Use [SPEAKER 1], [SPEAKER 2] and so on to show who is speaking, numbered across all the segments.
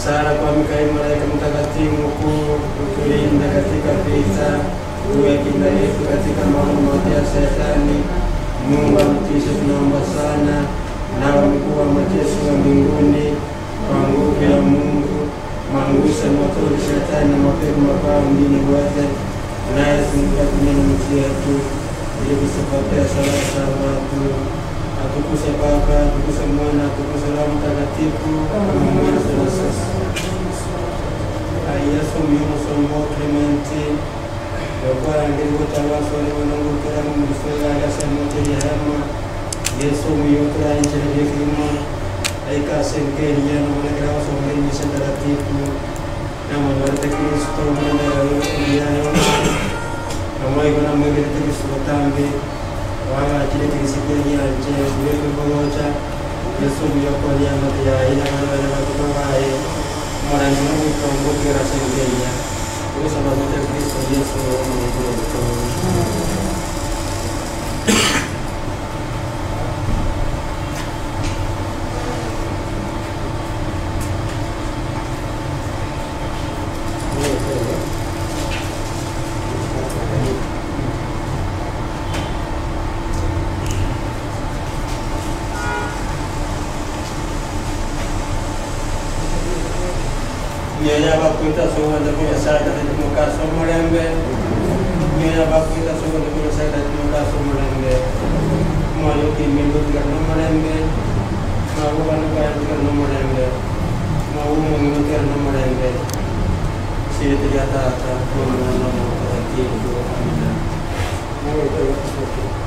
[SPEAKER 1] Sala kwa Mikaeli malaika mtakatifu mkuu, utulinda katika vita, uwe kinga yetu katika maono yote ya shetani. Mungu amtishe, tunaomba sana, na mkuu wa majeshi wa mbinguni, kwa nguvu ya Mungu mangushe moto wa shetani na mapepo mabaya mjini wote, naye zunguka dunia na nchi yetu, ili kusipokea sala za watu. Atukuse Baba, atukuse Mwana, atukuse Roho Mtakatifu, kama mwanzo na sasa. Yesu miono somo Clementi, yokuwa ngeli kutawaso ni wanangu kila mwisho ya samote ya hema. Yesu mioto ya injili ya kilimo, aika sengeli ya na mwana somo ni mtakatifu, na mwana wa Kristo mwana ya ya na mwana na mwili Kristo tambi. Wala kile kisikia nje wewe pamoja Yesu miokolia matia ila kana na kutoka ye mara nyingi kuongoka rasengenya kwa sababu ya Kristo Yesu Mungu wetu. Bakwita soga ndakunya saka tumuka somulembe mira bakwita soga ndakunya saka tumuka somulembe mwayo kimendo tikarno mulembe mawu banu kaya tikarno mulembe mawu mungu tikarno mulembe siri tiga tata mungu nomo takatifu amina. Mungu itakuwa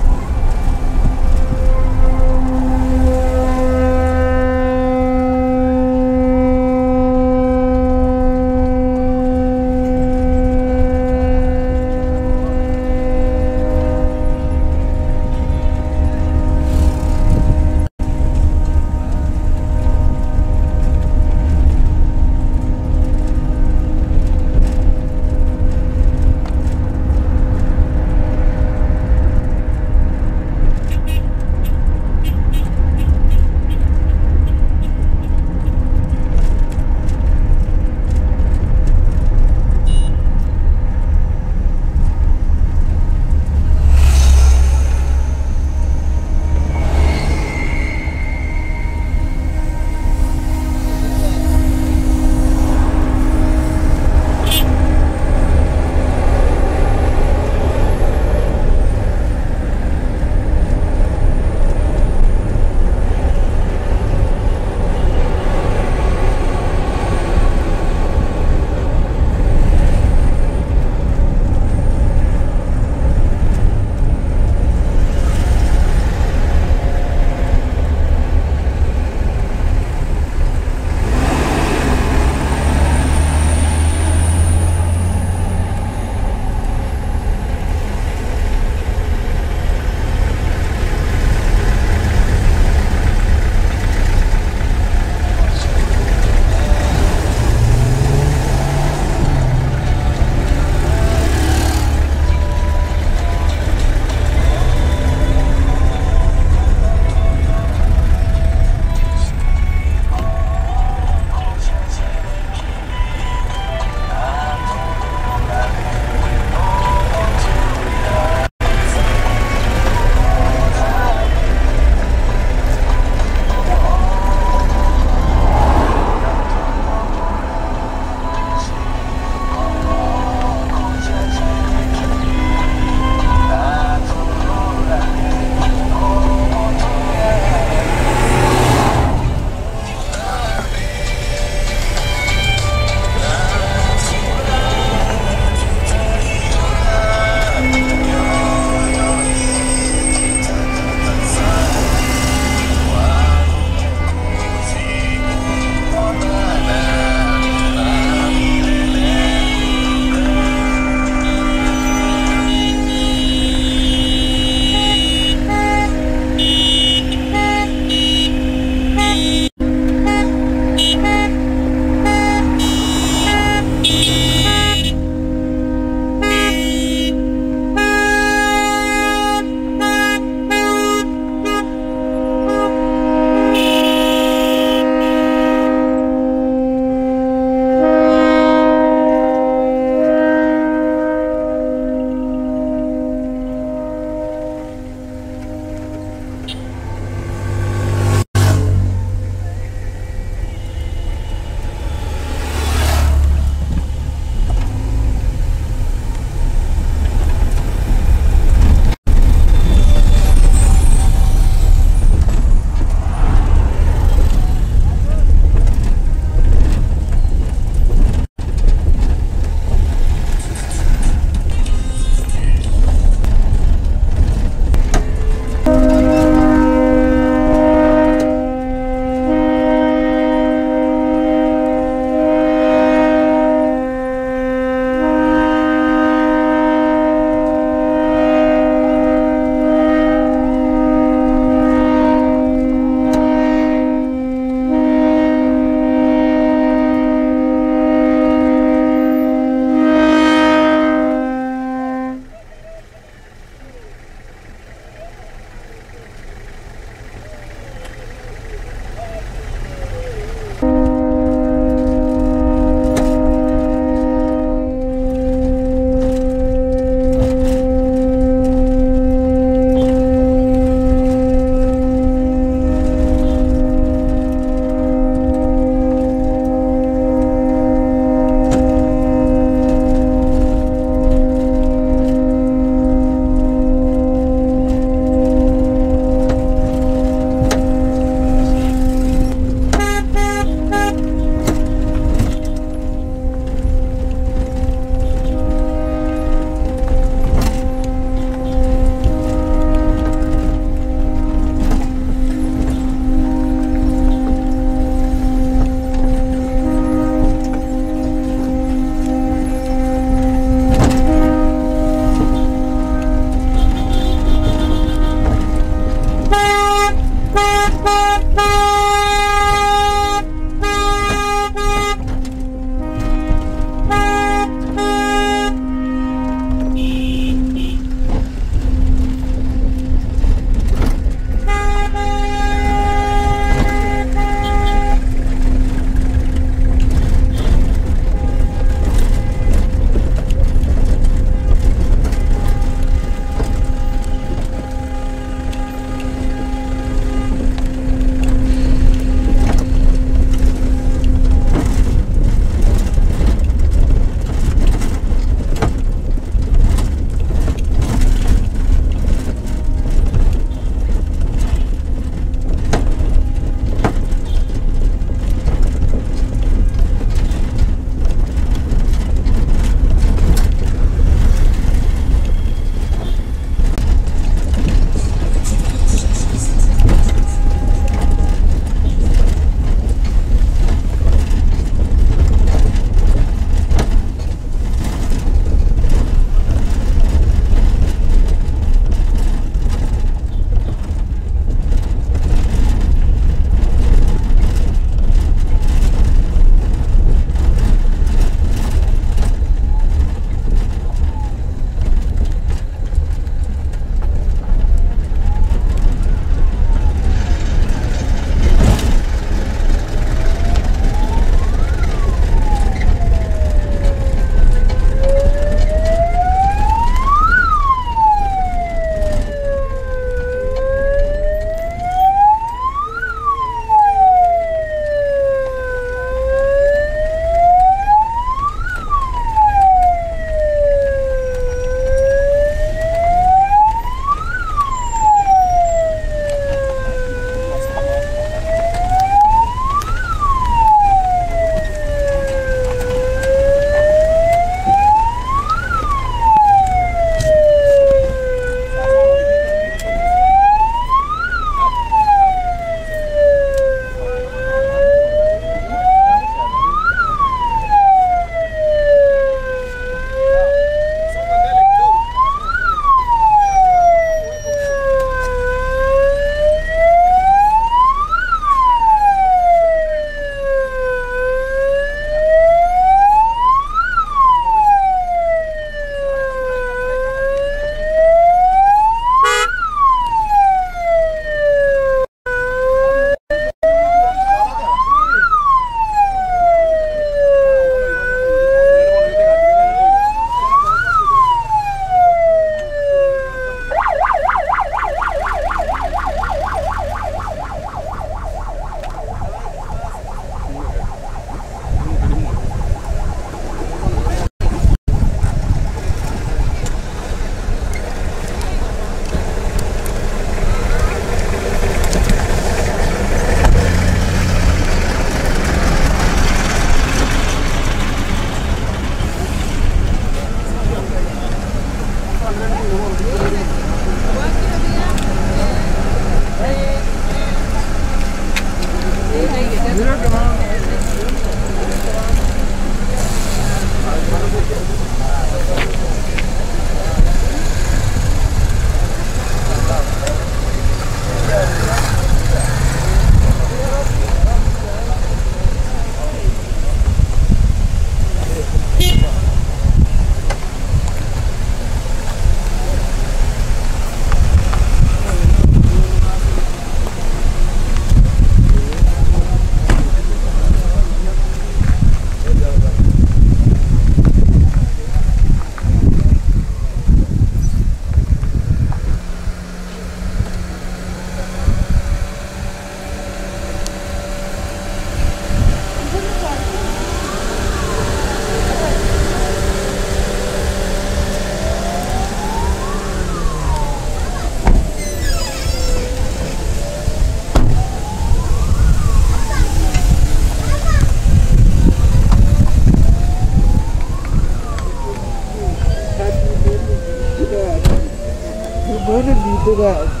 [SPEAKER 1] Duga.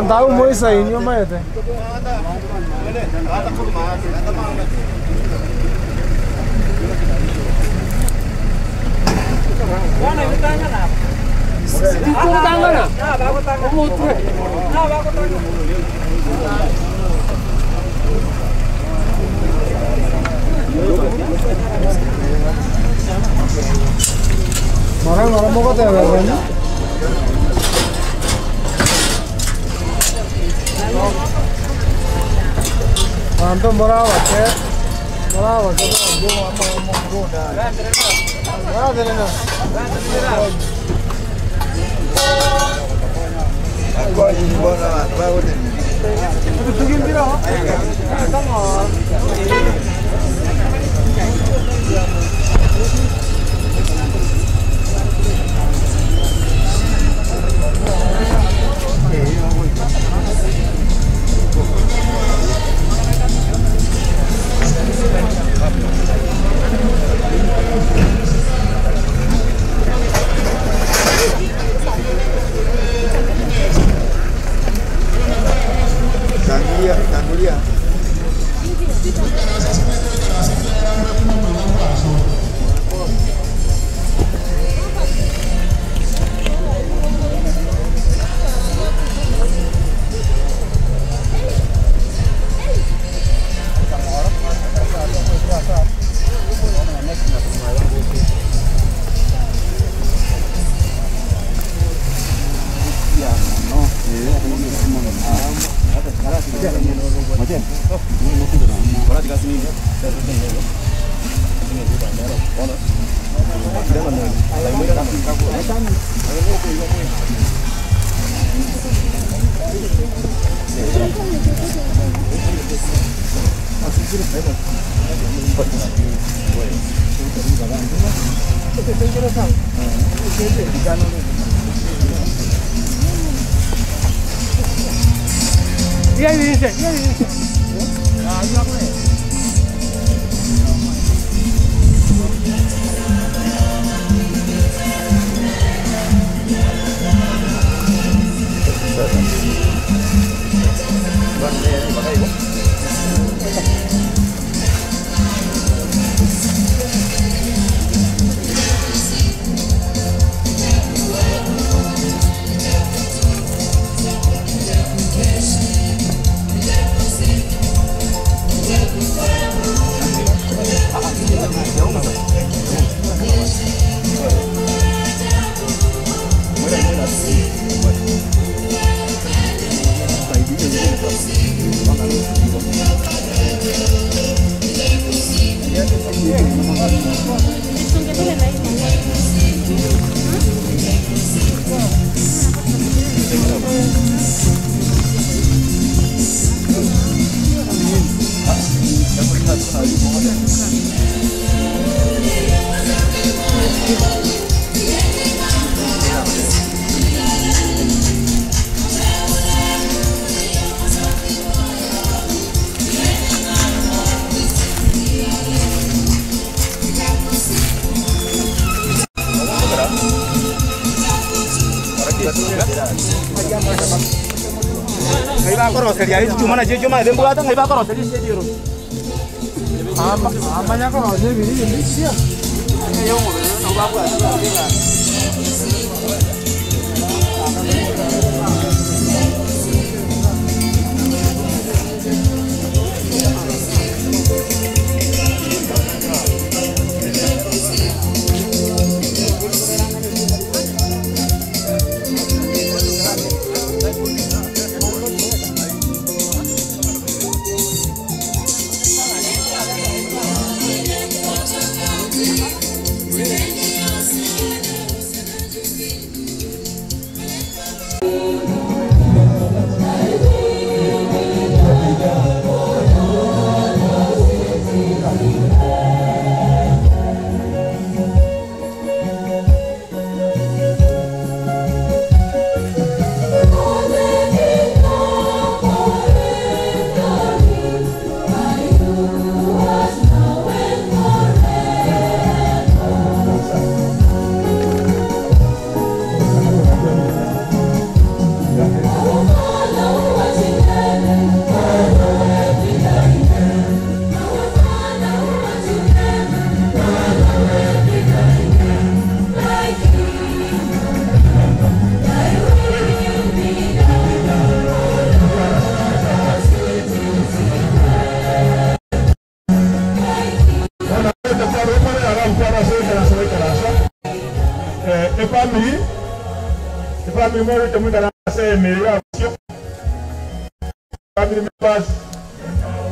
[SPEAKER 2] Andava muito aí, não é? Marang marang mau kata ya, Bantu morava che
[SPEAKER 3] Tangulia.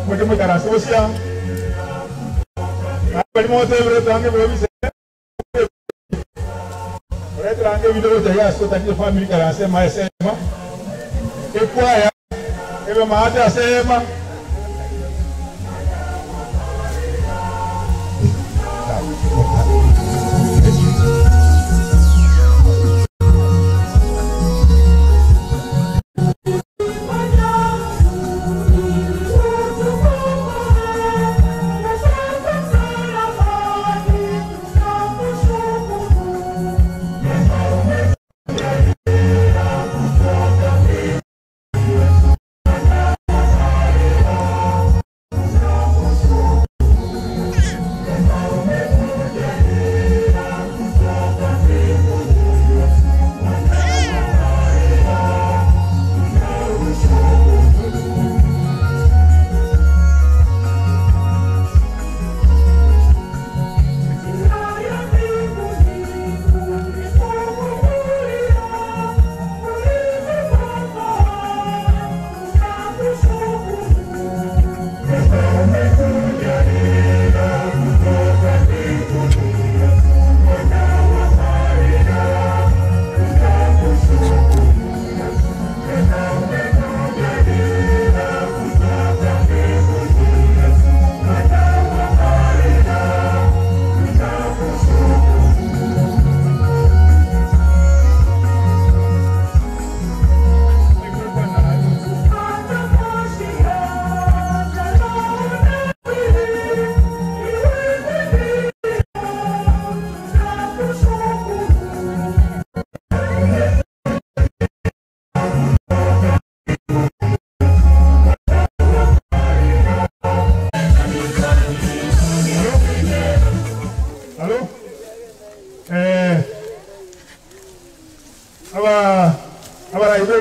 [SPEAKER 3] Mwe mwe karasosia. Bali mote bro tange bro bise. Ore tange video taya so tange family karase maesema. Ekwaya ebe maate asema.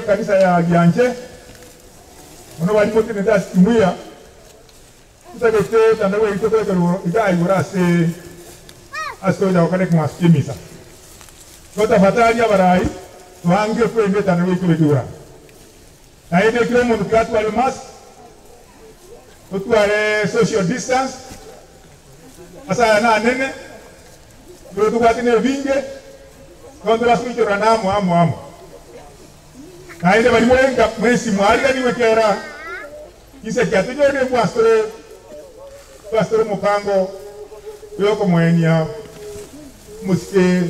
[SPEAKER 3] Kanisa ya Gianje ono bali mote nda simuya tutakete tandawe itokole ko ida igora se aso da okane kuma simisa kota fatali abarai tuhange kwende tandawe itokole na ide kile mundu katu wale mas tuwale social distance asa na nene ndio tukwatine vinge kondo basuicho namo amo amo naende bali mwenga mwesi mwalika niwekera kise kyatujone mwasore pastor mukango yoko mwenya musike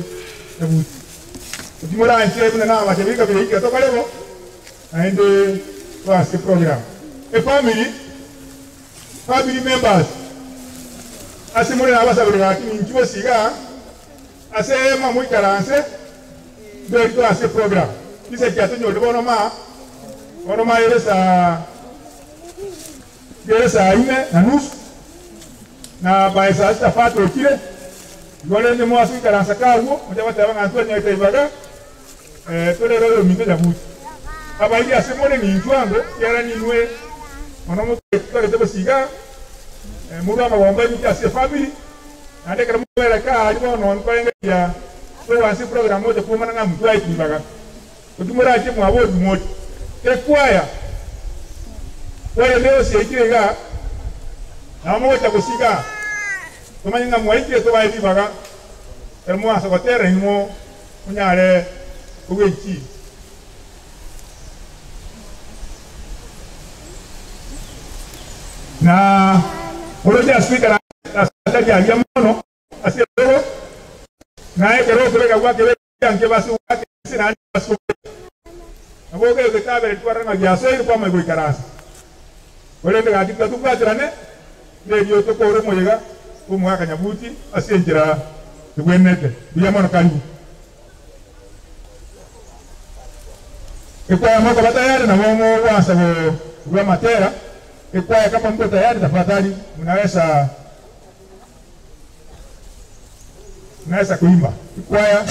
[SPEAKER 3] ebuti timora nche buna na matebika bihika tokalebo naende twase program e family members asimule abasabira ati nkibo siga asema mwikaranse ndio twase program kise kyatunyole bono ma yeresa 4:30 na baisa sita kile gole ne mwasu ikaransa kawo mujabata banga Antonio itaibaga tolero minto jabuti abaili asemole ni ntwango yara ninwe ono mutale tebosiga murwa mabomba ni ase family ande kara mubera ka ali bono nkolenga ya wansi program moja kumana nga mtu aikibaga otumura ati mwabo moti ekwaya wale leo siikirega na moja kusiga tumanyinga mwaikire tubayibaga elmo asokotere nimo munyale uwechi na oloja speaker asataja ya mono asero na ekero kulega kwake yanke basu kwake sina basu aboke kitabe twaranga gyaso kwa mai kuikarasa wale ndga tukwatirane ndio tokore moyega umwaka nyabuti asenjira tugwenete biya mono karibu ekwaya moko batayari na momo wansa go matera ekwaya kama mko tayari tafadhali mnaweza kuimba ekwaya.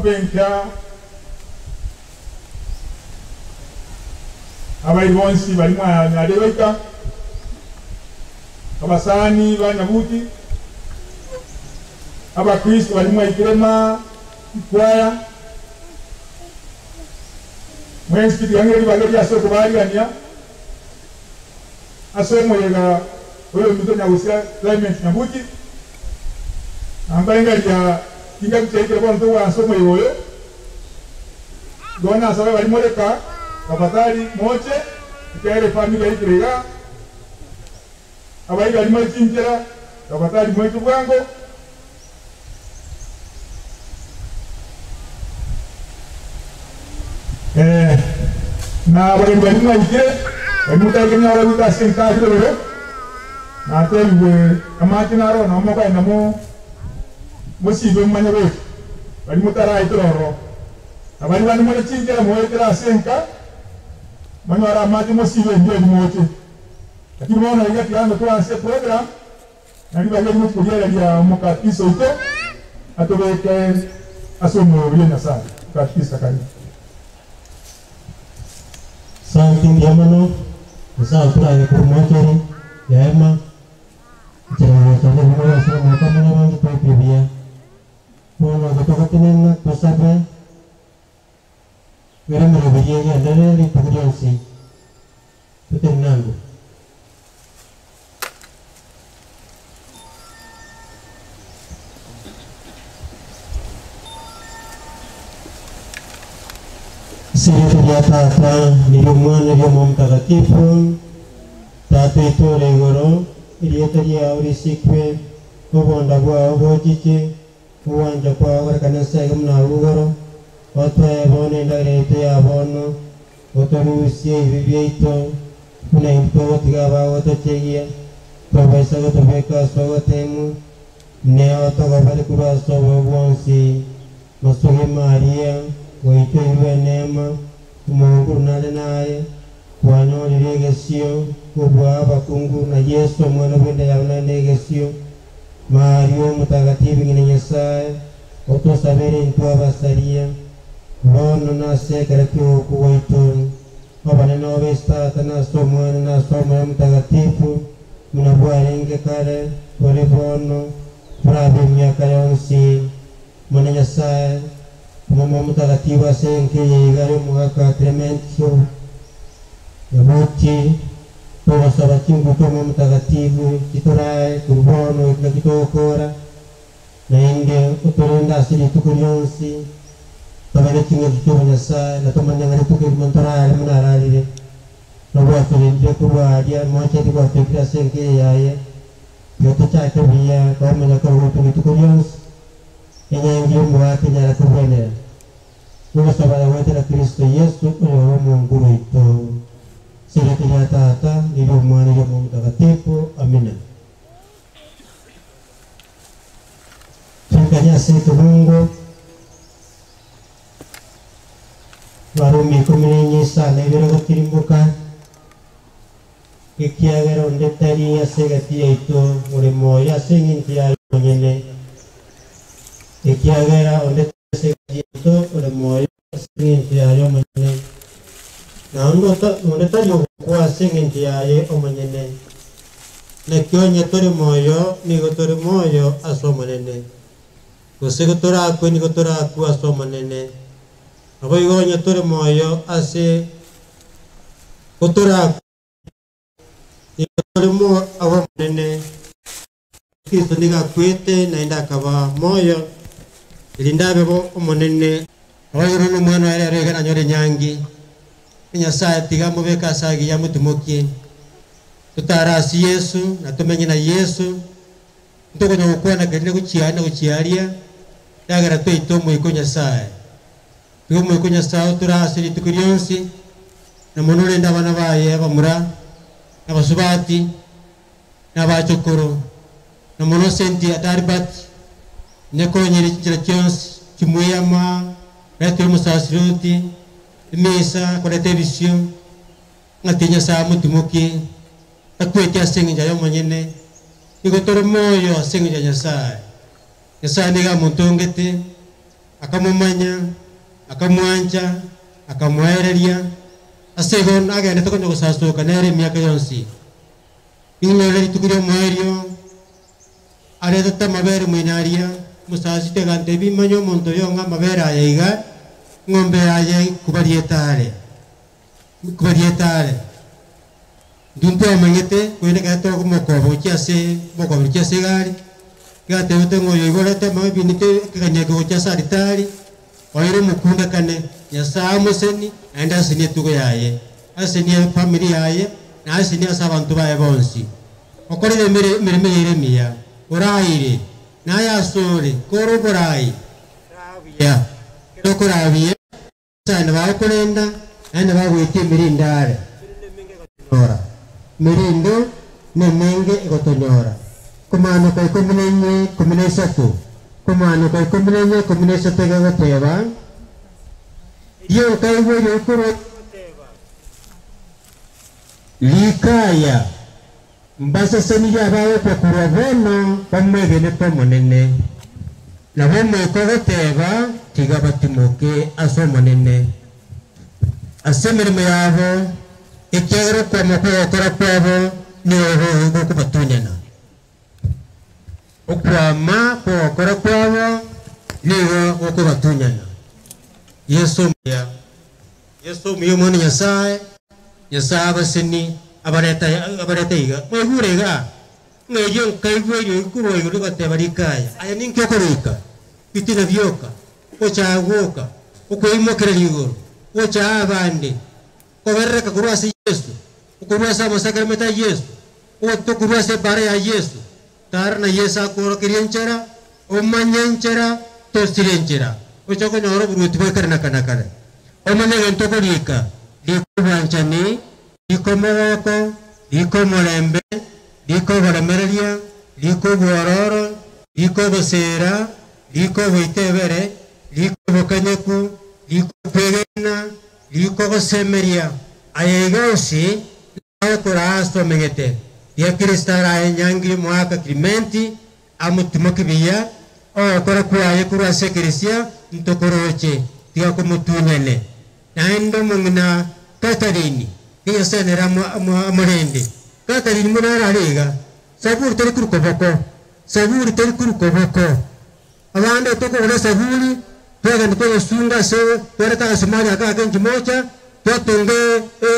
[SPEAKER 3] Benka abaibonsi bali mwa abasani banyabuti abakristo bali mwa ikirema ikwaya mwensi tiangeli balobi asoko baligania asomo yega oyo mito nyagusia Clement Nyabuti ambaye ya kinga kuchaikira kwa mtu wa asomo yoyo dona sabe bali moleka tafadhali moche ikaere familia ikirega abayi bali mwechinjera tafadhali mwetu bwango na bali bali mwaikire bali mutaikenya wala wita senta kirero na teliwe amati naro na moka inamo musibe mmanya be bali mutara itororo abali bali mwechinjera mwekera senka manyara amati musibe ndio moche lakini mwana inga tiano tuanze program na liba ndio mkulia ya mukatiso ito atobeke asomo bien sana katisa kani
[SPEAKER 1] Santi Yamano Sa kura kumokeri yaema chero chale mwana sema kama na wangu kwa bibia mwana kutoka tena tusabe wera mrobiye ya ndale li tukujonsi tutenango Siri Tata ni Mwana ni Roho Mtakatifu Tata itore igoro irieta riao risikwe obonda bwao bochiche uwanja kwao gorekanisa iga muna rugoro otwae bono endagera yaito ya bono otorusie ebi biaito buna intwe ogotiga bagotochegia twabaisa gotobeka ase ogotemu neo togobare korwa ase obobe bwonsi masugi Maria goitwa irwe neema Mungu nale naye wanyorire egesio obwa abakungu na Yesu omwana bwende yauna negesio Mario Mtakatifu ng'ina Nyasaye otosabere intwe abasaria bono nase ekero kiogoku gwaito abanene obese Tata nase Omwana nase Omoyo Mtakatifu muna bwarenge kare bore bono burabe emiaka yonsi Mwana Nyasaye Mama Mtakatifu asenke yigare omogaka Clementio Nyabuti togosaba chingutu Mama Mtakatifu kitorae kurubono ekina kitogokora naende otorende ase rituko rionsi tobere ching'aki kia Nyasaye na tomanye ng'a rituko erimo ntorare buna ararire nobwatorendire korwaria mocheti gwatwekire ase enke yaye igo tochake buya kwamanya korugutu rituko rionsi enyangi y'omwake nyara kubonera nogosaba gwetera Kristo Yesu oyo Mungu waitu Sirete ya Tata nilyo Mwana nilyo Roho Mtakatifu amina. Tunkanyase Mungu Warumi 14 sana ibere gotirimboka ekiagera onde tari ase egati yaito murimo oyo ase eng'encho yaye omonyene ekiagera onde ase egati yaito murimo oyo ase eng'encho yaye omonyene na onde tari ogokwa ase eng'encho yaye omonyene nakio onye tore moyo nigo tore moyo ase omonene gose gotorakwe nigo torakwa ase omonene nabo igo onye tore moyo ase gotorakwa nigo tore mo abo omonene Kristo nigo akwete naende akaba moyo erinde abe bo omonene abaigoro na omwana oye ere iga nanyore nyangi Nyasaye tiga mubeke ase agiya motimokie totare ase Yesu na tomenye na Yesu ntokonya gokwana kerire gochiaria na gochiaria riagera twaite omoika o Nyasaye tiga omoika o Nyasaye otore ase rituko rionsi na mono orende abana baye abamura abasubati na abachokoro na mono senti adarbat nekonyere chinchera chionsi chimweyama retire omosasiroti emesa koreta ebisio ng'ati Nyasaye motimokie akwete ase eng'encho yaye omonyene nigo tore moyo ase eng'encho ya Nyasaye Nyasaye nigo amontongete Akamumanya akamwanja akamwereria asego agende tokonya gusasuka nere miaka yonsi inere ritukurio mwerio aretete mabere mwinaria musasite gante bimanyo omonto yonga mabere aya iga ng'ombe aye kubarietare kubarietare ndunto amanyete kwene gato mokobo kiase mokobo kiase gari gatebete ngoyo igorete mabinite kanyako gocha aritari oire mukunda kane nyasaye museni enda asenie tugo yaye asenie family yaye na asenie ase abantu baye bonsi okorire mirimo yeremiya oraire nayasore koroborai rabia tokorabiye sana bakorenda enda bagwite mirindare ora mirindo nemenge egotonyora kumano kai 14 13 kumano kai 14 13 gagoteba yo kai wo kuro likaya mbasaseni abawe kokurwa bamwegene tomonene nabo mwekogoteba tiga batimoke ase omonene ase emirimo yabo ekiagera okwama kwogokora kwabo nigo gokobatunyana okwama kwogokora kwabo nigo gokobatunyana Yesu muya Yesu muya omwana Nyasaye Nyasaye abaseni abareta abareta iga mwegurega mweyo nkaigweyo ikurwa iguru gateba rikaya aya ninki okorika bitina byoka ochagoka okoimokera iguru ocha abande kobereka kurwasa Yesu okurwasa amasakramenta ya Yesu otokurwasa bare ya Yesu tarna Yesu akorokeria enchera omanye enchera tosire enchera ochakonyora oburuti bwekarena kanakare omanye egento okorika rikobwanchani rikomogoko rikomulembe rikoboremereria rikobwororo rikobosera rikoboitebere rikobokanyeku rikokwegena rikogosemeria aya iga onsi okora asomegete ria Kristo araye nyangi mwaka Clementi amutimo kibiya okora kwaye kurwa ase ekeresia ntokoroche tiga komutunyane naende omong'ina Katarini nyasenera amurende Katarini munararega saburi teri kurukoboko saburi teri kurukoboko abande tokogora saburi twagenda twagosunga ase twareta agasumari aka akenchi mocha twatunge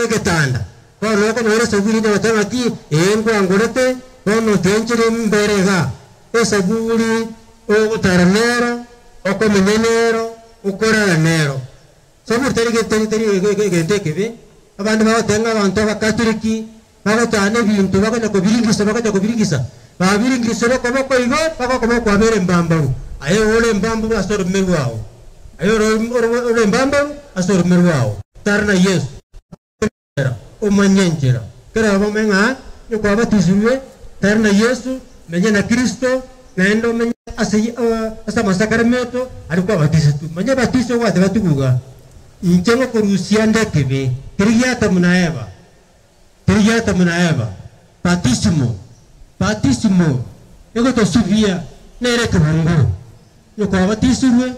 [SPEAKER 1] egetanda bono okonyora esaburi nogoteba ng'aki ee nkwangorete bono tienchire mbere iga esaburi ogotara nero okomenya nero okorara nero saburi teri teri egento ekebe abandu bagotenga abantu abakatoliki bagotana ebinto bakonya kobiringisa bakonya kobiringisa babiringisa okoboko igo bagokoboko kwabere embambaru aye ore embambaru ase orume rwao aye ore embambaru ase orume rwao tarna Yesu omanye enchera kera bame ng'a nokwabatisirwe tarna Yesu menye na Kristo naende omenye ase ase amasakaramento ari kwabatisitu manye batiso gwate batuguga inche ngokorusia ndekebe kirigiata munaeva kirigiata munaeva batisimo batisimo egotosubia nere kibungu nokwabatisirwe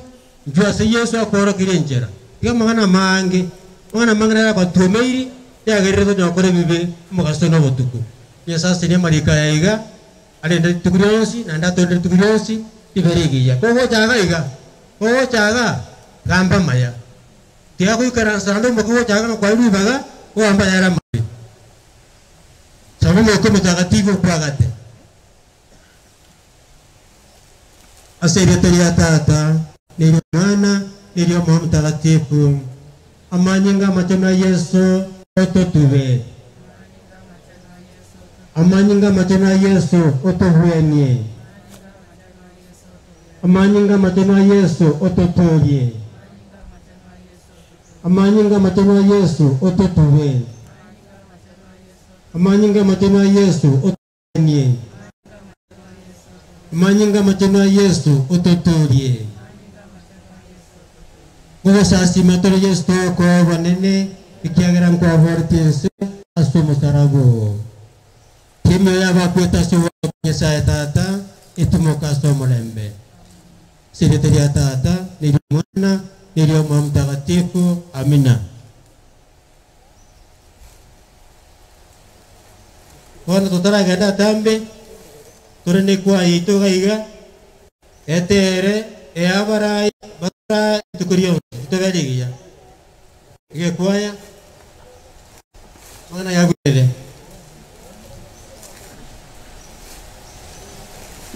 [SPEAKER 1] nju ase Yesu akorokire enchera iga amang'ana mange amang'ana mange nere akwatuomeiri yagerire tonyakora ebibe omogaso na obotuko Nyasaye asenie amarika ya iga arende rituko rionsi naende atondere rituko rionsi ribere igiya kogochaga iga kogochaga gamba maya tiga goikaransa naende omoke gochaga nokwairwa ibaga ogamba yare amabe saba omoke omotagatifu okwagate ase erieta ria Tata neria Mwana neria Omoyo Mutagatifu amanyinga amachenu a Yesu ototube amanyinga amachenu a Yesu otobwenie amanyinga amachenu a Yesu ototorie amanyinga amachenu a Yesu ototube amanyinga amachenu a Yesu otobwenie amanyinga amachenu a Yesu ototorie gogosasima tore Yesu tokobonene ikiagera nkwaborete ense ase omocharago kimyo yabakwete ase Nyasaye Tata etimoka ase omorembe. Sekretari ya Tata, nilio Mwana, nilio Roho Mtakatifu. Amina. Bwana tutaragenda tambe turene kwa ito gaiga etere eabarai bara tukurio tubeligia gekwaya mwana yagwele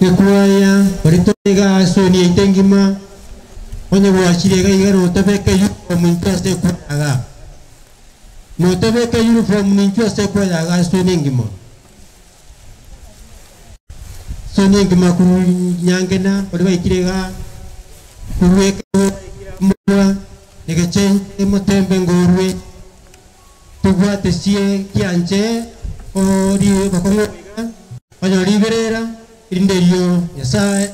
[SPEAKER 1] gekwaya baritoiga asoni itengima onye gwachire gaiga notabeke uniform nincho kwayaga notabeke uniform nincho kwayaga asoni ngima soni ngima kunyangena bari baikirega kuweka mwa nigeche mutembe ngorwe tubwate sie kianje ori bakongo banyoriberera irinderio Nyasaye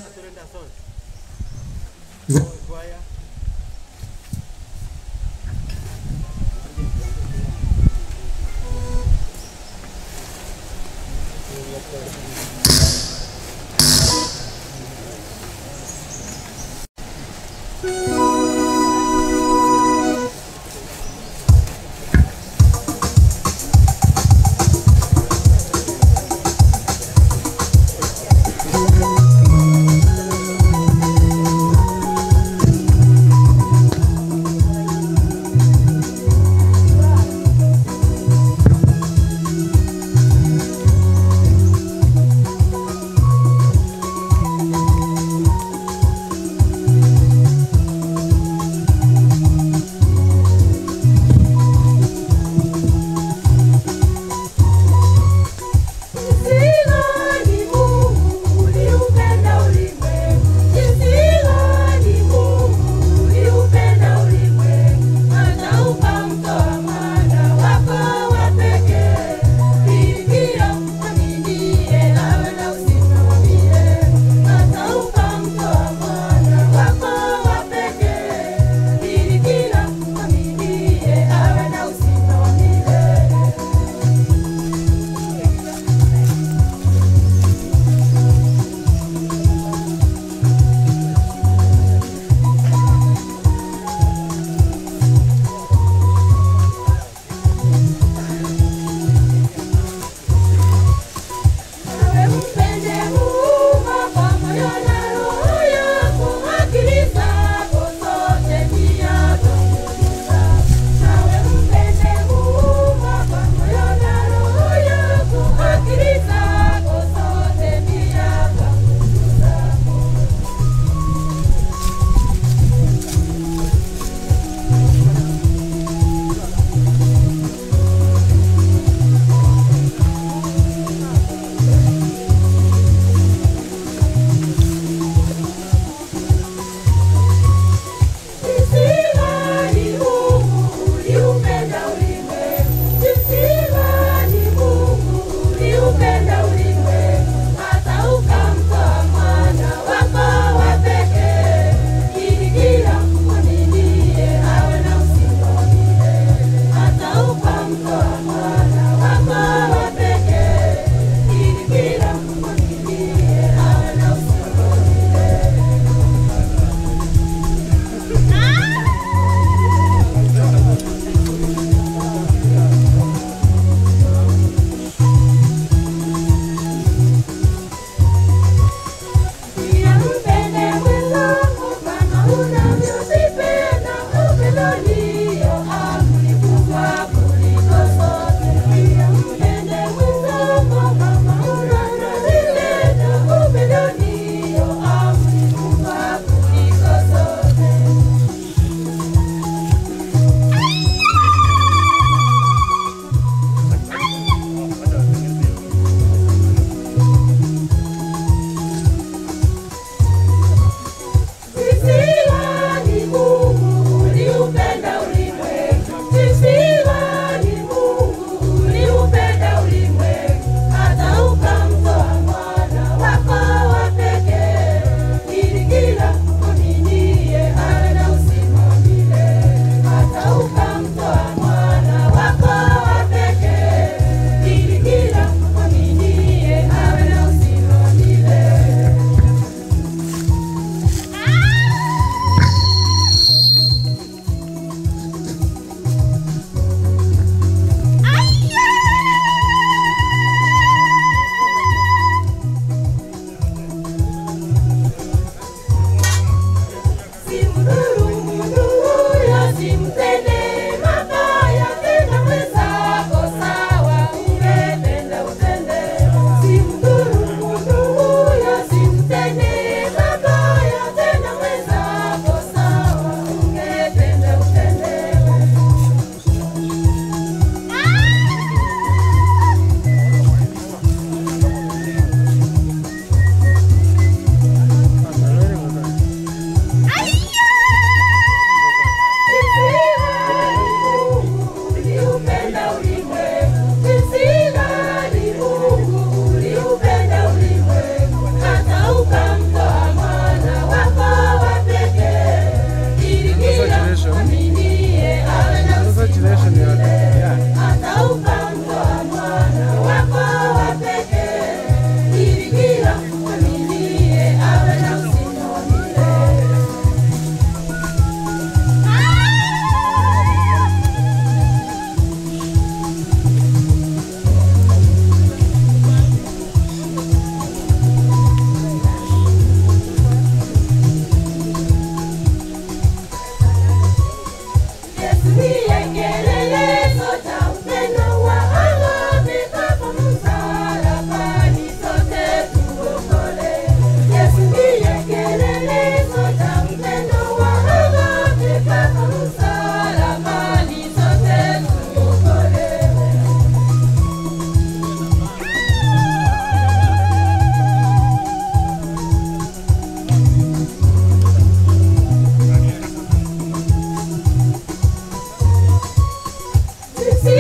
[SPEAKER 4] Jinsi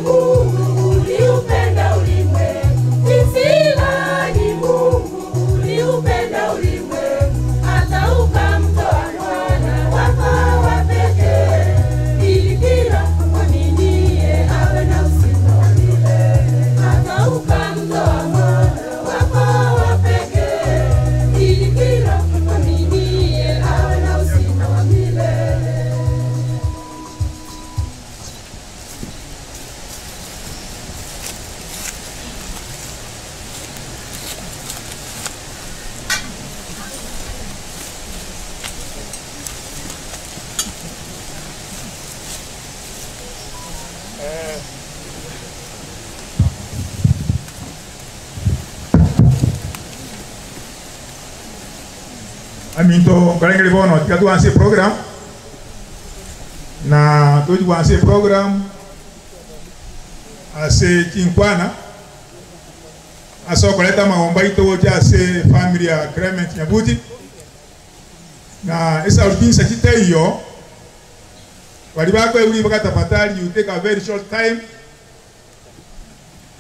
[SPEAKER 4] Mungu uliupenda ulimwengu, jinsi Mungu uliupenda ulimwengu, hata ukamtoa mwana wako wa pekee, ili kila amwaminie awe na uzima wa milele. Hata ukamtoa mwana wako wa pekee, ili kila amwaminie awe na uzima wa milele.
[SPEAKER 3] Aminto kalengeli bono tika tuanze program na tuanze program ase chinkwana aso koleta maomba ito wote ase family ya Clement Nyabuti na esa urtinsa chiteyo walibako euli bakata patali. You take a very short time,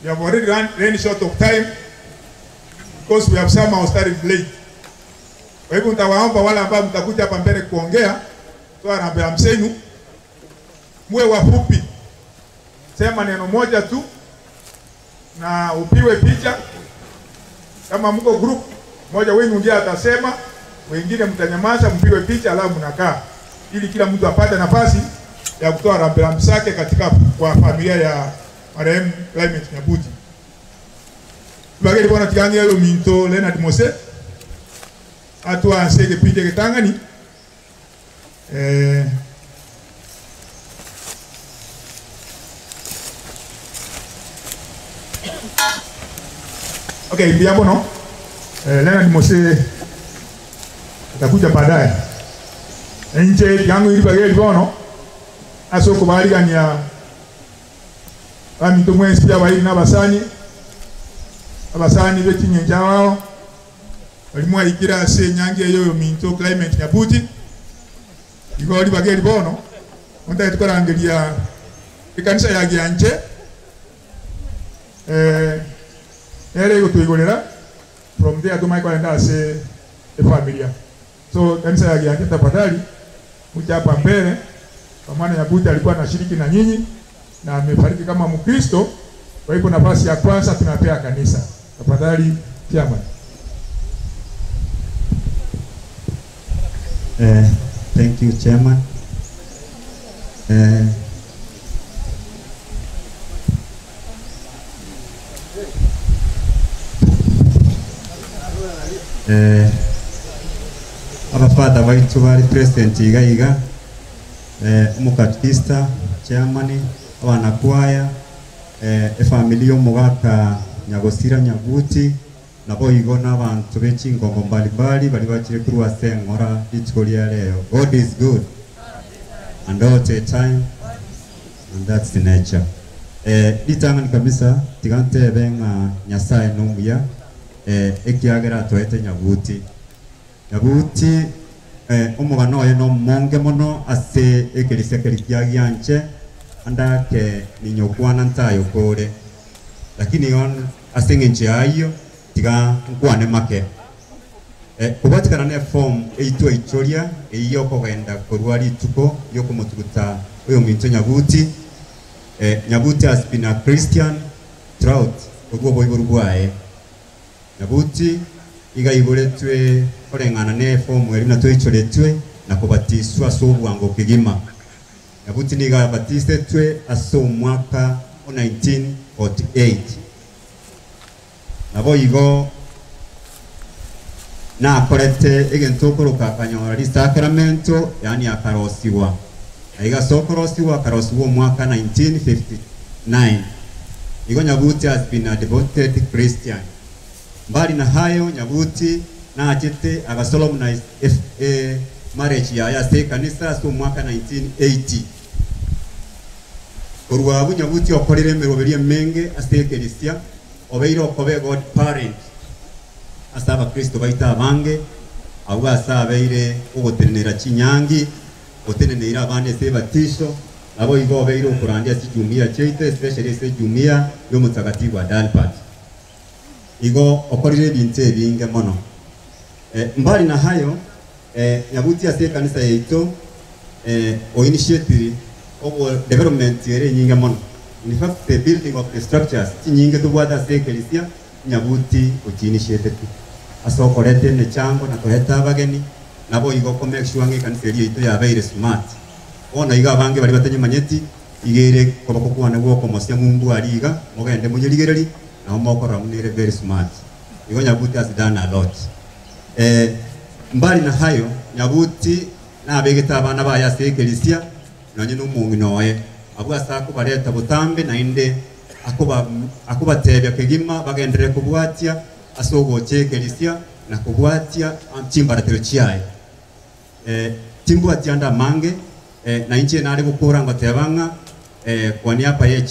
[SPEAKER 3] you have already run short of time because we have somehow started late. Kwa hivyo nitawaomba wale ambao mtakuja hapa mbele kuongea, toa namba msenu, muwe wafupi. Sema neno moja tu na upiwe picha. Kama mko group, mmoja wenu ndiye atasema, wengine mtanyamaza, mpiwe picha alafu mnakaa ili kila mtu apate nafasi ya kutoa rambirambi zake katika kwa familia ya marehemu Clement Nyabuti. Bageli bona tigange yo minto Leonard Mose atuanze kipindi kitangani okay, ndio bono Leonard Mose atakuja baadaye. Nje yangu ili bageli bono asoko baliganya baminto mwensi abayiri n'abasani abasani bekinyenja wao olimu aikira se nyange eyo minto Clement Nyabuti igoli bageli bono onta tukorangelia ikanisa ya Gianje ere gutuigorera from there to Michael and ase e familia. So kanisa ya Gianje tafadhali mje hapa mbele kwa maana Nyabuti alikuwa anashiriki na nyinyi na amefariki kama Mkristo. Kwa hivyo nafasi ya kwanza tunapea kanisa. Tafadhali chairman.
[SPEAKER 5] Thank you, Chairman. Abafata baitu bari president igaiga umukatikista chairman abanakwaya efamily yomugaka Nyagosira Nyabuti nabo igo n'abantu b'echingongo mbalimbali bali bakire kurwa sengora rituko lya leo. God is good and all the time, and that's the nature. Litangani kabisa tigante benga Nyasaye nomuya ekiagera twete Nyabuti. Nyabuti omugano oyo no monge mono ase ekelisia kerikia gianche andake ninyokwana ntayo kore, lakini on aseng'enche ayo tiga nkwane make kubatikana ne form eitwa ichoria iyo kogenda korwa rituko yokumutuguta uyo minto Nyabuti. Nyabuti has been a Christian throughout ogwo boiboru bwaye. Nyabuti iga iboretwe koreng'ana ne form eri na twichoretwe na kubatiswa so bwango kigima. Nyabuti niga batisetwe aso mwaka 1948. Nabo igo na akorete egento koroka kanyora risakramento, yani akarosiwa. Aiga sokorosiwa akarosiwa mwaka 1959. Igo Nyabuti has been a devoted Christian. Mbali na hayo Nyabuti na achete agasolemnize FA marriage ya se kanisa so mwaka 1980. Korwa Nyabuti okorire emeroberie menge ase ekelisia obeire okobe God parent asaba Kristo baita abange abo asabeire ogotenera chinyangi otenenera abande se batisho Nabo igo beiro kurandia si jumia cheite especially se jumia yo mutagatifu wa Dalpat. Igo okorire binte binge mono. Mbali na hayo Nyabuti ase kanisa yeito o initiate obo development yere nyinge mono. In fact the building of the structures nyinge tubwata se kelisia Nyabuti o initiate tu. Asokorete ne chango na koreta abageni nabo igo ko make sure ngi kanisa yeito ya beire smart. Ona iga abange bari batenye manyeti igere kobako kwana gwoko mosia mumbu ariga mogende munyerigereri na mokora munere very smart. Igo Nyabuti has done a lot. Mbali na hayo Nyabuti na abegeta abana baya sekelisia nonye n'umungino oye abwa sako bareta butambe na inde akuba akubatebya kegima bagendere kubwatia asogo chekelisia na kubwatia chimbaratero chiaye timbwatia nda mange na inche nari gukura ngo tebanga kwa niapa ye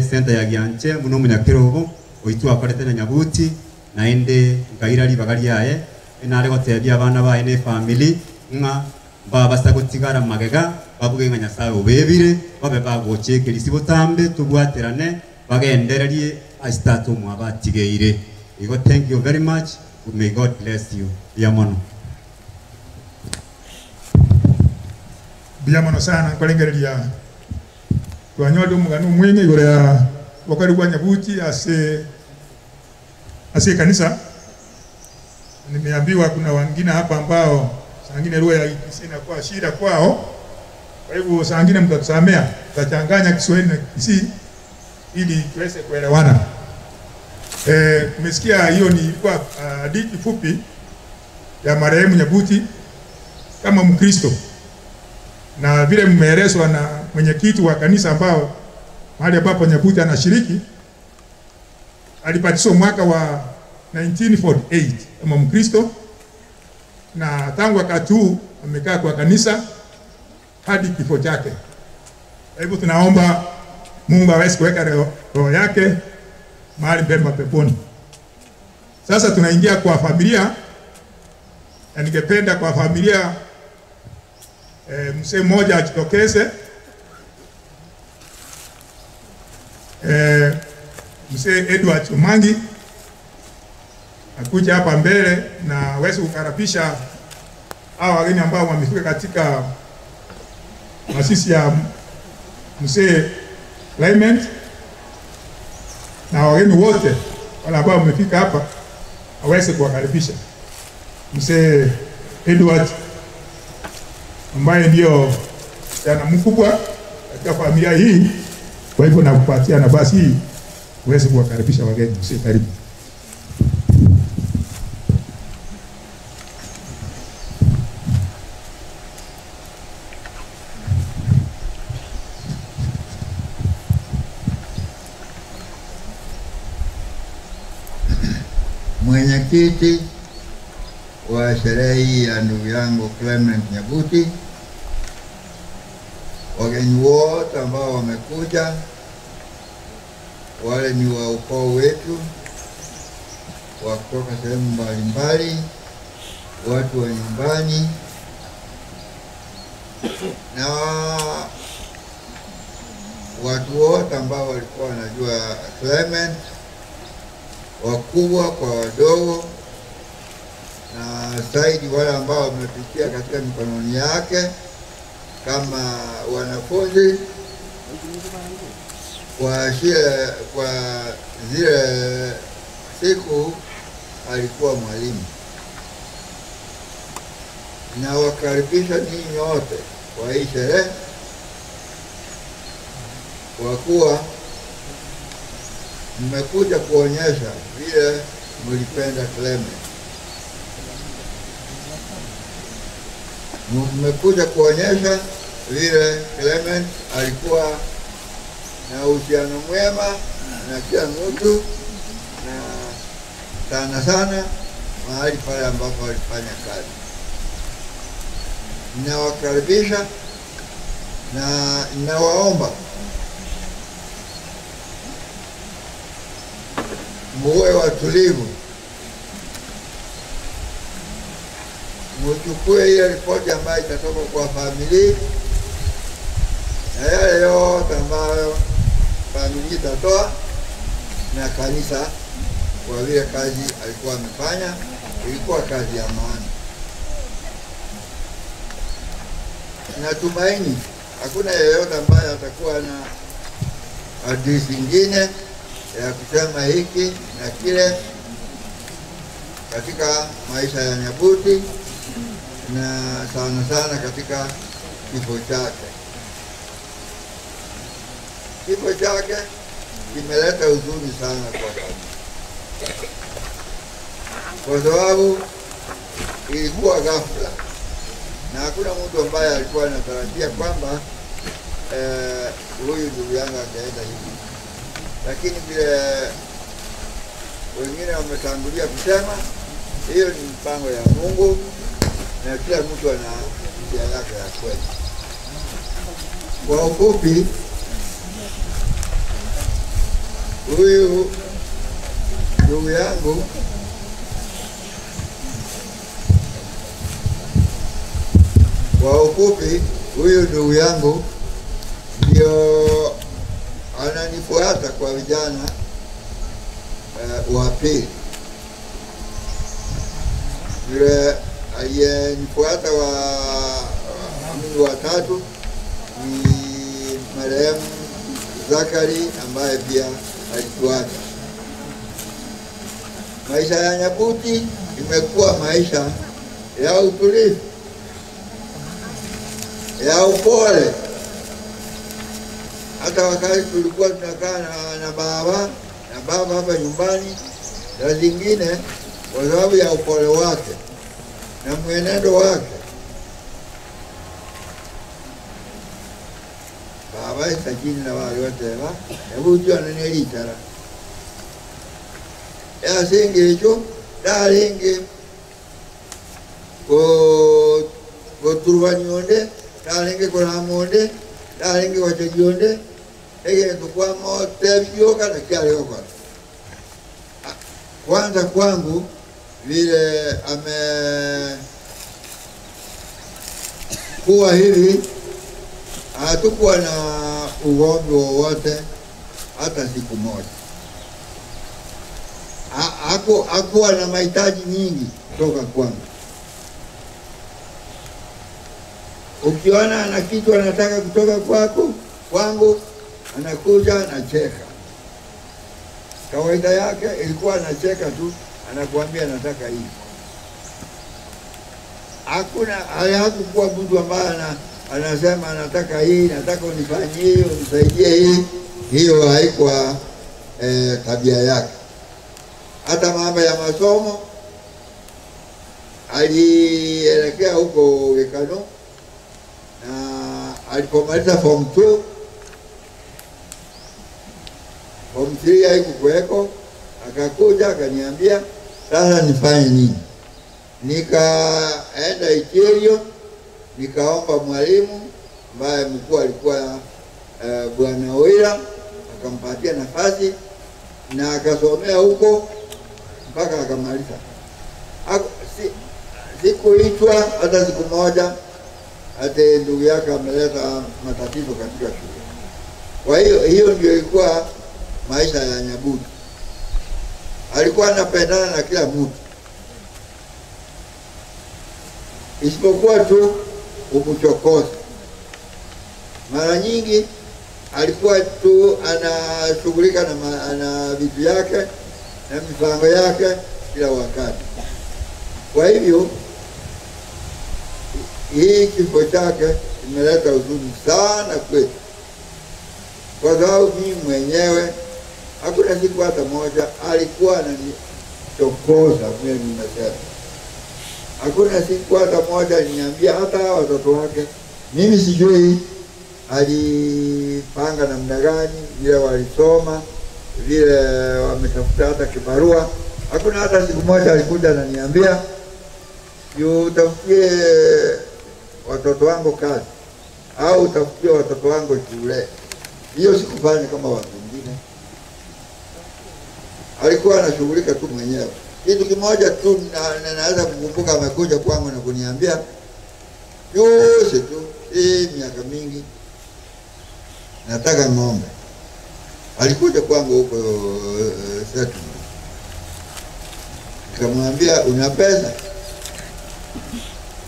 [SPEAKER 5] center ya Gianche muno munyakirobo oitu akorete na Nyabuti na inde ngaira ribaga ryaye nari gotebia abana baye ne family nga baba sagotigara magega babuge nga Nyasaye obebire babe bagochekerisi botambe tubwaterane bagendererie astatu mwabatigeire. Igo thank you very much. May God bless you. Yamono.
[SPEAKER 3] Biamono sana nkolengereria twanyodo mugano mwingi igoro ya wakari bwa Nyabuti ase kanisa. Nimeambiwa kuna wengine hapa ambao saa nyingine lugha ya Kisii inakuwa shida kwao. Kwa hivyo saa nyingine mtatusamea, tutachanganya Kiswahili na Kisii ili tuweze kuelewana. Umesikia hiyo ni ilikuwa hadithi fupi ya marehemu Nyabuti kama Mkristo. Na vile mmeelezwa na mwenyekiti wa kanisa ambao mahali ambapo Nyabuti anashiriki, alibatizwa mwaka wa 1948 kama Mkristo, na tangu wakati huu amekaa kwa kanisa hadi kifo chake. Kwa hivyo tunaomba Mungu aweze kuweka roho yake mahali pema peponi. Sasa tunaingia kwa familia, na ningependa kwa familia mzee mmoja ajitokeze. Mzee Edward Omangi akuja hapa mbele na aweze kukaribisha hao wageni ambao wamefika katika masisi ya mzee Clement, na wageni wote wale ambao wamefika hapa aweze kuwakaribisha. Mzee Edward ambaye ndio kijana mkubwa katika familia hii, kwa hivyo nakupatia nafasi hii uweze kuwakaribisha wageni. Mzee, karibu.
[SPEAKER 6] Mwenyekiti wa sherehe hii ya ndugu yangu Clement Nyabuti, wageni wote ambao wamekuja, wale ni wa ukoo wetu wa kutoka sehemu mbalimbali, watu wa nyumbani na watu wote ambao walikuwa wanajua Clement, wakubwa kwa wadogo, na zaidi wale ambao wamepitia katika mikononi yake kama wanafunzi kwa zile siku alikuwa mwalimu. Na wakaribisha ninyi wote kwa hii sherehe, kwa kuwa mmekuja kuonyesha vile mlipenda Clement. Mmekuja kuonyesha vile Clement alikuwa na uhusiano mwema na kila mtu, na sana sana mahali pale ambapo alifanya kazi. Ninawakaribisha na ninawaomba muwe watulivu, muchukue ile ripoti ambayo itatoka kwa familia na yale yote ambayo familia itatoa na kanisa, kwa vile kazi alikuwa amefanya ilikuwa kazi ya maana. Natumaini hakuna yeyote ambaye atakuwa na hadithi nyingine ya kusema hiki na kile katika maisha ya Nyabuti, na sana sana katika kifo chake. Kifo chake kimeleta huzuni sana kwa kanisa, kwa sababu ilikuwa ghafla na hakuna mtu ambaye alikuwa anatarajia kwamba huyu ndugu yangu angeenda hivi. Lakini vile wengine wametangulia kusema, hiyo ni mpango ya Mungu na kila mtu ana njia yake ya kweli. Kwa ufupi, huyu ndugu yangu ndio ananifuata kwa vijana wa pili. Yule aliyenifuata wa tatu ni marehemu Zakari ambaye pia alituacha. Maisha ya Nyabuti imekuwa maisha ya utulivu, ya upole. Hata wakati tulikuwa tunakaa na baba hapa nyumbani, na zingine, kwa sababu ya upole wake na mwenendo wake, baba isakini na wale wote ba Nyabuti ananelitara yasinge icho dalinge ko turwanyonde dalinge koramonde dalinge wachajionde ege tukwamo tebyoka na kyale kwa kwanza kwangu vile ame kuwa hivi, hatukuwa na ugomvi wowote hata siku moja. Hakuwa na mahitaji nyingi kutoka kwangu. Ukiona ana kitu anataka kutoka kwako kwangu, anakuja anacheka. Kawaida yake ilikuwa anacheka tu, anakuambia nataka hii. Hakuna, hakukuwa mtu ambaye anasema anataka hii, nataka unifanyie, unisaidie hii. Hiyo haikuwa tabia yake. Hata mambo ya masomo alielekea huko Gekano, na alipomaliza form 2, form 3 haikukuweko, akakuja akaniambia sasa nifanye nini. Nikaenda Iterio, nikaomba mwalimu ambaye mkuu alikuwa Bwana Oila, akampatia nafasi na akasomea huko mpaka akamaliza. Sikuitwa hata siku moja ate ndugu yake ameleta matatizo katika shule. Kwa hiyo hiyo ndio ilikuwa maisha ya Nyabuti. Alikuwa anapendana na kila mtu, isipokuwa tu kumchokoza. Mara nyingi alikuwa tu anashughulika na vitu yake na mipango yake kila wakati. Kwa hivyo hii kifo chake imeleta huzuni sana kwetu, kwa sababu mimi mwenyewe hakuna siku hata moja alikuwa ananichokoza. Mimi nimesema hakuna siku hata moja aliniambia, hata watoto wake mimi sijui alipanga namna gani, vile walisoma, vile wametafuta hata kibarua. Hakuna hata siku moja alikuja ananiambia utafutie watoto wangu kazi au utafutie watoto wangu shule. Hiyo sikufanya kama watu wengine. Alikuwa anashughulika tu mwenyewe. Kitu kimoja tu na naweza kukumbuka, amekuja kwangu na kuniambia juzi tu, hii miaka mingi, nataka ng'ombe. Alikuja kwangu huko settlement. Nikamwambia una pesa?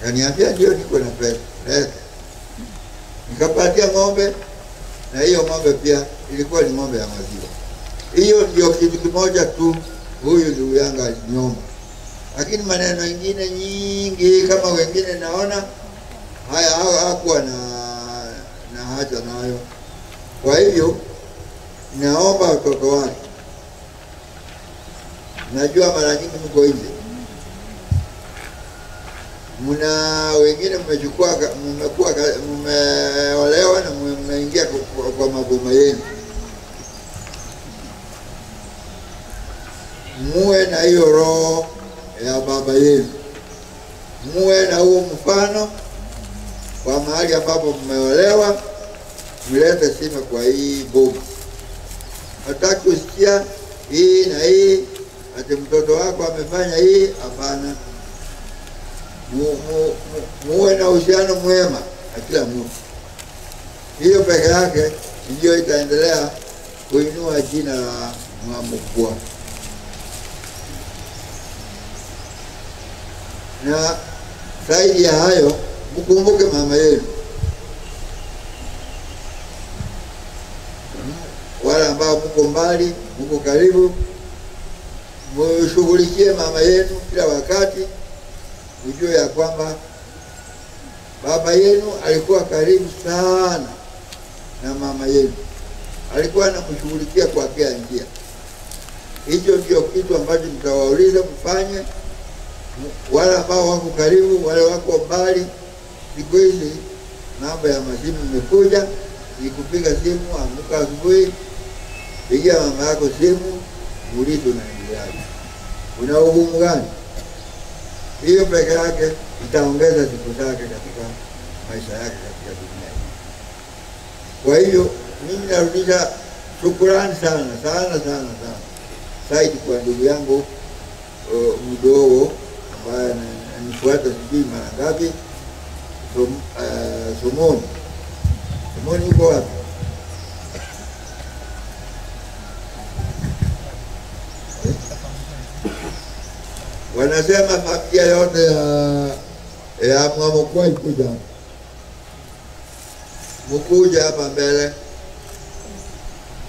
[SPEAKER 6] Akaniambia ndio niko na pesa. Leta. Nikapatia ng'ombe, na hiyo ng'ombe pia ilikuwa ni ng'ombe ya maziwa. Hiyo ndio kitu kimoja tu huyu ndugu yangu aliniomba. Lakini maneno mengine nyingi kama wengine naona haya hakuwa na haja nayo. Kwa hivyo naomba watoto wake, najua mara nyingi mko nje, mna wengine mmechukua, mmekuwa mmeolewa na mmeingia kwa maboma yenu. Muwe na hiyo roho ya baba yenu, muwe na huo mfano kwa mahali ambapo mmeolewa, mlete sifa kwa hii boma. Hataki kusikia hii na hii, ati mtoto wako amefanya hii. Hapana. Muwe na uhusiano mwema na kila mtu. Hiyo peke yake ndio itaendelea kuinua jina la Mwamukwa. Na zaidi ya hayo, mkumbuke mama yenu. Wale ambao mko mbali, mko karibu, mshughulikie mama yenu kila wakati. Mjue ya kwamba baba yenu alikuwa karibu sana na mama yenu, alikuwa anamshughulikia kwa kila njia. Hicho ndio kitu ambacho nitawauliza mfanye. Wale ambao wako karibu, wale wako mbali, siku hizi mambo ya masimu imekuja, ni kupiga simu, amka asubuhi, pigia mama yako simu, muulize unaendeleaje, una ugumu gani. Hiyo peke yake itaongeza siku zake katika maisha yake katika dunia hii. Kwa hiyo mimi narudisha shukrani sana sana sana sana zaidi kwa ndugu yangu mdogo ambaye ananifuata sijui mara ngapi, Somoni. Somoni yuko wapi? Wanasema familia yote ya Mwamukwa ikuja. Mkuja hapa mbele.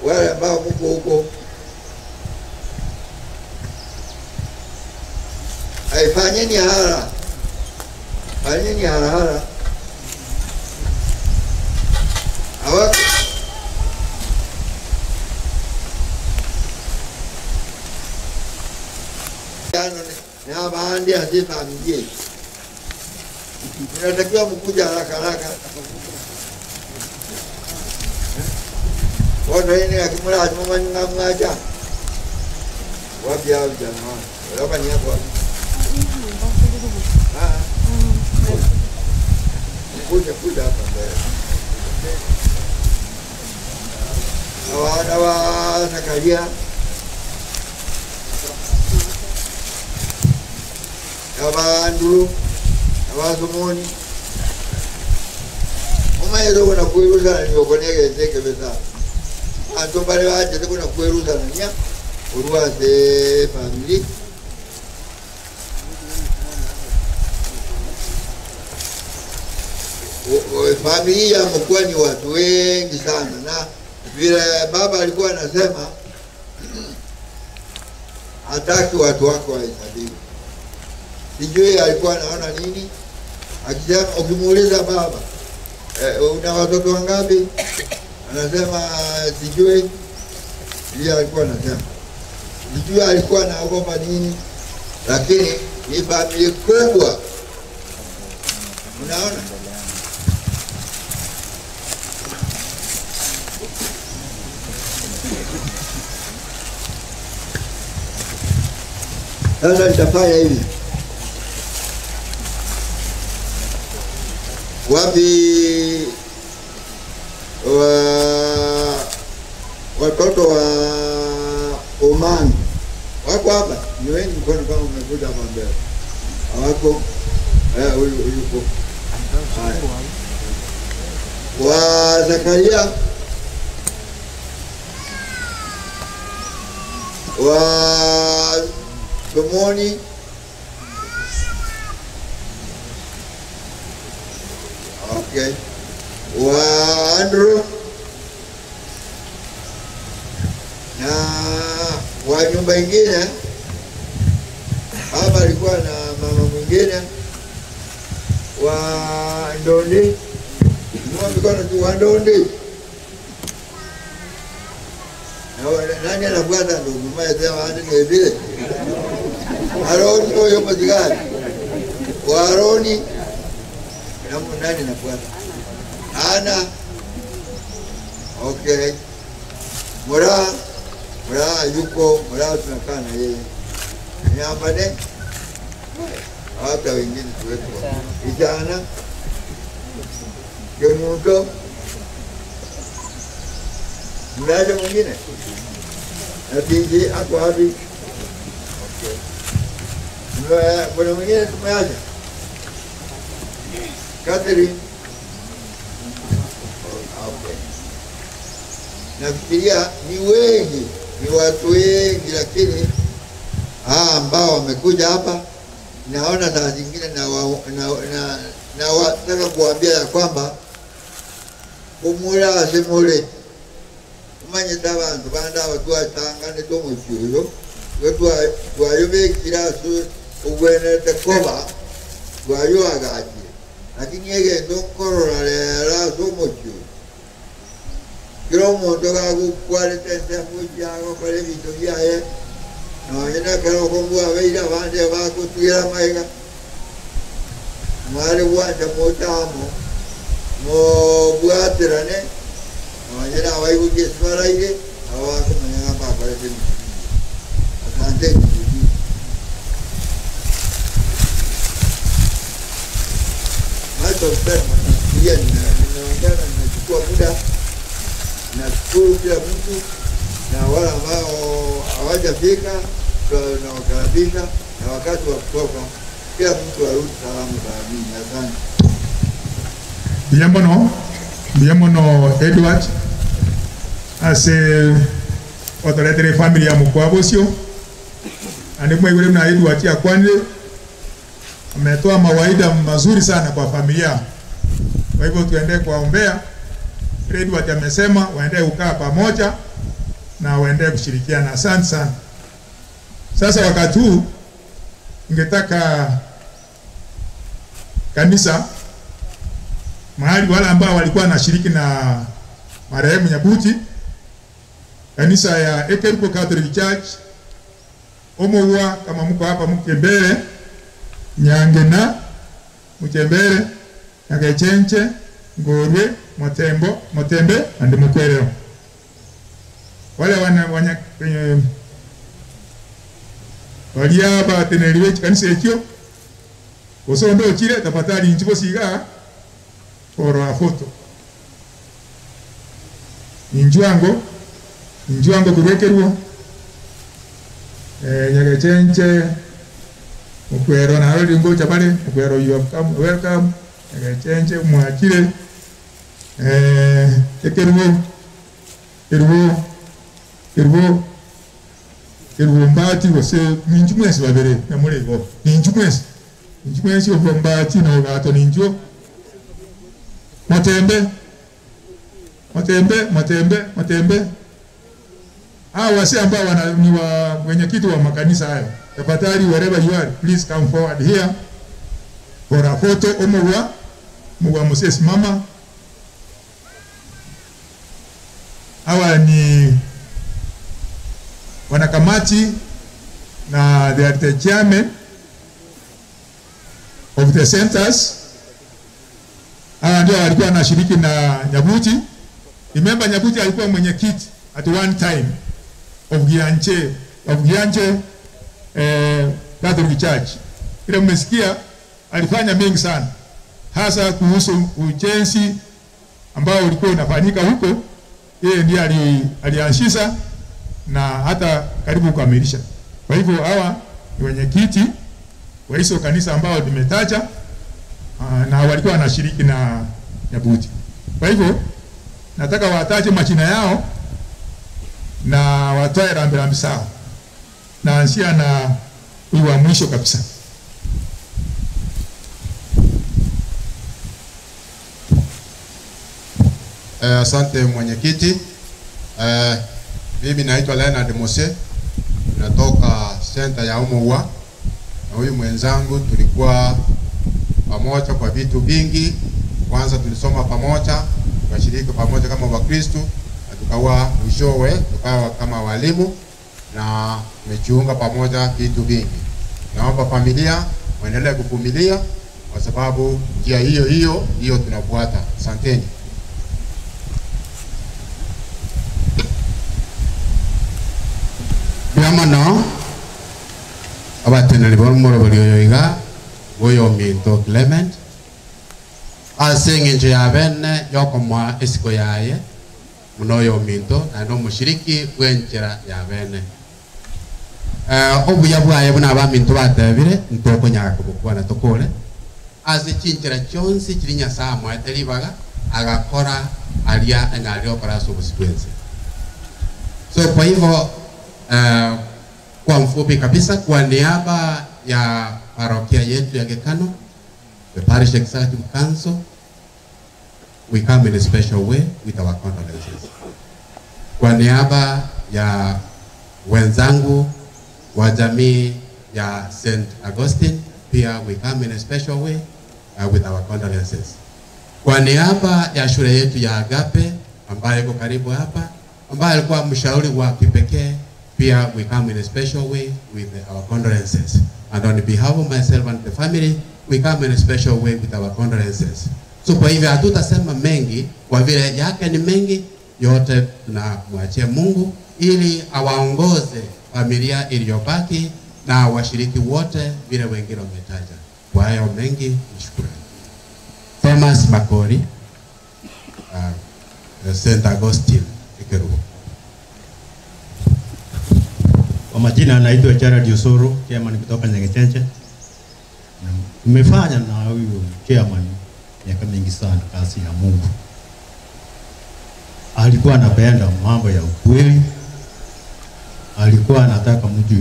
[SPEAKER 6] Wale ambao mko huko, fanyeni hara. Fanyeni hara hara. Hawako. Na baadhi ya familia mnatakiwa mkuja haraka haraka. Watu ini akimula mama ngamwacha. Wapi hao jamaa? Hapa ni hapo. Ah. Kuja kuja hapa mbele. Hawa wa Zakaria. Abandulu, abasomoni. Umayezo kuna kuiruza ni okonege teke besa. Anto bale baje kuna kuiruza nya. Uruase family. Familia mkuwa ni watu wengi sana, na vile baba alikuwa anasema hataki watu wako wahesabiwe. Sijui alikuwa anaona nini. Akisema, ukimuuliza baba, una watoto wangapi? Anasema sijui. Ndiye alikuwa anasema. Sijui alikuwa anaogopa nini, lakini ni familia kubwa. Unaona? Sasa nitafanya hivi. Wapi watoto wa Oman wako hapa? Ni wengi mkono kama umekuja hapa mbele. Hawako? Huyu yuko. Wa Zakaria Wa Somoni. Okay. Wa Andrew. Na wa nyumba ingine hapa alikuwa na mama mwingine wa Ndondi. Mikono tu wa Ndondi. Na nani anafuata ndugu mmoja sema ni vile. Aroni huyo mzigani. Wa Aroni na nani anafuata? Ana. Okay. Mora yuko, Mora tunakaa na yeye. Nyambane hata wengine tuwepo. Ijana Kemuto mlaja mwingine na tiji ako wapi? Okay. Kuna mwingine tumeacha? Catherine. Okay. Nafikiria ni wengi, ni watu wengi, lakini ambao wamekuja hapa naona saa zingine na nataka kuambia ya kwamba kumula asemule umanyita abantu banda abatwatangane tomukyuyo twayobekira obwenete koba twayoagakire, lakini egenda okukorora leero somukyuyo kila omuntu gagukwarete ensemu kyagokora ebintu byaye nonyina karoko mbwabeire abandi bakutwira amaiga mwari bwanja mutamo mubwatirane nonyina abaigukia esibaraire abo bakumanya bakorete ebintu. Asante. Nafikiria ninaongea na ninachukua muda. Nashukuru kila mtu na wale ambao hawajafika tunawakaribisha, na wakati wa kutoka kila mtu arudi salama salimini. Asante.
[SPEAKER 3] Biamono Edward ase otoletere family ya Mukwabosio ande mwe na Edward ya kwanza ametoa mawaida mazuri sana kwa familia. Kwa hivyo tuende kuwaombea. Edward amesema waende kukaa pamoja na waende kushirikiana. Asante sana. Sasa wakati huu ningetaka kanisa mahali wale ambao walikuwa wanashiriki na marehemu Nyabuti, kanisa ya Ekeruko Catholic Church Omowa, kama mko hapa mkembele Nyangena, mkembele Nyagechenche, Ngorwe, Motembo, Motembe and Mukwereo. Wale wana walia bateneriwe kanisa ekyo osondo chile tafadhali nchibo siga for a photo. Injuango kurekerwo Nyagechenche, Mukwero na rodi ngocha pale Mukwero, you have come, welcome. Nyagechenche mwachile Ekeruo Eruo Eruo Eruo mbati wose ninjumwesi babere namurego ninjumwesi ombati no gato ninjo Motembe Motembe Hawa wase ambao ni wa mwenyekiti wa makanisa hayo, tafadhali wherever you are, please come forward here for a photo. Omowa Mwa Moses mama. Hawa ni wanakamati na they are the chairman of the centers. Hawa ndio walikuwa wanashiriki na Nyabuti. Remember Nyabuti alikuwa mwenyekiti at one time of Gianche Catholic Church. Ile mmesikia alifanya mengi sana, hasa kuhusu ujenzi ambao ulikuwa unafanyika huko. Yeye ndiye alianzisha na hata karibu kukamilisha. Kwa hivyo hawa ni wenyekiti wa hizo kanisa ambao nimetaja, na walikuwa wanashiriki na Nyabuti. Kwa hivyo nataka wataje majina yao na watoe rambirambi sawa. Naanzia na huyu wa mwisho kabisa.
[SPEAKER 7] Asante mwenyekiti. Mimi naitwa Leonard Mose, natoka center ya Umuwa, na huyu mwenzangu tulikuwa pamoja kwa vitu vingi. Kwanza tulisoma pamoja, tukashiriki pamoja kama Wakristo, na tukawa mwishowe tukawa kama walimu na tumejiunga pamoja vitu vingi. Naomba familia muendelee kuvumilia kwa sababu njia hiyo hiyo ndiyo tunafuata. Asanteni.
[SPEAKER 8] Biamano abateneri bomorobori oyo iga oyo minto Clement ase eng'encho ya bene yokomoa esiko yaye muno oyo minto naende omoshiriki bwenchera ya bene. Obuya bwaye buna abaminto batebire ntokonyaka kobokwana tokore ase chinchera chionsi chiri Nyasaye amoete ribaga agakora aria eng'aria okora ase obosi bwense. So kwa hivyo kwa mfupi kabisa, kwa niaba ya parokia yetu ya Gekano, the Parish Executive Council, we come in a special way with our condolences. Kwa niaba ya wenzangu wa jamii ya St. Augustine, pia we come in a special way with our condolences. Kwa niaba ya shule yetu ya Agape ambayo iko karibu hapa, ambaye alikuwa mshauri wa kipekee, pia we come in a special way with our condolences. And on behalf of myself and the family, we come in a special way with our condolences. So kwa hivyo hatutasema mengi, kwa vile yake ni mengi, yote tunamwachia Mungu ili awaongoze familia iliyobaki na washiriki wote vile wengine wametaja. Kwa hayo mengi, nishukuru. Thomas Makori, St. Augustine, Ikerubo.
[SPEAKER 9] Kwa majina naitwa Gerard Yusuru, chairman kutoka Nyagechenche. Nimefanya na huyu chairman miaka mingi sana kazi ya Mungu. Alikuwa anapenda mambo ya ukweli. Alikuwa anataka mtu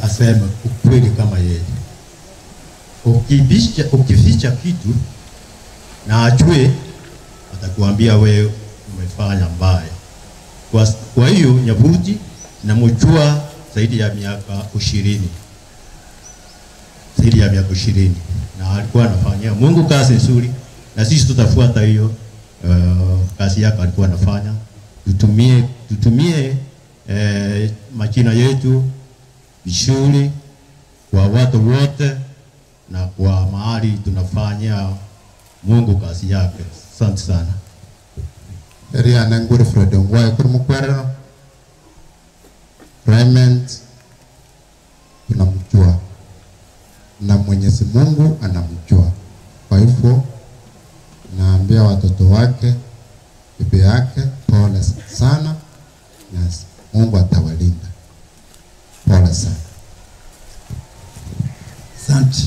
[SPEAKER 9] aseme ukweli kama yeye. Ukificha kitu na ajue, atakuambia wewe umefanya mbaya. Kwa hiyo Nyabuti namjua zaidi ya miaka 20. Zaidi ya miaka 20. Na alikuwa anafanyia Mungu kazi nzuri, na sisi tutafuata hiyo kazi yake alikuwa anafanya. Tutumie majina yetu vizuri kwa watu wote na kwa mahali tunafanyia Mungu kazi yake. Asante sana.
[SPEAKER 7] Eria nanguri Fred Ngwae kurumukwerero. Clement tunamjua na Mwenyezi Mungu anamjua. Kwa hivyo naambia watoto wake, bibi yake, pole sana na Mungu atawalinda. Pole sana.
[SPEAKER 10] Asante.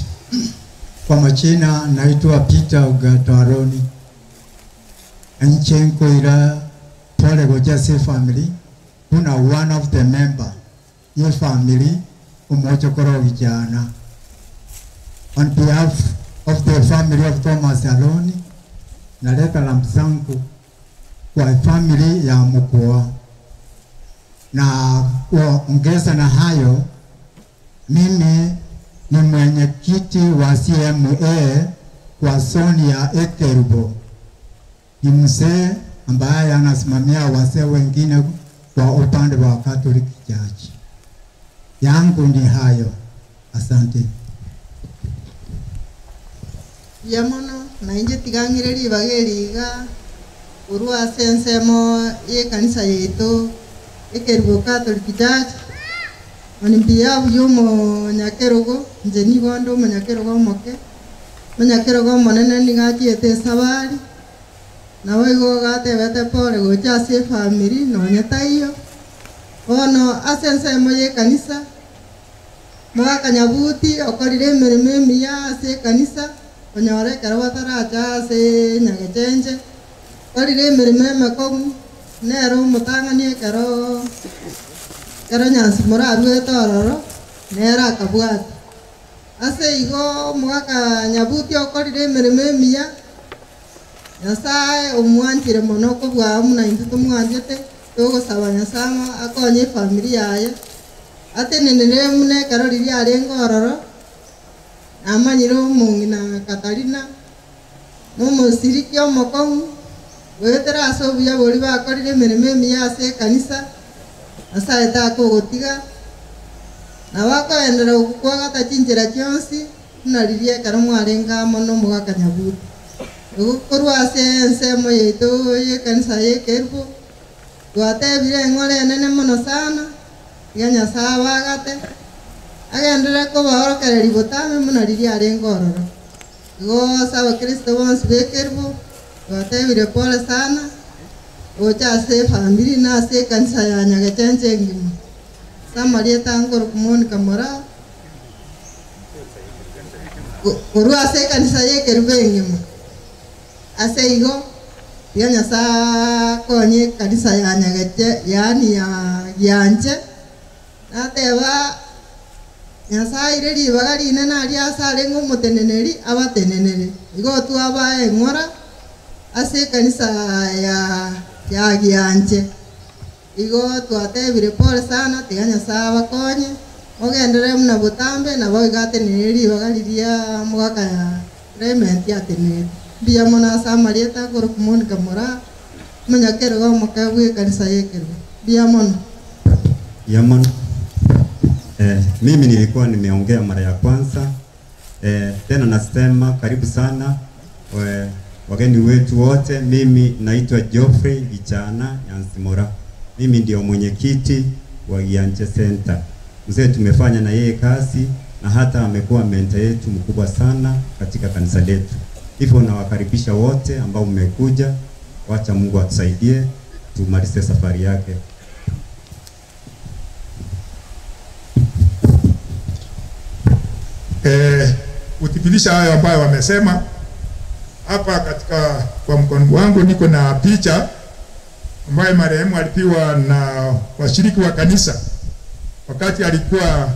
[SPEAKER 10] Kwa majina naitwa Peter Ugataroni. Nchenkoira pole gojase family kuna one of the member ye family umoja koro vijana. On behalf of the family of Thomas Aloni, naleta salamu zangu kwa family ya mkoa. Na kuongeza na hayo, mimi ni mwenyekiti wa CMA kwa zoni ya Ekerubo. Ni mzee ambaye anasimamia wazee wengine kwa upande wa Catholic Church. Yangu ni hayo. Asante.
[SPEAKER 11] Yamono na inje tigangire ibageriga urwa sensemo ye kanisa yetu Ekerubo Catholic Church. Onimbia uyomo nyakerugo nje nigondo munyakerugo moke munyakerugo monene nigachiete sabari nawe igo gatebete pole gocha ase family nonye taiyo bono ase ensemo ye kanisa mwaka Nyabuti okorire emirimo emiya ase ekanisa onyore ekero bataracha ase Nyagechenche okorire emirimo emekong'u nere omotang'ani ekero Kero Nyansimora arwete ororo nere akabwata ase igo omogaka Nyabuti okorire emeremo emiya Nyasaye omwanchire mono kobua muna intwe tomwanchete togosaba Nyasaye akonye efamiri yaye atenenere muna ekero riria arenge ororo namanyire omong'ina Katarina nomosiriki omokong'u goetera ase obuya boria bakorire emeremo emiya ase ekanisa Nyasaye takogotiga nabakoendera gokwagata chinchera chionsi buna riria ekero mwarenge amo na omogaka Nyabuti korwa ase ensemo yaito ya ekanisa ya ekerubo twatebire eng'ora enene mono sana iga Nyasaye abagate agendere kobaorokereria botame muna riria arenge ororo igo ase abakristo bonsi ba ekerubo twatebire pole sana gocha ase efamiri na ase ekanisa ya Nyagechenche engima ase amarieta nkoro Monica Moraa korwa ase ekanisa ya ekerubo engima ase igo iga Nyasaye akonye ekanisa ya Nyageche yaani ya Gianche nateba Nyasaye aire ribaga rinene aria ase arenge omoteneneri abatenenere igo twabae eng'ora ase ekanisa ya Gianche igo twatebire pole sana tiga Nyasaye abakonye ogendere muna botambe nabo iga atenenere ribaga riria omogaka Clement atenenere mbuya mono ase amarieta akoro Monica Moraa omonyakerogo omoke bwa ekanisa ya ekerubo mbuya mono.
[SPEAKER 5] Mbuya mono. Mimi nilikuwa nimeongea mara ya kwanza. Tena nasema karibu sana wageni wetu wote. Mimi naitwa Geoffrey Gichana Nyansimora. Mimi ndio mwenyekiti wa Gianche Center. Mzee tumefanya na yeye kazi na hata amekuwa mentor yetu mkubwa sana katika kanisa letu. Hivyo nawakaribisha wote ambao mmekuja. Wacha Mungu atusaidie tumalize safari yake.
[SPEAKER 3] Kuthibitisha hayo ambayo wamesema hapa katika kwa mkono wangu niko na picha ambayo marehemu alipiwa na washiriki wa kanisa wakati alikuwa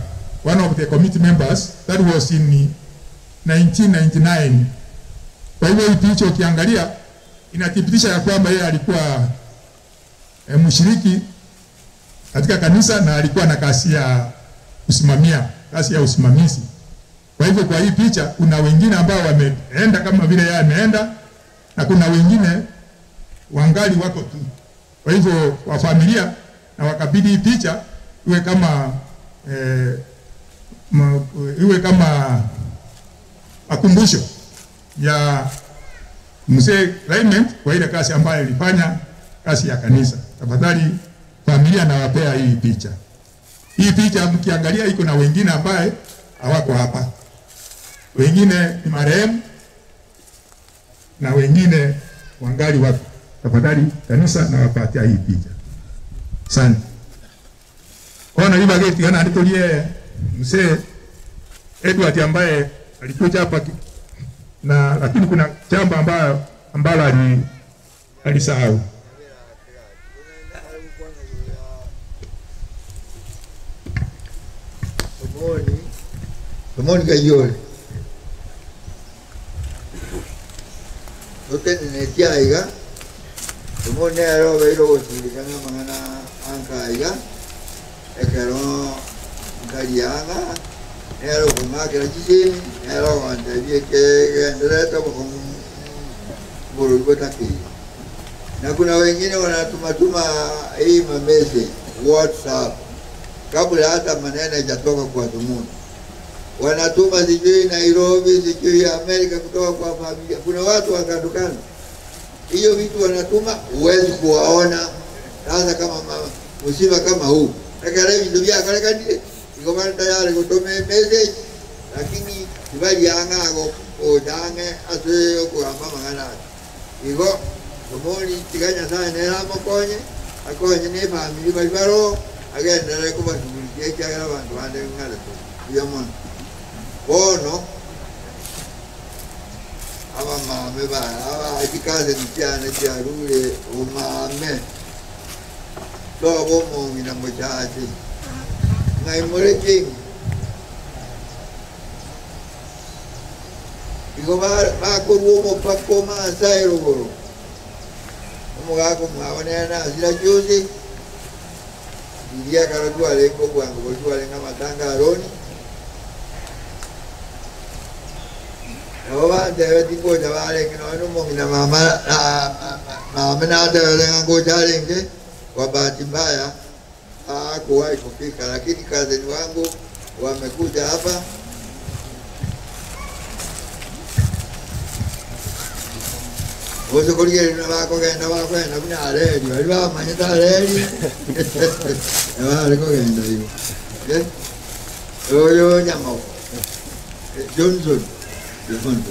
[SPEAKER 3] one of the committee members. That was in 1999. Kwa hivyo hii picha ukiangalia inathibitisha ya kwamba yeye alikuwa mshiriki katika kanisa na alikuwa na kazi ya kusimamia, kazi ya usimamizi. Kwa hivyo kwa hii picha kuna wengine ambao wameenda kama vile yeye ameenda na kuna wengine wangali wako tu. Kwa hivyo wa familia na wakabidi hii picha iwe kama iwe kama akumbusho ya mzee Clement kwa ile kazi ambayo alifanya, kazi ya kanisa. Tafadhali familia nawapea hii picha. Hii picha mkiangalia iko na wengine ambaye hawako hapa. Wengine ni marehemu na wengine wangali wako. Tafadhali kanisa nawapatia hii picha. Asante. Ona hiba geti ana alitolie mzee Edward ambaye alikuja hapa na lakini kuna jambo ambalo alisahau.
[SPEAKER 6] Tomoni Kayole. Totenene aiga. Tomoni ero beiro gosulikana mangana anka aiga. Ekero nkarianga. Ero kumakera chisimi. Ero wantebie ke endeleta burubota ki. Na kuna wengine wanatumatuma hii message WhatsApp kabla hata maneno hajatoka kwa dhumuni. Wanatuma sijui Nairobi, sijui Amerika kutoka kwa familia. Kuna watu wakandukana. Hiyo vitu wanatuma huwezi kuwaona. Sasa kama msiba kama huu. Ekere vitu vya kale kandile. Iko bana tayari kutome message lakini ibali yanga go odange ase ko mama ngana. Iko tomoni tiganya sana nera mokonye akonye ne family bali baro agendere kubashughulikia kyagala abantu bande ngale to. Yamon. Bono aba mame ba aba ekikaze ntyana kyarule umame tobo mongina muchache Ng'ai more king. Igo bakorwa omopaka omasa erogoro. Omogaka omwabo nere nasira juzi. Iria karo twarenge obwango bori twarenge amatanga Aroni. Nabo bantebe tingocha barenge nonya na omong'ina mama mama natebete ng'a ngocha arenge kwa bahati mbaya hakuwahi kufika, lakini kazini wangu wamekuja hapa. Oso korigeri na bakogenda bakogenda buna areri bari bamanyete areri nabare kogenda igo. Oyo Nyamoko Johnson Johnson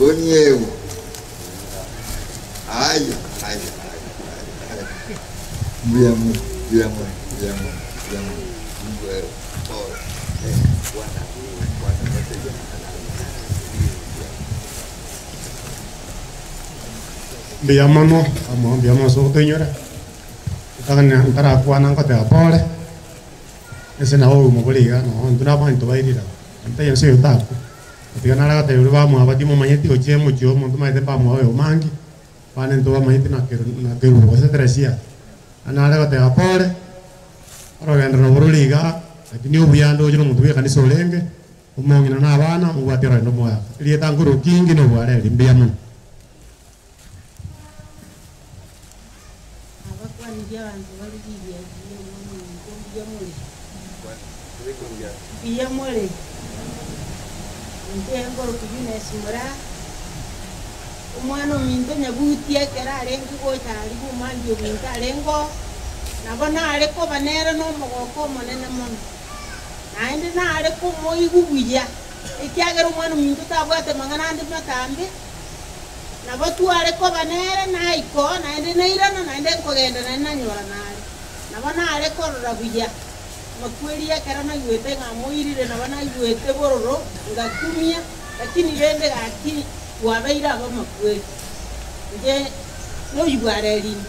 [SPEAKER 6] Onyewo aya aya aya mbuya mu mbuya mu mbuya mu mbuya mu mbuya pole bwana bwana
[SPEAKER 12] mbuya mono amo mbuya mono sogotoinyora ntarakwana nkoteba pole ese nabo omoboriga no intwe nabanto bairira nte ense eyo taku tiga naragatebia ori bamwaba timomanyeti gochia emochie omonto maete mbamwaba oyo mangi bane nto bamanyeti nakerubo gose teresia nare goteba pole orogendo noborori iga lakini obuyande oche na omonto bwa ekanisa orenge omong'ina na abana obwate orogendo omwaka erieta nkoro kingi na obwareri mbuya mono.
[SPEAKER 13] Mbuya nte ngoro kujunesimura omwana ominto Nyabuti ekero arenge gocha aria omwambi ominto arengo nabo nare koba nere na omogoko omonene mono naende nare komoigwa buya ekiagera omwana ominto tabwate mang'ana ande matambe nabo tware koba nere naiko naende nairana naende nkogenda naende nanyora nare nabo nare korora buya makweri ekero naigwete ng'a moirire nabo naigwete bororo ngakumia lakini rende gaki wabeire aba makweri nje noigwarerine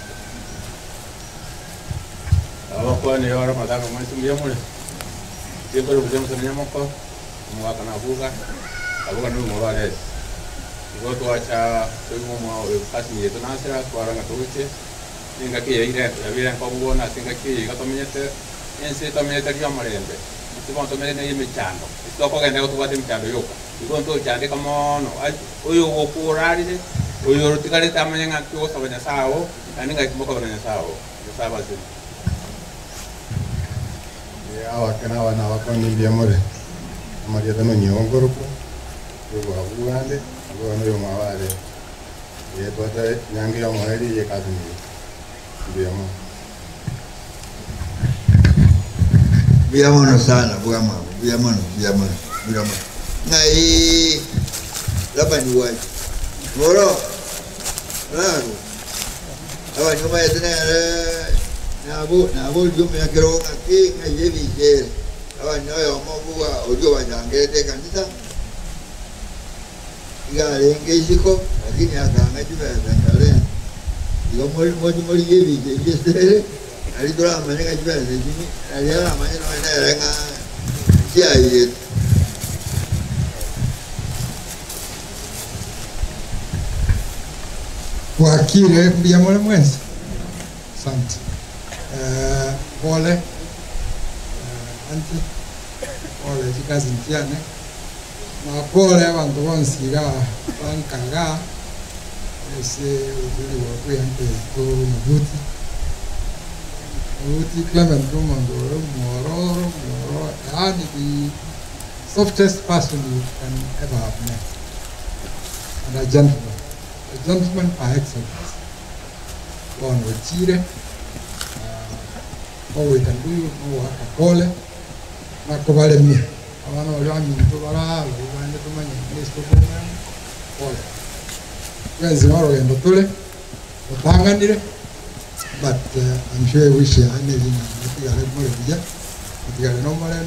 [SPEAKER 14] abakwane ora matanga mwensi mbuya more tiekore buya musana Nyamoko omogaka nabuga abuga no morwarete igo twacha toigwa kasi yetu nasira twaranga togoche ningaki yaire yabire nkobona ase ngaki iga tomenyete ense tomenyete ria omorembe ase bono tomenyete na emechando ase tokogenda igo tobwate emechando yoka igo ntochandeka mono oyo ogokurarire oyo orotigarete amanye ng'aki ogosaba Nyasaye oo naende ng'aki mokobana Nyasaye oo Nyasaye abasime.
[SPEAKER 7] Abakana abana bakoni mbuya more amarieta nonyewo nkorokwa obwabugande abana oyo mwabare yetwata nyange ya omoeri yekazimire mbuya mono.
[SPEAKER 6] Mbuya mono sana buya mono mbuya mono mbuya mono mbuya mono ng'ai labda ni waji moro raru aba nyuma yetenere nabo nabo jume yakero ng'aki ng'ayebichere aba nyoyo omobuga orio bachangete ekanisa iga arenge isiko lakini akang'a chibesa nkare igo mori mori yebiche yesere ari toramanye ng'a chibesa echimi ari aramanye noenere ng'a chiairete.
[SPEAKER 10] Wakire mbuya more mwensi asante. Pole anti pole chikazi ntiane na pole abantu bonsi iga bankaga ese uzuri wakwe to Nyabuti Nyabuti Clement Omondoro mororo mororo yani the softest person you can ever have met and a gentleman par excellence. Born with Chile, all we can do, no akakole, nakobalemia. Abana bari baminto baralo, bande tumanye Kristo kumana, pole. Twenzi marogendo tule, otanganire, but I'm sure we share anything mutigare more buya, mutigare no more,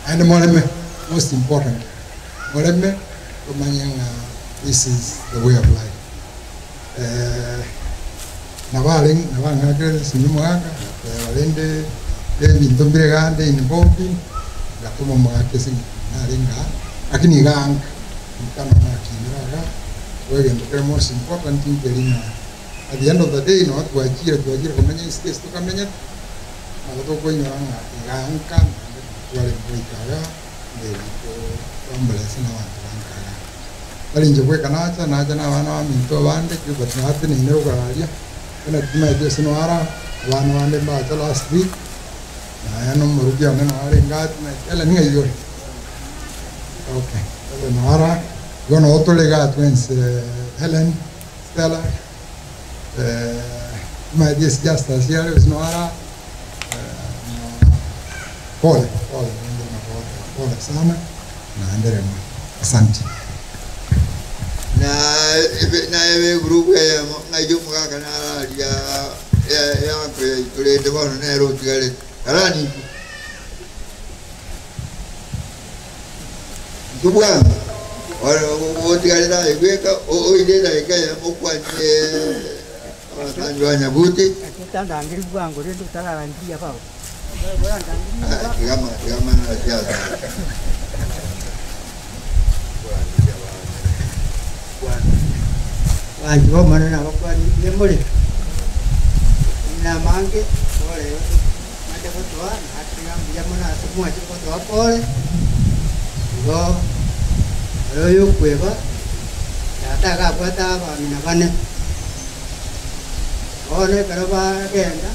[SPEAKER 10] and moreme, most important. Moreme, tumanye nga this is the way of life. Nabale nabangakere sinyumwaka balende ebintu mbire involved gatuma mwake sinarenga lakini ganga mkana nakiraga wegendo kere most important thing kelina at the end of the day no twajira kumenya space tukamenya na tukoinyora ganga twale mboikaga ndiko ambulance na bantu bankaga balinje kweka nacha nacha na bana ba minto bande but nate ni nerugaria kana tima dio sino ara bana bande bacha last week na ya no murugia na are ngati na ela ninga yore okay ela no ara gono otro legato en Helen Stella ma dies just as here no ara pole pole pole sana na endelea. Asante.
[SPEAKER 6] Na ebe grupu ya ngajo mugaka na ya ya ya tulende bono nero tigale karani tubwa ora o tigale da igweka o ide da ikaya mokwanye atanjwa nyabuti
[SPEAKER 15] tandangiri bwangu rendo tararangia pao
[SPEAKER 6] kama kama na siasa
[SPEAKER 15] wanju bomana nabakwani nemuli namange pole mande kutoa natinga mbuya asemwa chikotoa pole ngo oyo kweba yataka kwata bamina bane one karo bagenda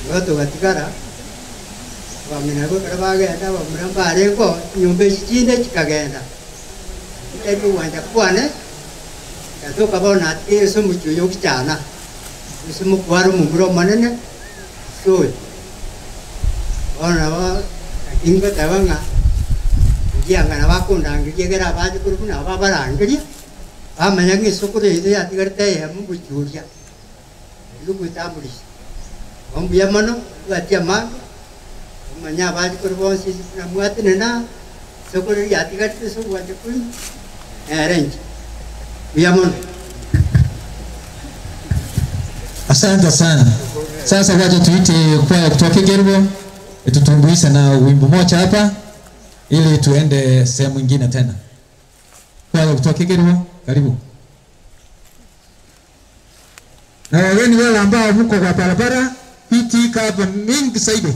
[SPEAKER 15] ngo tugatigara bamina ko karo bagenda bamura barengo nyumba chinde chikagenda kitari wanja kwane katoka bona atiso muchuyo kichana isumu kwaro mumuro manene so ona ba inga tawanga ngianga na bakunda ngigera baje kuruna babarangiria bamanya ngisukure izo yatigarte ya muguchuria lugutambulisha ombuya mono batia ma manya baje kurbonsi na muatene na sukure yatigarte so waje kun arrange.
[SPEAKER 16] Asante sana. Sasa wacha tuite kwaya kutoka Kegerbo itutumbuize na wimbo moja hapa ili tuende sehemu nyingine tena. Kwaya kutoka Kegerbo, karibu. Na wageni wale ambao mko kwa barabara, viti hapa mingi zaidi.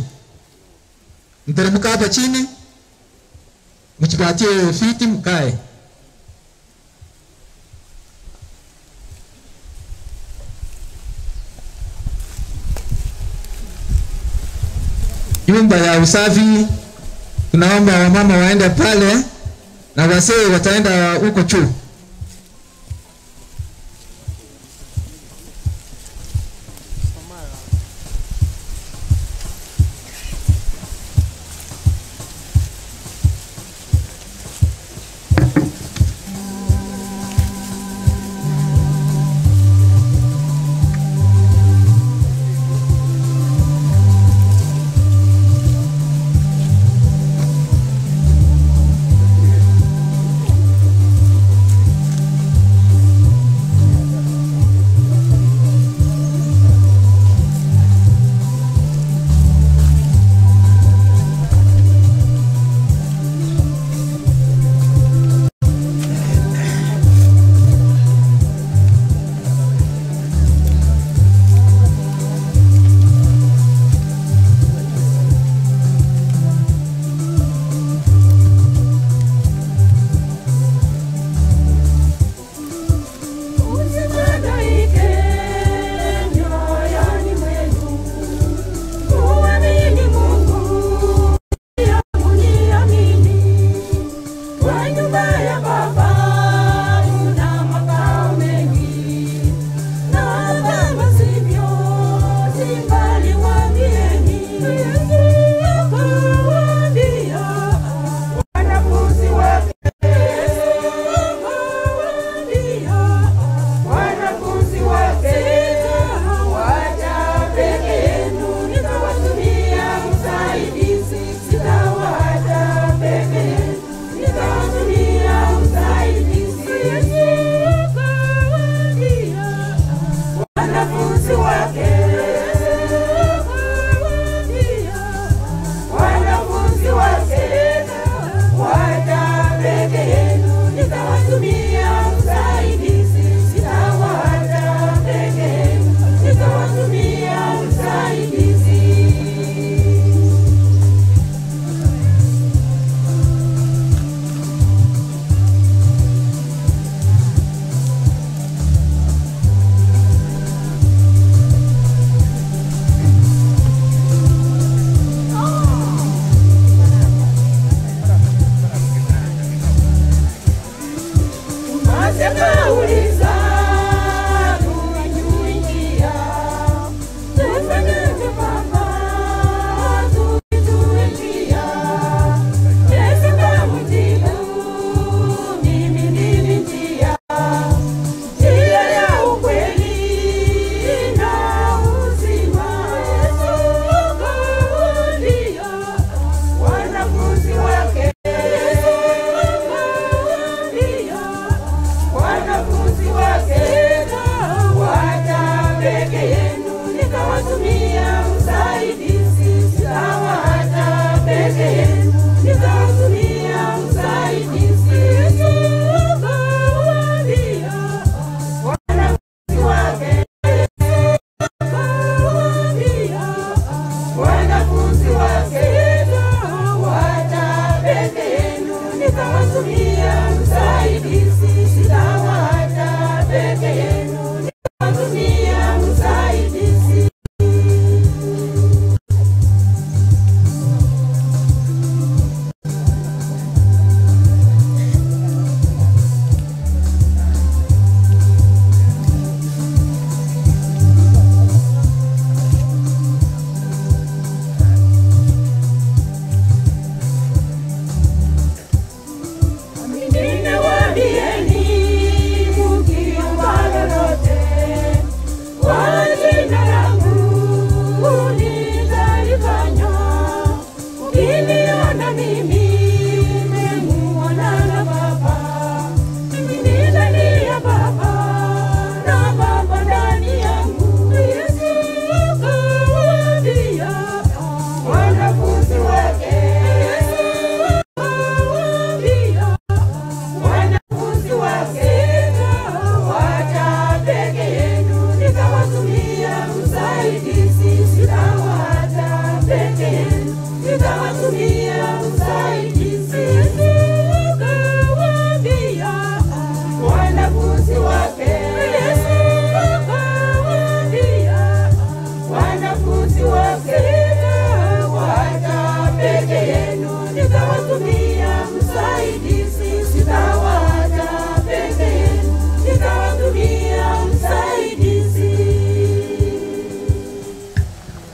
[SPEAKER 16] Mteremka hapa chini. Mjipatie viti mkae. Nyumba ya usafi tunaomba wamama waende pale na wasee wataenda huko juu.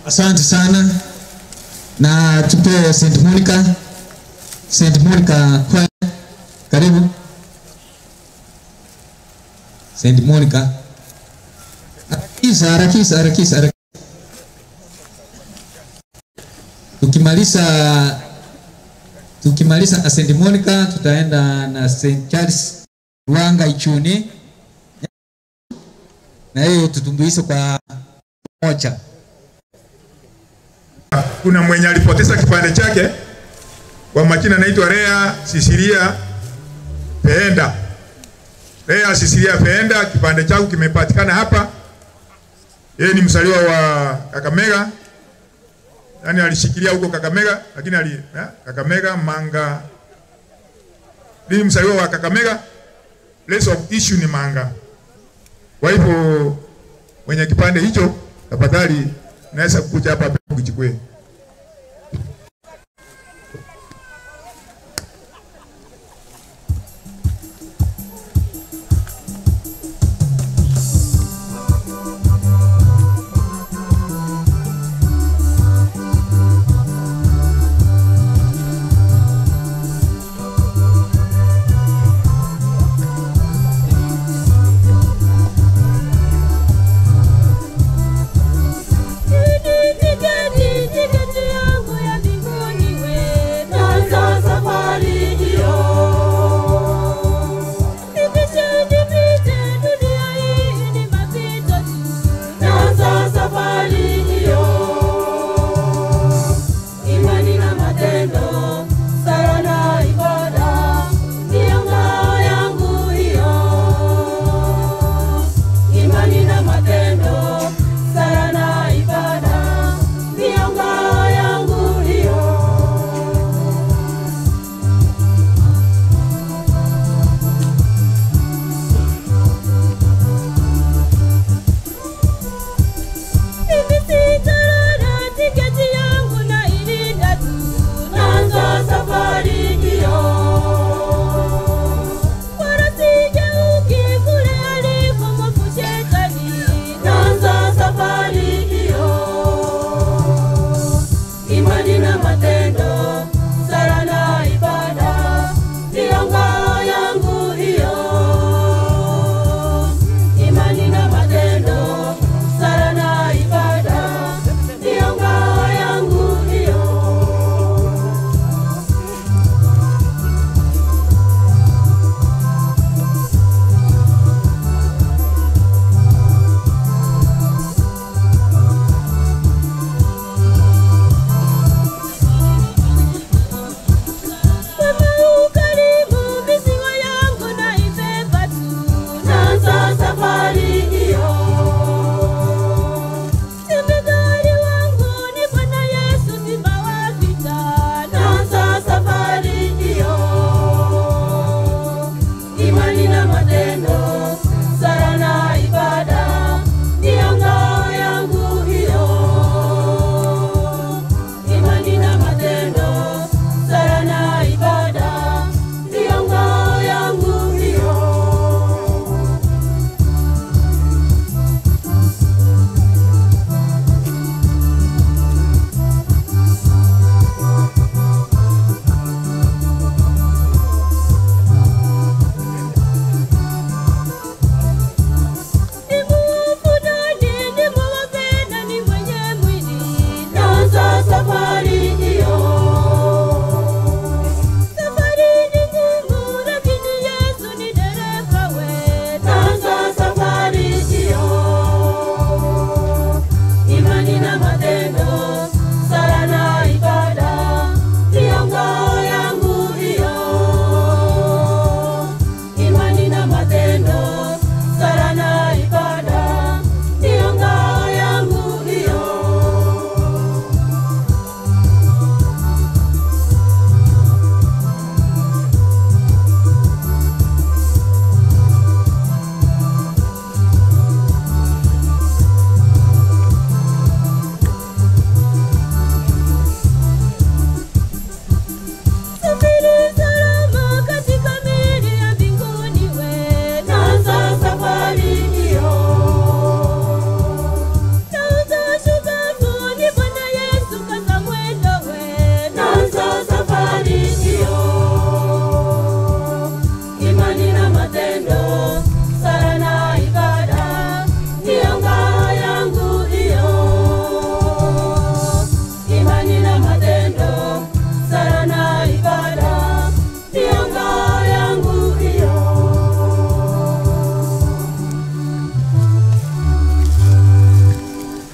[SPEAKER 16] Asante sana. Na tupe St. Monica. St. Monica Choir. Karibu. St. Monica. Harakisha, harakisha, harakisha, harakisha. Tukimaliza na St. Monica tutaenda na St. Charles Lwanga Ichuni. Na hiyo tutumbuize kwa moja.
[SPEAKER 3] Kuna mwenye alipoteza kipande chake kwa majina anaitwa Rea Sisilia Peenda. Rea Sisilia Peenda, kipande chako kimepatikana hapa. Yeye ni mzaliwa wa Kakamega. Yaani alishikilia huko Kakamega, lakini Kakamega Manga. Ni mzaliwa wa Kakamega. Place of issue ni Manga. Kwa hivyo mwenye kipande hicho tafadhali naweza kukuja hapa kuchukue.
[SPEAKER 4] Naanza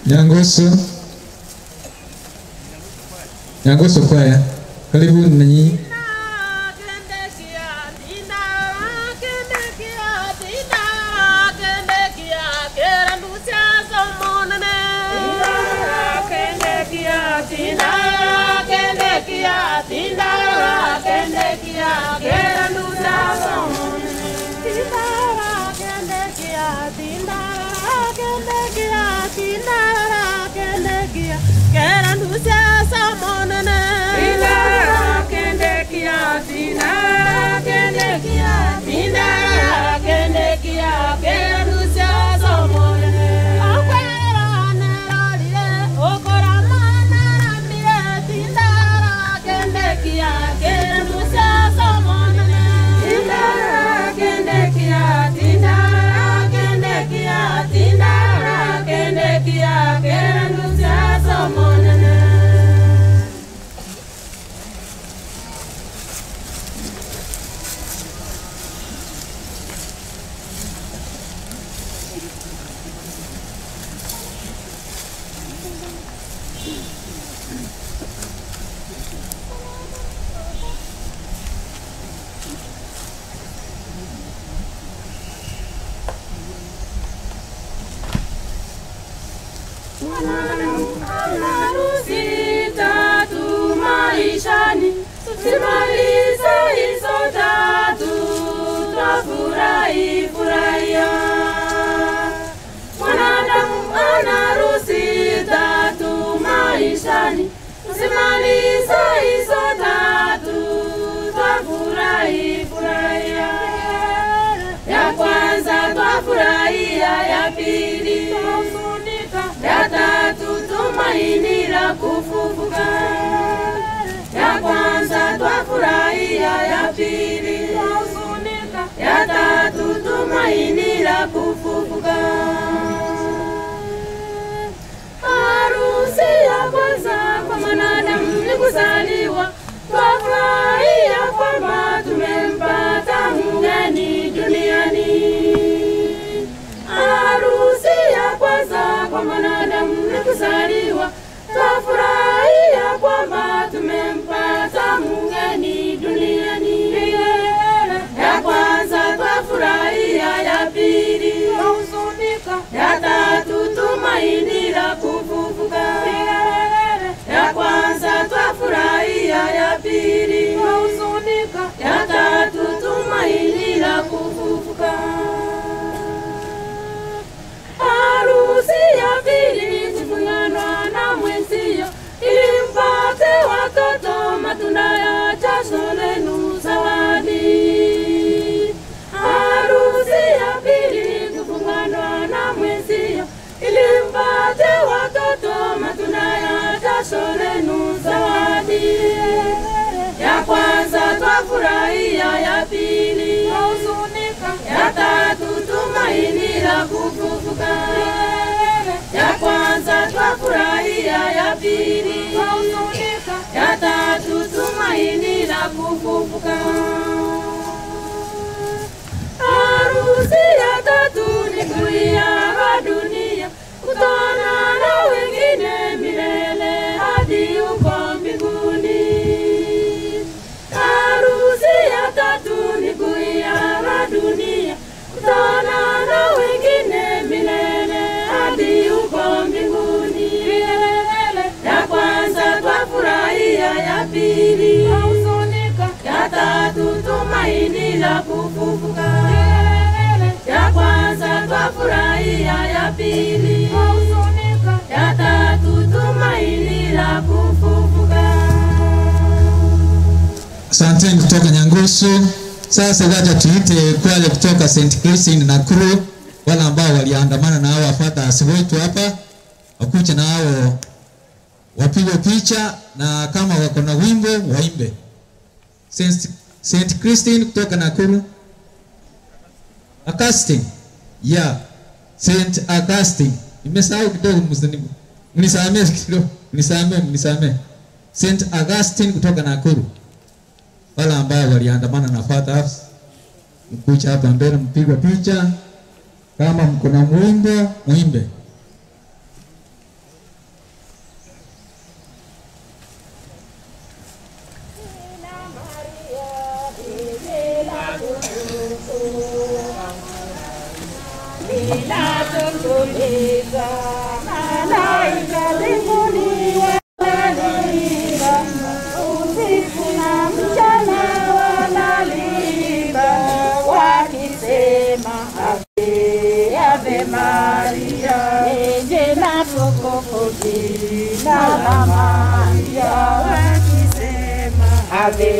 [SPEAKER 16] Nyangoso. Nyangoso kwaya. Karibu nanyi. Asanteni kutoka Nyangusu. Sasa wacha tuite kwale kutoka St. Christine Nakuru, wale ambao waliandamana na hao fathers wetu hapa, wakuche na hao wapige picha na kama wako na wimbo waimbe. St. Christine kutoka Nakuru. Augustine. Yeah. St. Augustine. Nimesahau kidogo, mnisamee kidogo. Mnisamee. St. Augustine kutoka Nakuru. Wale ambao waliandamana na fathers, mkuja hapa mbele mpigwe picha. Kama mko na mwimbo, muimbe.
[SPEAKER 4] Wanaliimba, malaika mbinguni wanaliimba, usiku na mchana wanaliimba, wakisema Ave, Ave Maria, jina tukufu, jina la Maria, wakisema Ave,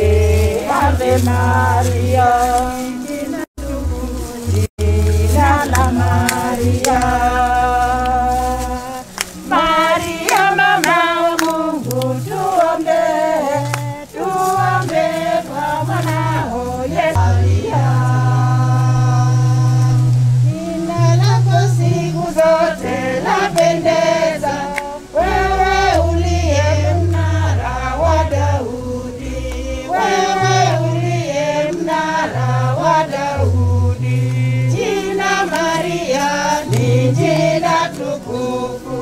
[SPEAKER 4] Ave Maria, jina tukufu, jina la Maria. Maria mama wa Mungu, tuombe, tuombe kwa mwanao Yesu. Maria, jina lako siku zote lapendeza, wewe uliye mnara wa Daudi, wewe uliye mnara wa Daudi. Jina Maria ni jina tukufu,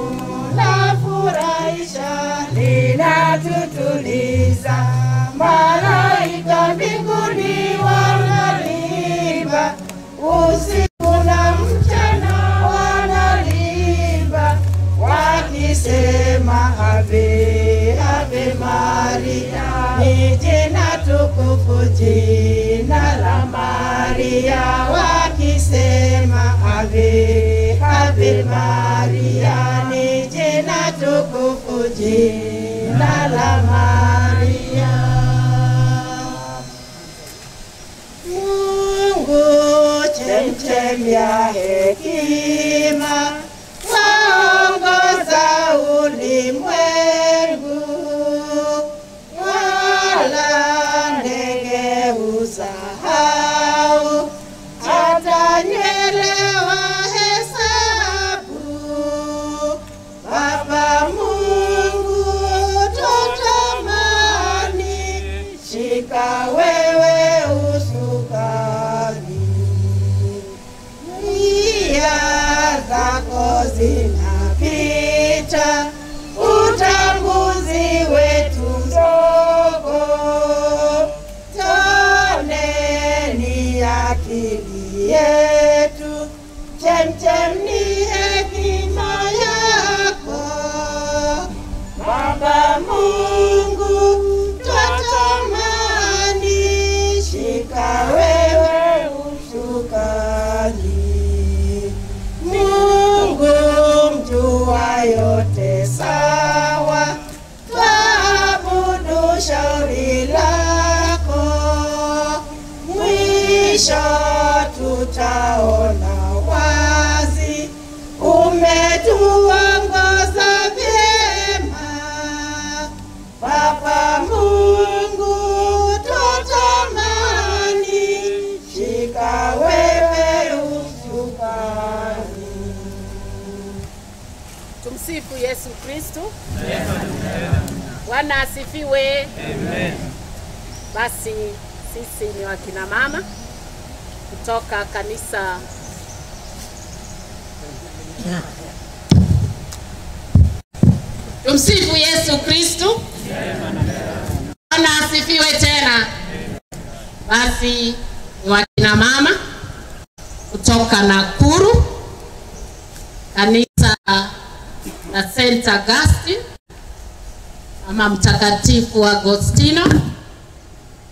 [SPEAKER 4] lafurahisha, linatutuliza. Malaika mbinguni wanalimba, usiku na mchana wanalimba, wakisema Ave, Ave Maria, ni jina tukufu, jina la Maria, wakisema Ave, Ave Maria, ni jina tukufu, jina la Maria. Mungu chemchem ya hekima, waongoza ulimwengu, wala ndege husahau, hata nywele wahesabu. Baba Mungu tutamani, shika wewe usukani, njia zako zinapita, utambuzi wetu mdogo, toneni akili yetu, chemchem ni hekima yako. Baba Mungu twatamani, shika wewe usukani. Mungu mjua yote sawa, twabudu shauri lako, mwisho tutaona wazi, umetuongoza vyema. Baba Mungu twatamani, shika wewe usukani.
[SPEAKER 17] Tumsifu Yesu Kristo. Bwana asifiwe. Amen. Basi sisi ni wakina mama kutoka kanisa Tumsifu Yesu Kristo. Bwana asifiwe tena. Basi ni wakina mama kutoka Nakuru, kanisa la Saint Augustine ama Mtakatifu Agostino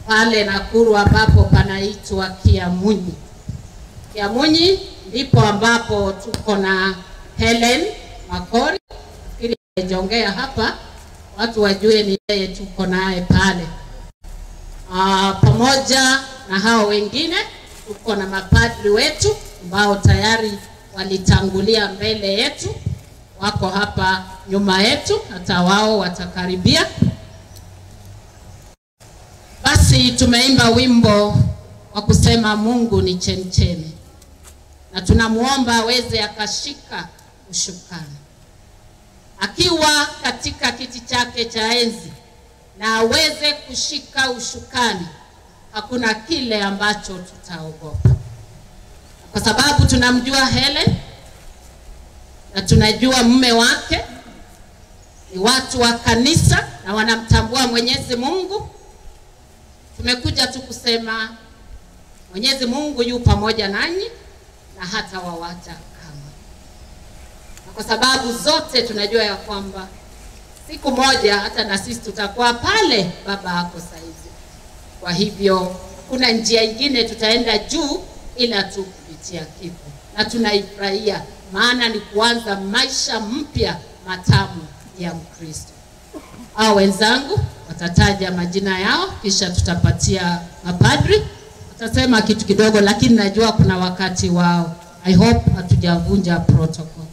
[SPEAKER 17] pale Nakuru ambapo panaitwa Kiamunyi. Kiamunyi ndipo ambapo tuko na Helen Makori. Nafikiri jongea hapa watu wajue ni yeye tuko naye pale. Pamoja na hao wengine tuko na mapadri wetu ambao tayari walitangulia mbele yetu, wako hapa nyuma yetu, hata wao watakaribia. Basi tumeimba wimbo wa kusema Mungu ni chemchemi, na tunamuomba aweze akashika usukani akiwa katika kiti chake cha enzi, na aweze kushika usukani. Hakuna kile ambacho tutaogopa, kwa sababu tunamjua Helen na tunajua mume wake ni watu wa kanisa na wanamtambua Mwenyezi Mungu. Tumekuja tu kusema Mwenyezi Mungu yu pamoja nanyi na hata wawacha kamwe. kwa sababu zote tunajua ya kwamba siku moja hata na sisi tutakuwa pale baba ako saizi. Kwa hivyo kuna njia ingine tutaenda juu ila tu kupitia kifo, na tunaifurahia, maana ni kuanza maisha mpya matamu ya Mkristo. Hao wenzangu watataja majina yao, kisha tutapatia mapadri, watasema kitu kidogo, lakini najua kuna wakati wao. I hope hatujavunja protocol.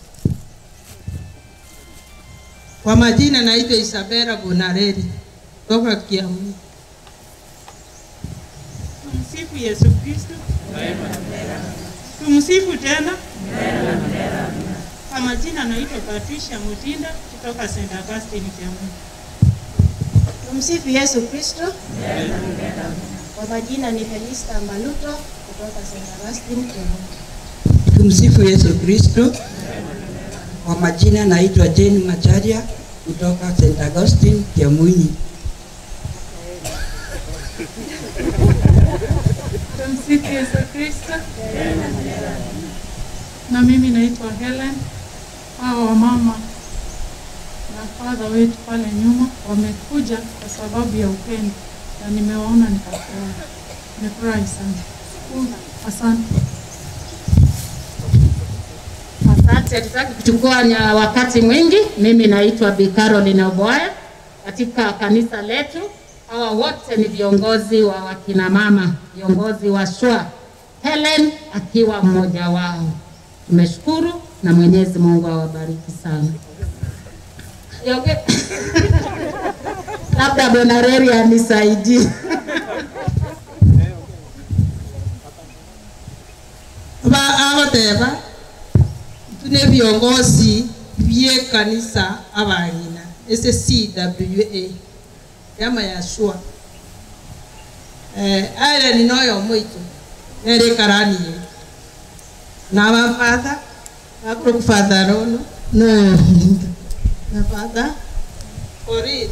[SPEAKER 11] Kwa majina naitwa Isabella Bonareri kutoka Kiambu.
[SPEAKER 18] Tumsifu Yesu Kristo. Tumsifu tena. Kwa majina naitwa Patricia Mutinda kutoka St. Augustine Kiambu.
[SPEAKER 19] Tumsifu Yesu Kristo. Kwa majina ni Felista Maluto kutoka St. Augustine Kiambu.
[SPEAKER 20] Tumsifu Yesu Kristo. Kwa majina naitwa Jane Macharia kutoka St. Augustine Kiamunyi.
[SPEAKER 18] Tumsifu Yesu Kristo. Na mimi naitwa Helen. Hawa wamama na father wetu pale nyuma wamekuja kwa sababu ya upendo, na nimewaona nikafurahi. Nimefurahi sana. Asante.
[SPEAKER 17] Asante, tutaki kuchukua wakati mwingi. Mimi naitwa Bi Caroline Oboya. Katika kanisa letu hawa wote ni viongozi wa wakina mama, viongozi wa SHUA, Helen akiwa mmoja wao. Tumeshukuru na Mwenyezi Mungu awabariki sana. Yoge. Labda Bonareri anisaidie.
[SPEAKER 11] Abateba tune viongozi bye kanisa abangina SCWA yama ya SHUA. Ale ni noyo muito nere karani na mafadha akuru rono no na father ori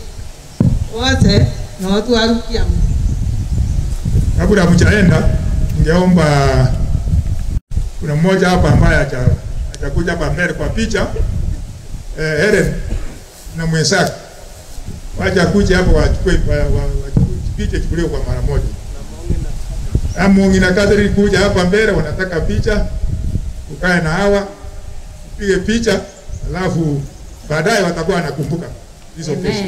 [SPEAKER 11] wote na watu warukia.
[SPEAKER 3] Kabla hamjaenda, ningeomba kuna mmoja hapa ambaye hajakuja hapa mbele kwa picha, Helen na mwenzake waje kuja hapo wachukue picha ichukuliwe kwa mara moja. Amongi na Catherine kuja hapa mbele, wanataka picha, ukae na hawa upige picha, alafu baadaye watakuwa wanakumbuka hizo picha.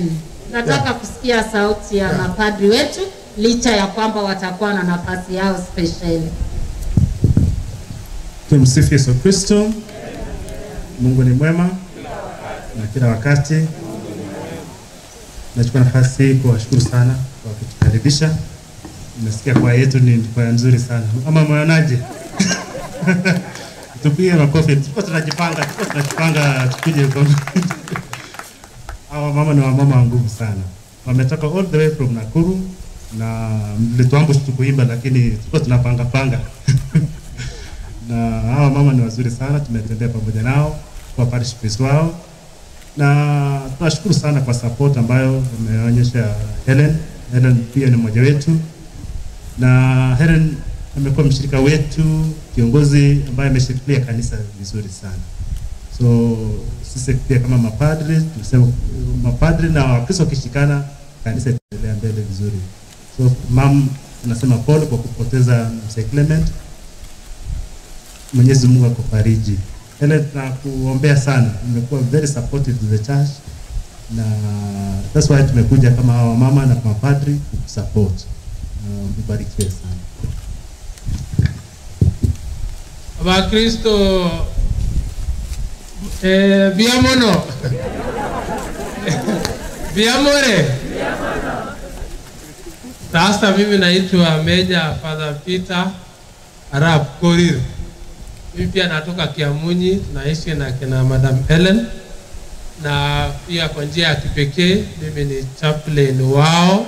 [SPEAKER 17] Nataka kusikia sauti ya mapadri wetu, licha ya kwamba watakuwa na nafasi yao special.
[SPEAKER 21] Tumsifu Yesu Kristo. Mungu ni mwema na kila wakati. Nachukua nafasi kuwashukuru sana kwa kutukaribisha. Nimesikia kwa yetu ni kwa nzuri sana. Ama mwaonaje? Tupige makofi. Tuko tunajipanga tukuje huko. Hawa mama ni wamama wa nguvu sana. Wametoka all the way from Nakuru na mlituambush tukuimba, lakini tuko tunapanga panga. Na hawa mama ni wazuri sana, tumetembea pamoja nao kwa parish priest wao. Na tunashukuru sana kwa support ambayo wameonyesha Helen. Helen pia ni mmoja wetu. Na Helen amekuwa mshirika wetu, kiongozi ambaye ameshikilia kanisa vizuri sana. So sisi pia kama mapadri, tunasema mapadri na Wakristo wakishikana, kanisa itaendelea mbele vizuri. So mam, tunasema pole kwa kupoteza Mzee Clement. Mwenyezi Mungu akufariji. Helen, tunakuombea sana. Umekuwa very supportive to the church. Na that's why tumekuja kama hawa mama na mapadri kukusupport. Mbarikiwe sana.
[SPEAKER 22] Wakristo biamono. Biamore. Sasa mimi naitwa Major Father Peter Arap Korir. Mimi pia natoka Kiamunyi, tunaishi na kina Madam Ellen. Na pia kwa njia ya kipekee mimi ni chaplain wao,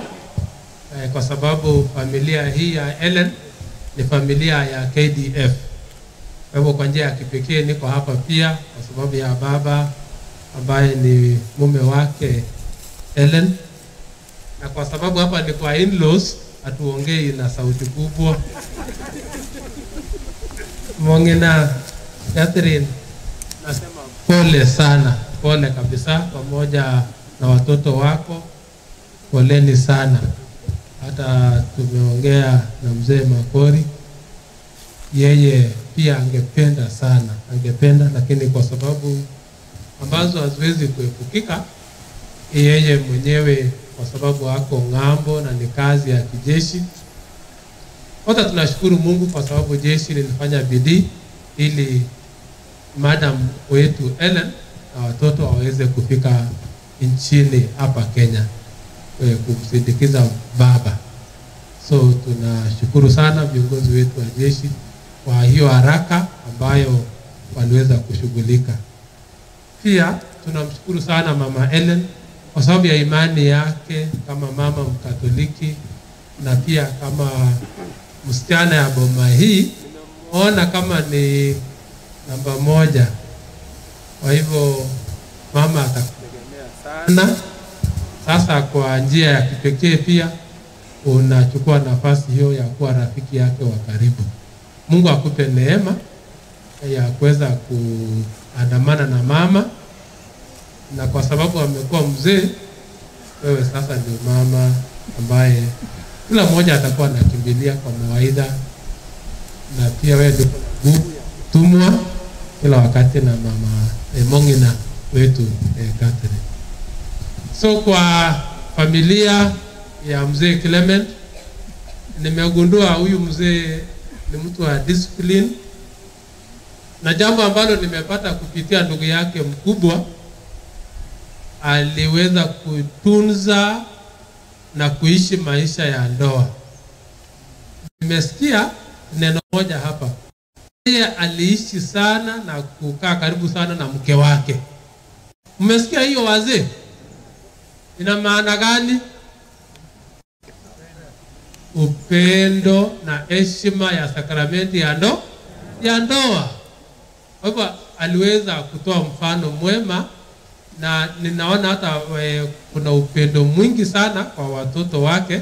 [SPEAKER 22] kwa sababu familia hii ya Ellen ni familia ya KDF. Kwa hivyo kwa njia ya kipekee niko hapa pia kwa sababu ya baba ambaye ni mume wake Ellen. Na kwa sababu hapa ni kwa in-laws, hatuongei na sauti kubwa. Mongina Catherine, nasema Pole sana, pole kabisa, pamoja na watoto wako, poleni sana. Hata tumeongea na mzee Makori, yeye pia angependa sana, angependa, lakini kwa sababu ambazo haziwezi kuepukika, yeye mwenyewe kwa sababu ako ng'ambo na ni kazi ya kijeshi. Kwanza tunashukuru Mungu kwa sababu jeshi lilifanya bidii ili madam wetu Ellen na watoto waweze kufika nchini hapa Kenya kumsindikiza baba. So tunashukuru sana viongozi wetu wa jeshi kwa hiyo haraka ambayo waliweza kushughulika. Pia tunamshukuru sana Mama Ellen kwa sababu ya imani yake kama mama Mkatoliki na pia kama msichana ya boma hii, nimeona kama ni namba moja. Kwa hivyo mama atakutegemea sana. Sasa kwa njia ya kipekee pia unachukua nafasi hiyo ya kuwa rafiki yake wa karibu. Mungu akupe neema ya kuweza kuandamana na mama, na kwa sababu amekuwa mzee, wewe sasa ndio mama ambaye kila mmoja atakuwa anakimbilia kwa mawaidha, na pia wewe ndio nguvu ya kutumwa kila wakati na mama Mongina wetu Catherine. So kwa familia ya mzee Clement, nimegundua huyu mzee ni mtu wa discipline, na jambo ambalo nimepata kupitia ndugu yake mkubwa, aliweza kutunza na kuishi maisha ya ndoa. Nimesikia neno moja hapa, yeye aliishi sana na kukaa karibu sana na mke wake. Mmesikia hiyo wazee? Ina maana gani? Upendo na heshima ya sakramenti ya ndoa. Kwa hivyo aliweza kutoa mfano mwema, na ninaona hata kuna upendo mwingi sana kwa watoto wake.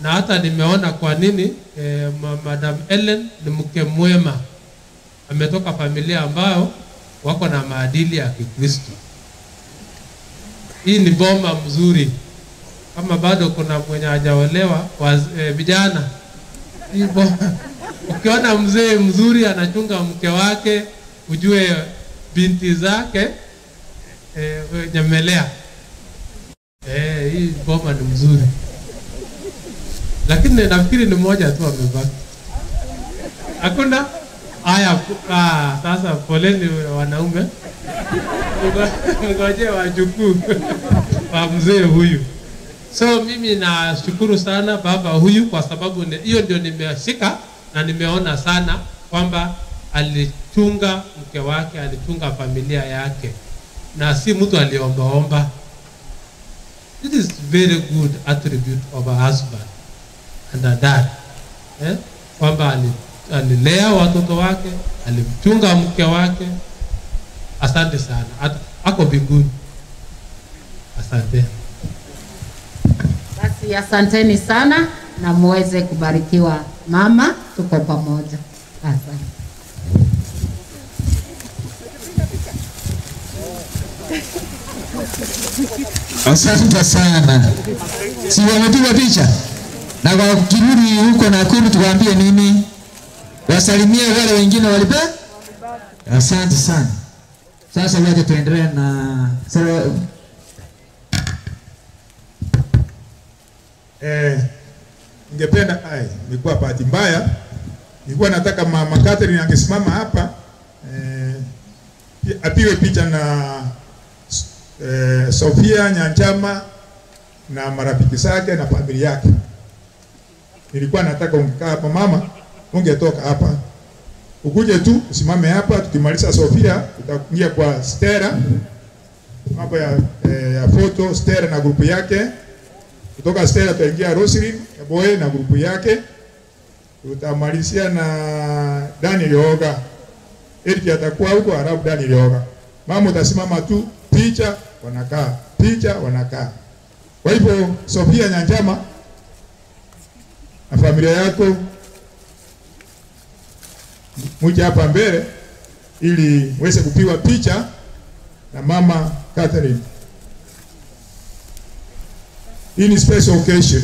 [SPEAKER 22] Na hata nimeona kwa nini Madam Ellen ni mke mwema. Ametoka familia ambayo wako na maadili ya Kikristo. Hii ni boma mzuri. Kama bado kuna mwenye hajaolewa, vijana, hii boma, ukiona mzee mzuri anachunga mke wake, ujue binti zake nyemelea. Hii boma ni mzuri. Lakini nafikiri ni mmoja tu amebaki. Hakuna? Haya, sasa poleni wanaume. Ngoje wajukuu wa mzee huyu. So mimi nashukuru sana baba huyu kwa sababu hiyo ndio nimeshika na nimeona sana kwamba alichunga mke wake, alichunga familia yake, na si mtu aliombaomba. It is very good attribute of a husband and a dad. Kwamba alilea watoto wake, alimchunga mke wake. Asante sana. Ako mbinguni. Asante.
[SPEAKER 17] Basi asanteni sana na muweze kubarikiwa. Mama, tuko pamoja. Asante.
[SPEAKER 16] Asante sana. Si wamepiga picha? Na kwa kirudi huko Nakuru tuwaambie nini? Wasalimie wale wengine walipe? Asante sana. Sasa waje tuendelee na
[SPEAKER 3] ningependa nilikuwa bahati mbaya, nilikuwa nataka Mama Catherine angesimama hapa apigwe picha na Sofia Nyanchama na marafiki zake na familia yake. Nilikuwa nataka ungekaa hapa mama, ungetoka hapa. Ukuje tu usimame hapa, tukimaliza Sofia utaingia kwa Stella, mambo ya photo Stella na grupu yake. Kutoka Stella tutaingia Roslyn Boy na grupu yake. Tutamalizia na Daniel Oga. Eric atakuwa huko, halafu Daniel Oga. Mama utasimama tu, picha wanakaa, picha wanakaa. Kwa hivyo Sofia Nyanchama na familia yako muje hapa mbele ili uweze kupigwa picha na Mama Catherine. Hii ni special occasion.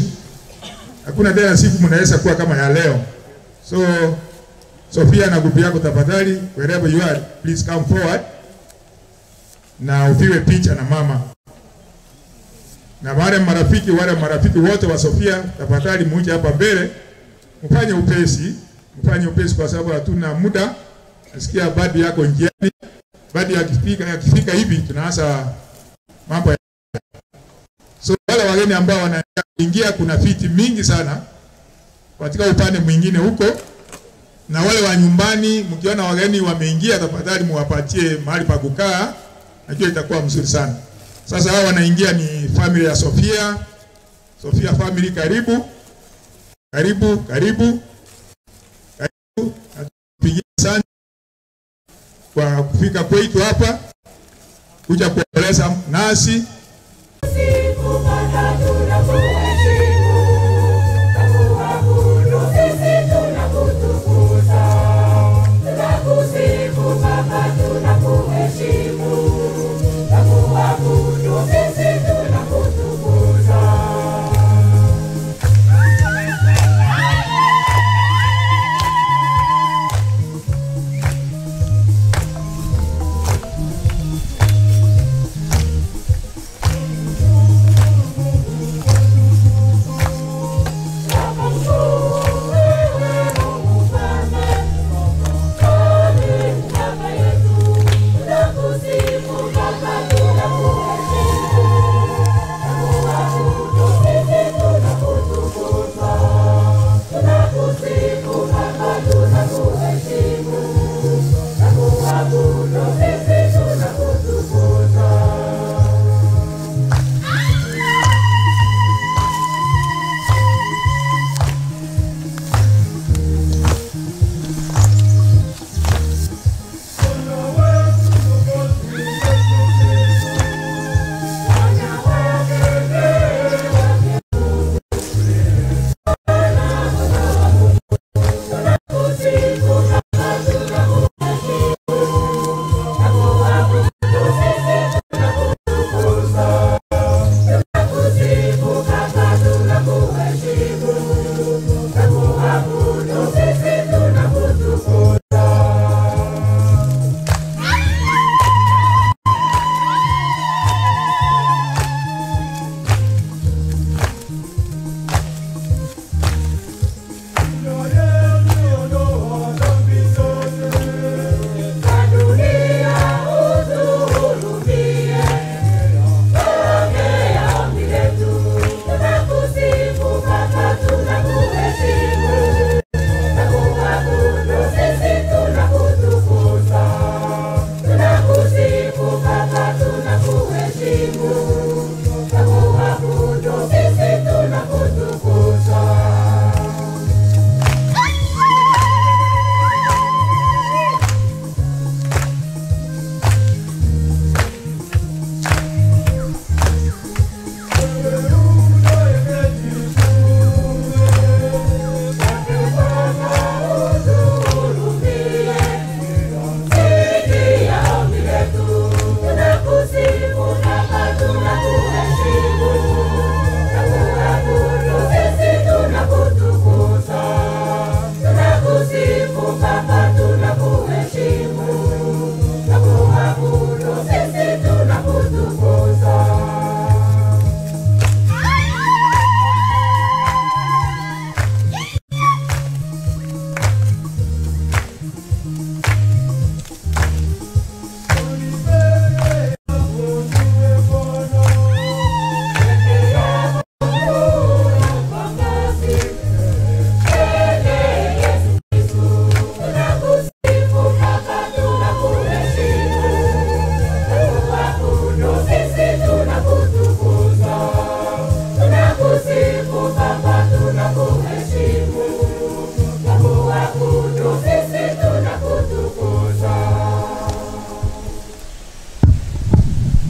[SPEAKER 3] Hakuna tena siku mnaweza kuwa kama ya leo. So Sofia na grupu yako tafadhali, wherever you are, please come forward na upigwe picha na mama. Na wale marafiki wote wa Sofia, tafadhali muje hapa mbele, mfanye upesi kwa sababu hatuna muda. Nasikia badi yako njiani. Badi yakifika hivi tunaanza mambo. So wale wageni ambao wanaingia, kuna viti mingi sana katika upande mwingine huko. Na wale wa nyumbani, mkiona wageni wameingia, tafadhali muwapatie mahali pa kukaa. Najua itakuwa mzuri sana. Sasa hao wanaingia ni familia ya Sofia. Sofia family, karibu. Karibu, karibu. Karibu. Natupigia sana kwa kufika kwetu hapa kuja kueleza nasi.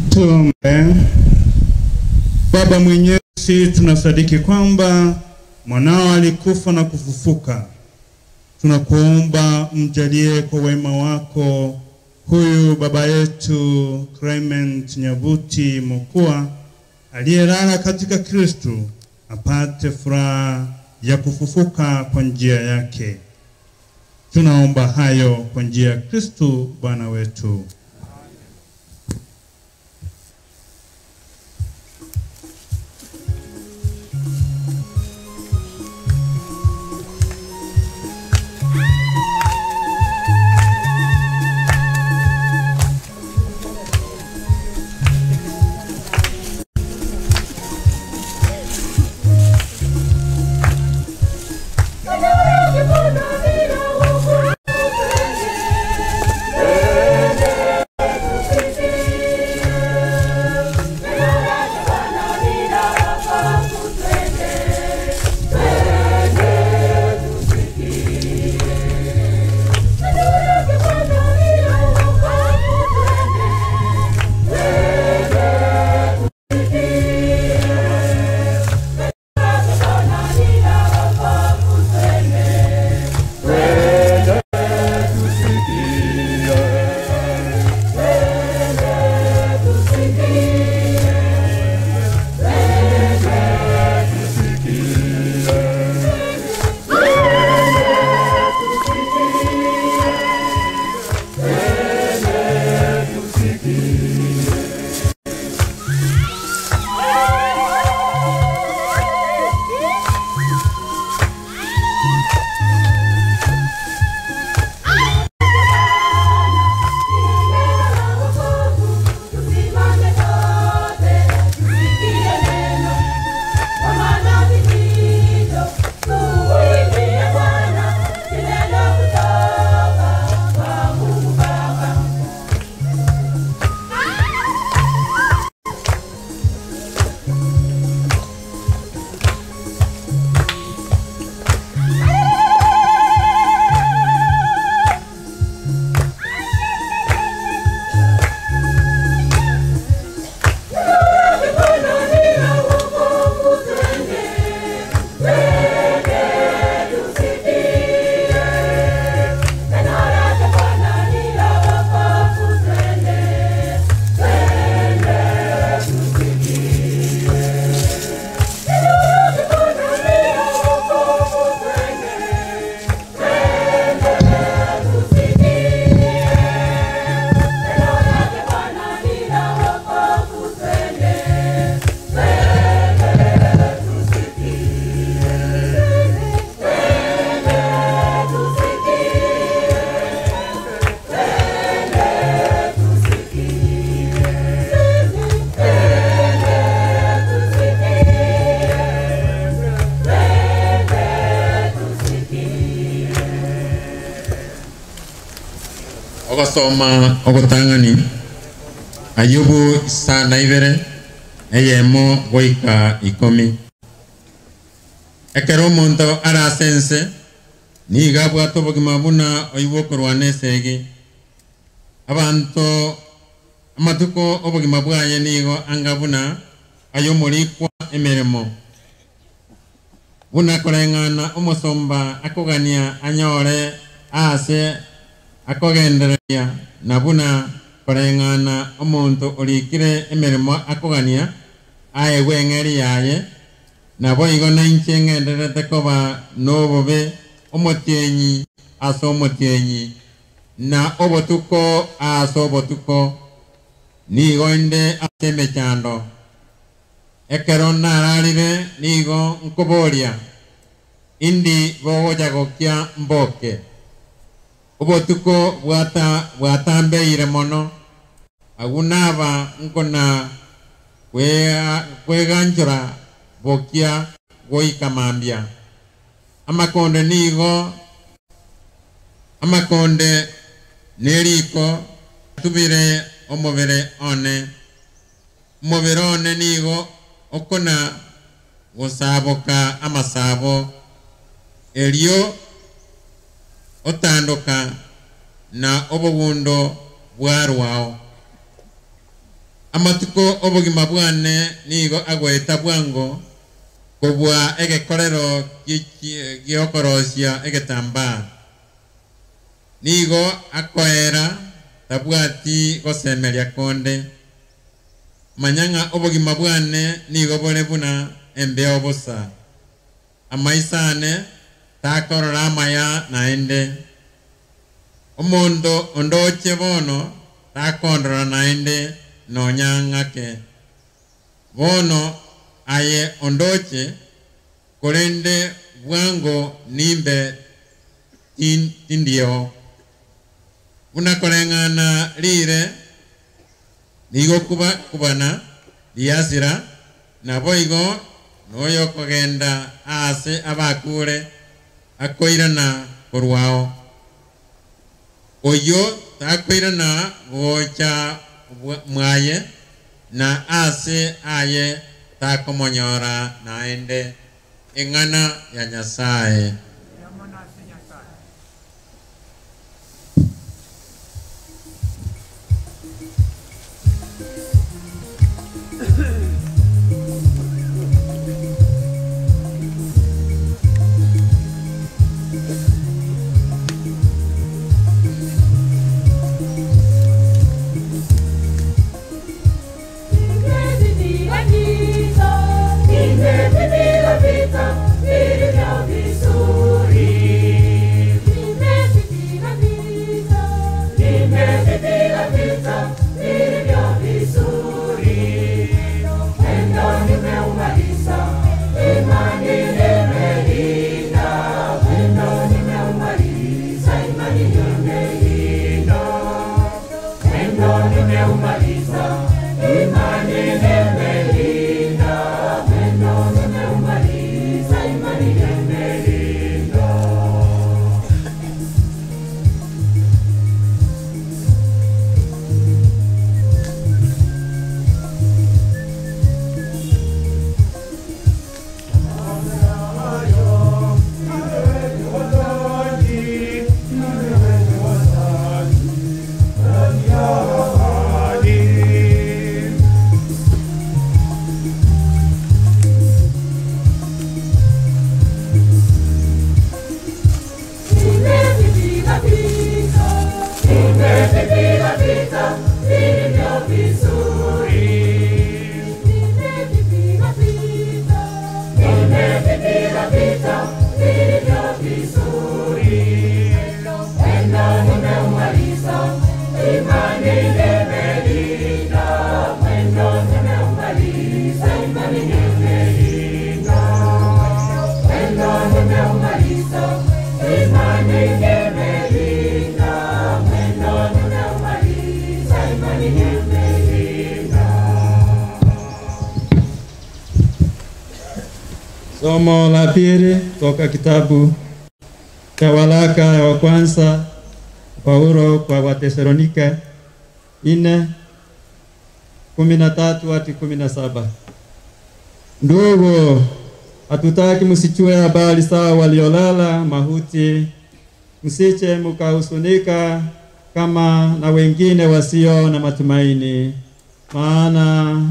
[SPEAKER 1] Tuombe. Baba Mwenyezi, tunasadiki kwamba mwanao alikufa na kufufuka. Tunakuomba mjalie kwa wema wako Huyu baba yetu Clement Nyabuti Mokua aliyelala katika Kristo apate furaha ya kufufuka kwa njia yake. Tunaomba hayo kwa njia ya Kristo Bwana wetu.
[SPEAKER 2] Ogasoma ogotang'ani Ayubu isana ibere eyemo goika 10. Ekero omonto arasense niga abwate obogima buna oibokorwana esegi. Abanto amatuko obogima bwaye nigo anga buna ayo morikwa emeremo. Buna koreng'ana omosomba akogania anyore ase akogendereria na buna koreng'ana omonto orikire emeremo akogania aegwe eng'eri yaye nabo igo nainche ng'enderete koba nobobe omotienyi ase omotienyi na obotuko ase obotuko nigo inde ase emechando. Ekero nararire nigo nkoboria indi bogocha mboke. Obotuko bwatambeire mono agunaba nkona kweganchora bokia goika mambia. Amakonde nigo amakonde neriko tubire omobere one. Omobere one nigo okona gosaboka amasabo erio otandoka na obogundo bwarwao. Amatuko obogima bwane nigo agweta bwango kobua egekorero giokorosia egetambaa. Nigo akoera tabwati gosemeria konde manyanga obogima bwane nigo bore buna embeo bosa amaisane takorora amaya naende omondo ondoche bono takondora naende nonyang'ake bono aye ondoche korende bwango nimbe tindio unakoreng'ana rire nigo kuba kubana riasira naboigo noyo kogenda ase abakure akoirana korwao oyo takoirana gocha mwaye na ase aye takomonyora naende eng'ana ya Nyasaye.
[SPEAKER 8] Somo la pili toka kitabu cha waraka wa kwanza Paulo kwa Wathesalonike 4:13 hadi 17. Ndugu, hatutaki msichue habari sawa waliolala mahuti, msiche mkahuzunika kama na wengine wasio na matumaini. Maana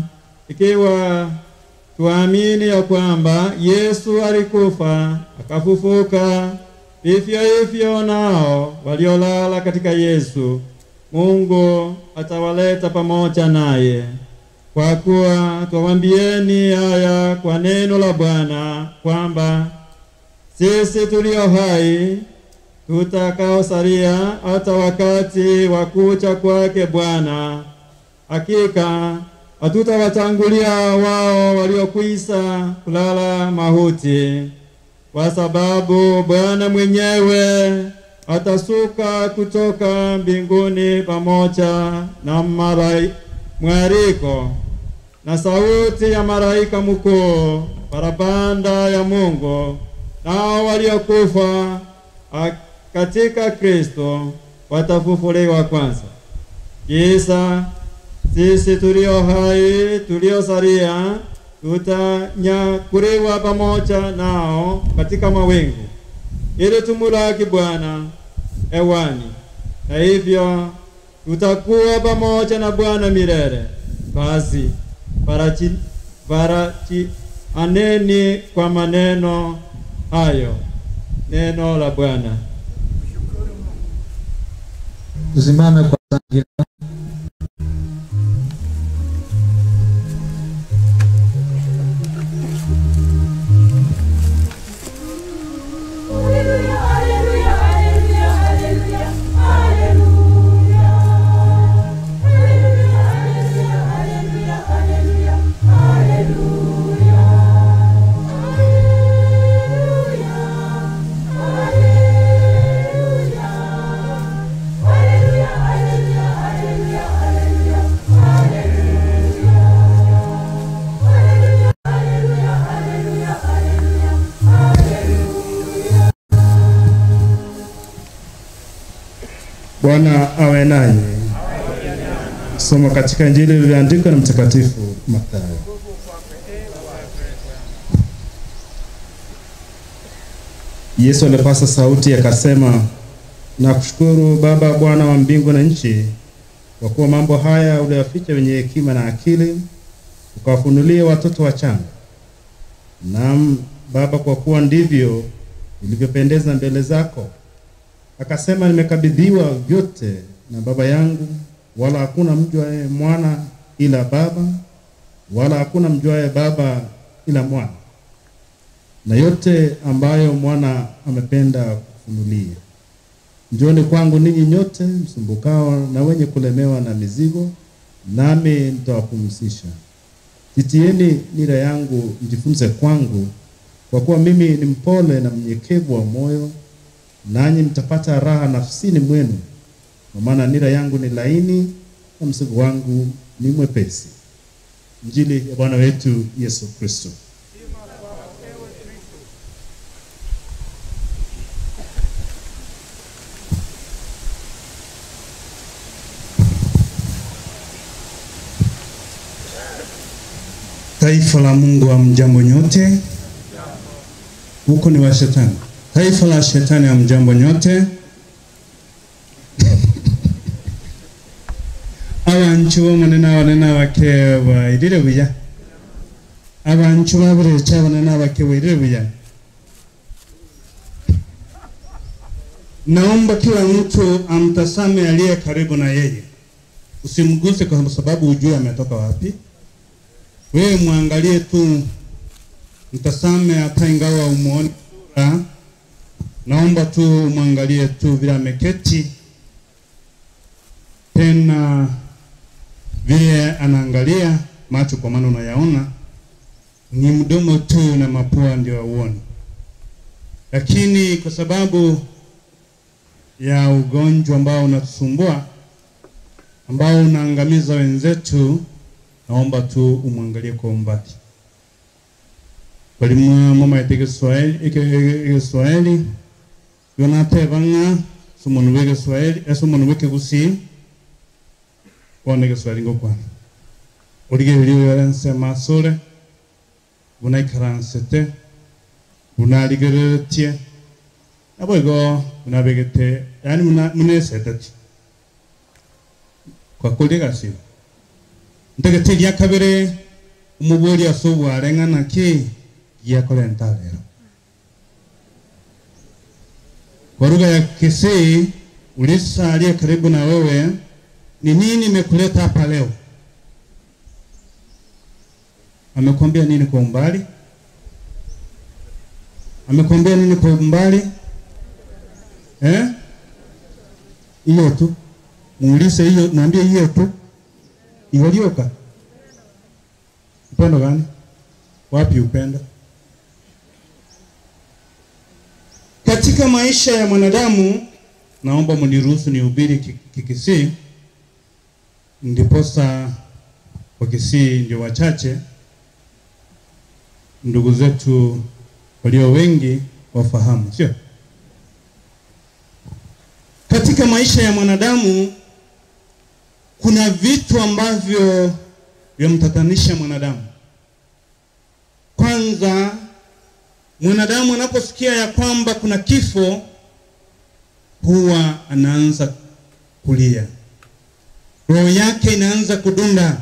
[SPEAKER 8] ikiwa tuamini ya kwamba Yesu alikufa akafufuka, vivyo hivyo nao waliolala katika Yesu Mungu atawaleta pamoja naye. Kwa kuwa twawaambieni haya kwa neno la Bwana, kwamba sisi tulio hai tutakaosalia hata wakati wa kuja kwake Bwana, hakika hatutawatangulia wao waliokwisha kulala mauti, kwa sababu Bwana mwenyewe atasuka kutoka mbinguni pamoja na mwariko na sauti ya malaika mkuu, parapanda ya Mungu, nao waliokufa katika Kristo watafufuliwa kwanza. Kisha sisi tulio hai tuliosalia tutanyakuliwa pamoja nao katika mawingu, ili tumulaki Bwana hewani, na hivyo tutakuwa pamoja na Bwana milele. Basi farajianeni kwa maneno hayo. Neno la Bwana.
[SPEAKER 16] Tusimame kwa Sana.
[SPEAKER 1] Bwana awe nanyi. Somo katika Injili iliyoandikwa na Mtakatifu Mathayo. Yesu alipasa sauti akasema, nakushukuru Baba, Bwana wa mbingu na nchi, kwa kuwa mambo haya uliyaficha wenye hekima na akili, ukawafunulia watoto wachanga. Naam Baba, kwa kuwa ndivyo ilivyopendeza mbele zako. Akasema, nimekabidhiwa vyote na Baba yangu, wala hakuna mjuaye mwana ila Baba, wala hakuna mjuaye Baba ila Mwana, na yote ambayo Mwana amependa kufunulia. Njooni kwangu ninyi nyote msumbukao na wenye kulemewa na mizigo, nami nitawapumzisha. Jitieni nira yangu, mjifunze kwangu, kwa kuwa mimi ni mpole na mnyenyekevu wa moyo, nanyi mtapata raha nafsini mwenu, kwa maana nira yangu ni laini na mzigo wangu ni mwepesi. Injili ya Bwana wetu Yesu Kristo. Taifa la Mungu, hamjambo nyote. Huko ni wa shetani. Taifa la shetani, hamjambo nyote. Abanchu bomunene abanene abake bairire buya. Abanchu baburecha abanene abake bairire buya. Naomba kila mtu amtazame aliye karibu na yeye. Usimguse kwa sababu ujue ametoka wapi. Wewe muangalie tu, mtazame hata ingawa umuone sura. Naomba tu muangalie tu vile ameketi, tena vile anaangalia macho, kwa maana unayaona ni mdomo tu na mapua ndio uone. Lakini kwa sababu ya ugonjwa ambao unatusumbua, ambao unaangamiza wenzetu, naomba tu umwangalie kwa umbali. Balimu mama yeteke Kiswahili, yonate banga sumono weke Kiswahili, sumono weke gusi, wane Kiswahili ngokwa. Olige hiliyo yarense masore, unaikaransete, unaligeretie, aboigo unabegete, yani munesetati. Kwa kuliga sio. Ndegete ya kabere umubori asobu arengana ki giakorenta lero. Kwa lugha ya Kisii, uliza aliye karibu na wewe, ni nini imekuleta hapa leo? Amekwambia nini kwa umbali? Amekwambia nini kwa umbali? Eh? Hiyo tu. Muulize hiyo, mwambie hiyo tu. Iwalioka. Upendo gani? Wapi upendo? Katika maisha ya mwanadamu, naomba mniruhusu nihubiri Kikisii, ndiposa Wakisii ndio wachache, ndugu zetu walio wengi wafahamu, sio? Katika maisha ya mwanadamu kuna vitu ambavyo vyamtatanisha mwanadamu. Kwanza, mwanadamu anaposikia ya kwamba kuna kifo, huwa anaanza kulia. Roho yake inaanza kudunda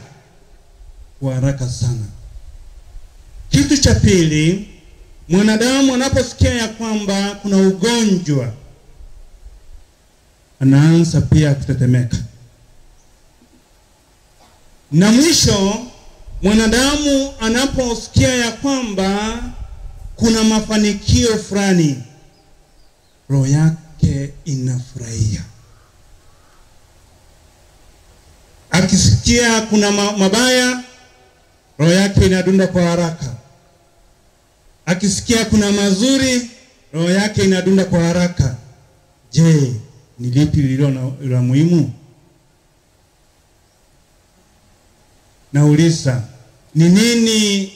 [SPEAKER 1] kwa haraka sana. Kitu cha pili, mwanadamu anaposikia ya kwamba kuna ugonjwa, anaanza pia kutetemeka. Na mwisho, mwanadamu anaposikia ya kwamba kuna mafanikio fulani, roho yake inafurahia. Akisikia kuna mabaya, roho yake inadunda kwa haraka. Akisikia kuna mazuri, roho yake inadunda kwa haraka. Je, ni lipi lililo la muhimu? Nauliza, ni nini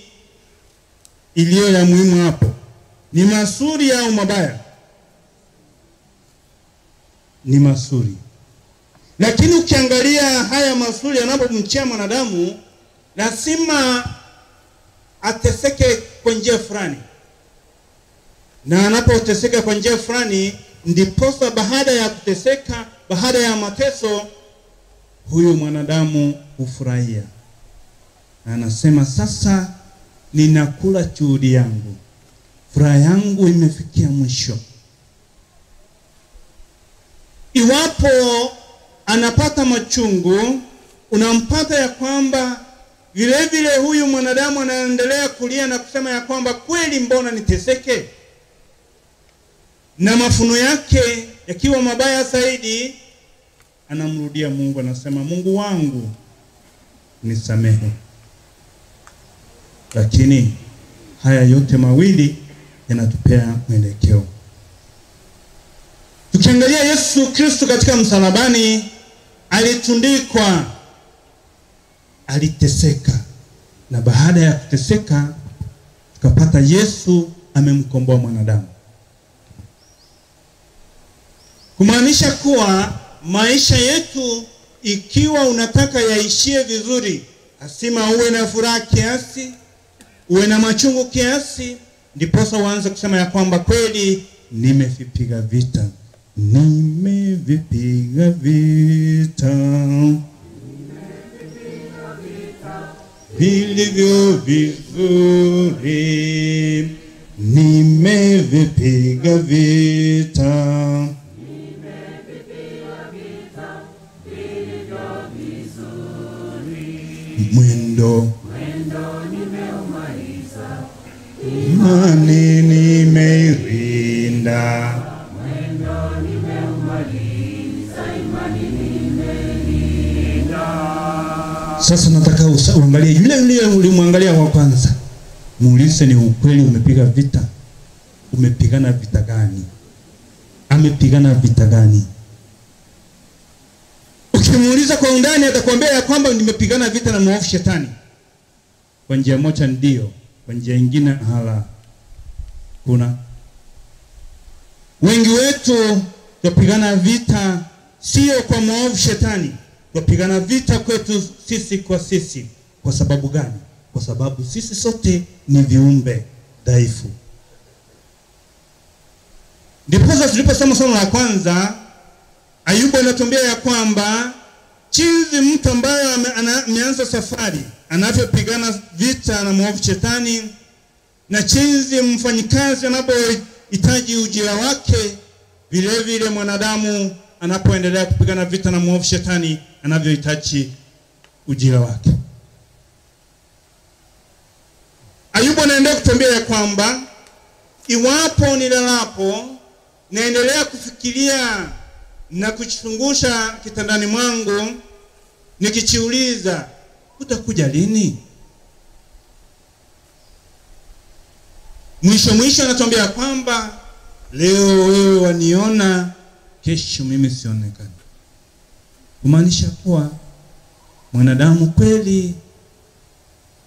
[SPEAKER 1] iliyo ya muhimu hapo? Ni mazuri au mabaya? Ni mazuri. Lakini ukiangalia haya mazuri yanapomchia mwanadamu, lazima ateseke kwa njia fulani. Na anapoteseka kwa njia fulani, ndiposa baada ya kuteseka, baada ya mateso, huyu mwanadamu hufurahia. Na anasema sasa ninakula juhudi yangu, furaha yangu imefikia mwisho. Iwapo anapata machungu, unampata ya kwamba vile vile huyu mwanadamu anaendelea kulia na kusema ya kwamba kweli mbona niteseke? Na mafuno yake yakiwa mabaya zaidi, anamrudia Mungu, anasema Mungu wangu nisamehe. Lakini haya yote mawili yanatupea mwelekeo. Tukiangalia Yesu Kristo katika msalabani, alitundikwa, aliteseka, na baada ya kuteseka tukapata Yesu amemkomboa mwanadamu. Kumaanisha kuwa maisha yetu, ikiwa unataka yaishie vizuri, lazima uwe na furaha kiasi, uwe na machungu kiasi, ndiposa uanze kusema ya kwamba kweli nimevipiga vita, nimevipiga vita vilivyo vizuri, nimevipiga vita mwendo
[SPEAKER 4] nimeumaliza,
[SPEAKER 1] imani nimeirinda,
[SPEAKER 4] mwendo nimeumaliza, imani nimeirinda.
[SPEAKER 1] Sasa nataka uangalie yule yule ulimwangalia wa kwanza, muulize ni ukweli umepiga vita? Umepigana vita gani? Amepigana vita gani? Ukimuuliza kwa undani atakwambia ya kwamba nimepigana vita na mwovu shetani. Kwa njia moja ndio, kwa njia nyingine hala. Kuna wengi wetu tupigana vita sio kwa mwovu shetani, tupigana vita kwetu sisi kwa sisi. Kwa sababu gani? Kwa sababu sisi sote ni viumbe dhaifu. Ndiposa tuliposoma somo la kwanza, Ayubu anatuambia ya kwamba jinsi mtu ambaye ameanza safari anavyopigana vita na mwovu shetani, na jinsi mfanyikazi anapohitaji ujira wake, vile vile mwanadamu anapoendelea kupigana vita na mwovu shetani anavyohitaji ujira wake. Ayubu anaendelea kutuambia ya kwamba iwapo nilalapo naendelea kufikiria na kuchungusha kitandani mwangu nikichiuliza, utakuja lini? Mwisho mwisho anatuambia kwamba leo wewe waniona, kesho mimi sionekani. Kumaanisha kuwa mwanadamu kweli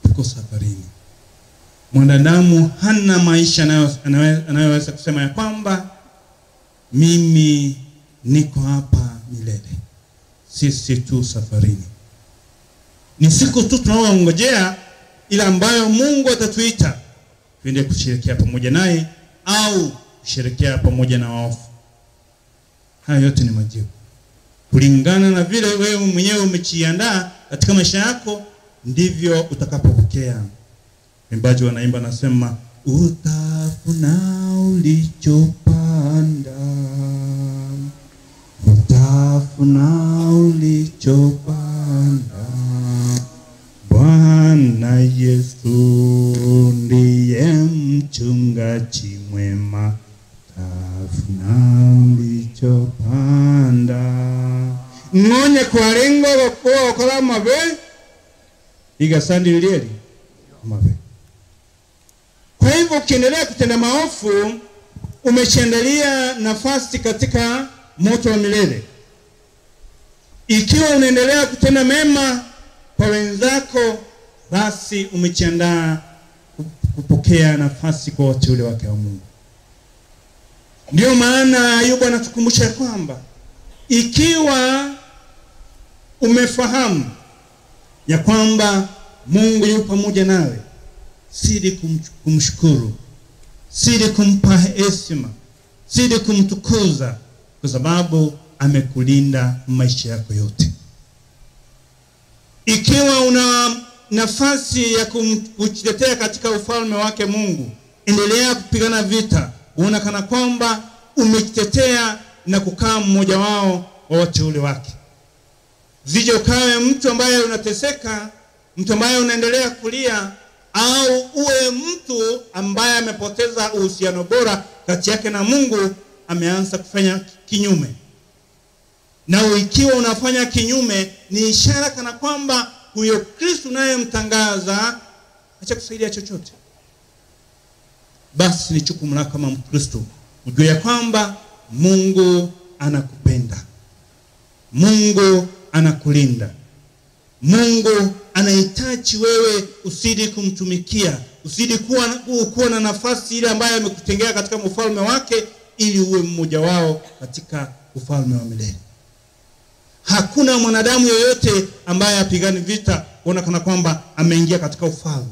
[SPEAKER 1] tuko safarini. Mwanadamu hana maisha anayoweza kusema ya kwamba mimi niko hapa milele. Sisi tu safarini. Ni siku tu tunaoongojea ila ambayo Mungu atatuita tuende kusherehekea pamoja naye au kusherehekea pamoja na waovu. Haya yote ni majibu. Kulingana na vile wewe mwenyewe umejiandaa katika maisha yako, ndivyo utakapopokea. Mwimbaji wanaimba nasema, utafuna ulichopanda, utafuna ulichopanda, Kristu ndiye mchungaji mwema, tafuna ulichopanda. Ng'onye kwa lengo kwa okora mabe igasandi lieli mabe. Kwa hivyo ukiendelea kutenda maovu umeshandalia nafasi katika moto wa milele. Ikiwa unaendelea kutenda mema kwa wenzako, basi umejiandaa kupokea nafasi kwa wateule wake wa Mungu. Ndio maana Ayubu anatukumbusha kwamba ikiwa umefahamu ya kwamba Mungu yupo pamoja nawe, zidi kumshukuru, zidi kumpa heshima, zidi kumtukuza, kwa sababu amekulinda maisha yako yote. Ikiwa una nafasi ya kujitetea katika ufalme wake Mungu, endelea kupigana vita, uona kana kwamba umejitetea na kukaa mmoja wao wa wateule wake. Zije ukawe mtu ambaye unateseka, mtu ambaye unaendelea kulia, au uwe mtu ambaye amepoteza uhusiano bora kati yake na Mungu, ameanza kufanya kinyume. Na ikiwa unafanya kinyume, ni ishara kana kwamba huyo Kristo unayemtangaza hachakusaidia chochote. Basi ni jukumu lako kama Mkristo ujue ya kwamba Mungu anakupenda, Mungu anakulinda, Mungu anahitaji wewe usidi kumtumikia, usidi kuwa na nafasi ile ambayo amekutengea katika ufalme wake, ili uwe mmoja wao katika ufalme wa milele. Hakuna mwanadamu yoyote ambaye apigani vita kuona kana kwamba ameingia katika ufalme.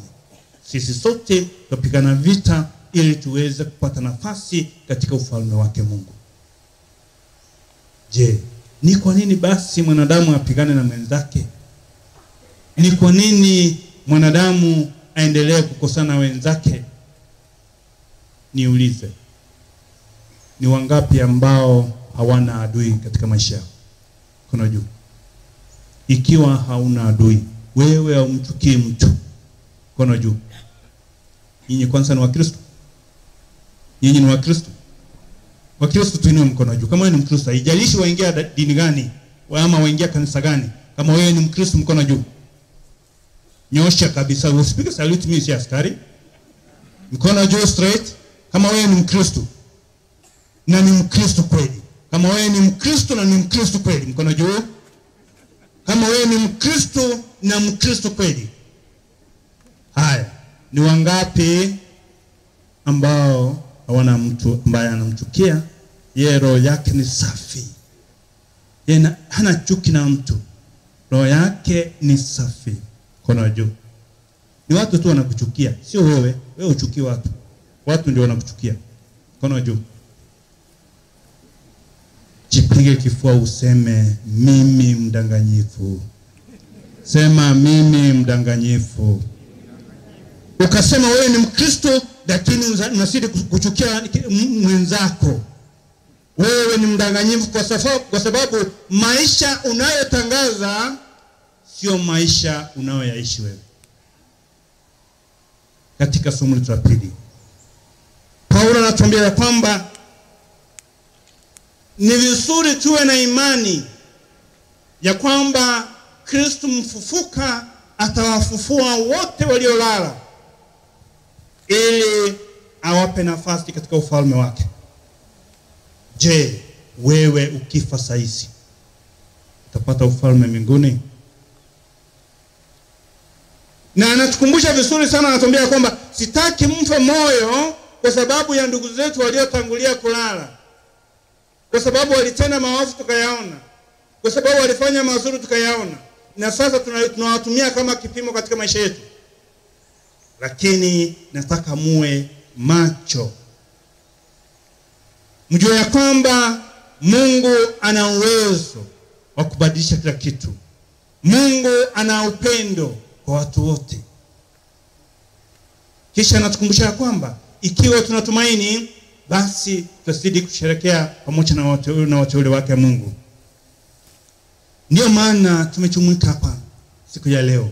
[SPEAKER 1] Sisi sote tupigana vita ili tuweze kupata nafasi katika ufalme wake Mungu. Je, ni kwa nini basi mwanadamu apigane na mwenzake? Ni kwa nini mwanadamu aendelee kukosana wenzake? Niulize, ni wangapi ambao hawana adui katika maisha yao? Mkono juu. Ikiwa hauna adui, wewe haumchukii mtu, mkono juu. Nyinyi kwanza ni Wakristo? Nyinyi ni Wakristo? Wakristo tuinue mkono juu. Kama wewe ni Mkristo, haijalishi waingia dini gani ama waingia kanisa gani, kama wewe ni Mkristo mkono juu. Nyosha kabisa, usipige salute, mimi si askari. Mkono juu straight kama wewe ni Mkristo. Na ni Mkristo kweli. Kama wewe ni Mkristo na ni Mkristo kweli, mkono juu. Kama wewe ni Mkristo na Mkristo kweli. Haya, ni wangapi ambao hawana mtu ambaye anamchukia? Yeye roho yake ni safi. Yeye hana chuki na mtu. Roho yake ni safi. Mkono juu. Ni watu tu wanakuchukia, sio wewe. Wewe uchukii watu. Watu ndio wanakuchukia. Mkono juu. Jipige kifua useme, mimi mdanganyifu. Sema, mimi mdanganyifu. Ukasema wewe ni Mkristo lakini unazidi kuchukia mwenzako. Wewe ni mdanganyifu kwa sababu maisha unayotangaza sio maisha unayoyaishi wewe. Katika somo la pili, Paulo anatuambia kwamba ni vizuri tuwe na imani ya kwamba Kristo mfufuka atawafufua wote waliolala ili awape nafasi katika ufalme wake. Je, wewe ukifa saizi utapata ufalme mbinguni? Na anatukumbusha vizuri sana, anatuambia kwamba sitaki mfe moyo kwa sababu ya ndugu zetu waliotangulia kulala, kwa sababu walitenda maovu tukayaona, kwa sababu walifanya mazuri tukayaona, na sasa tunawatumia kama kipimo katika maisha yetu. Lakini nataka muwe macho, mjue ya kwamba Mungu ana uwezo wa kubadilisha kila kitu. Mungu ana upendo kwa watu wote. Kisha anatukumbusha kwamba ikiwa tunatumaini, basi tutazidi kusherehekea pamoja na wateule wake Mungu. Ndio maana tumejumuika hapa siku ya leo.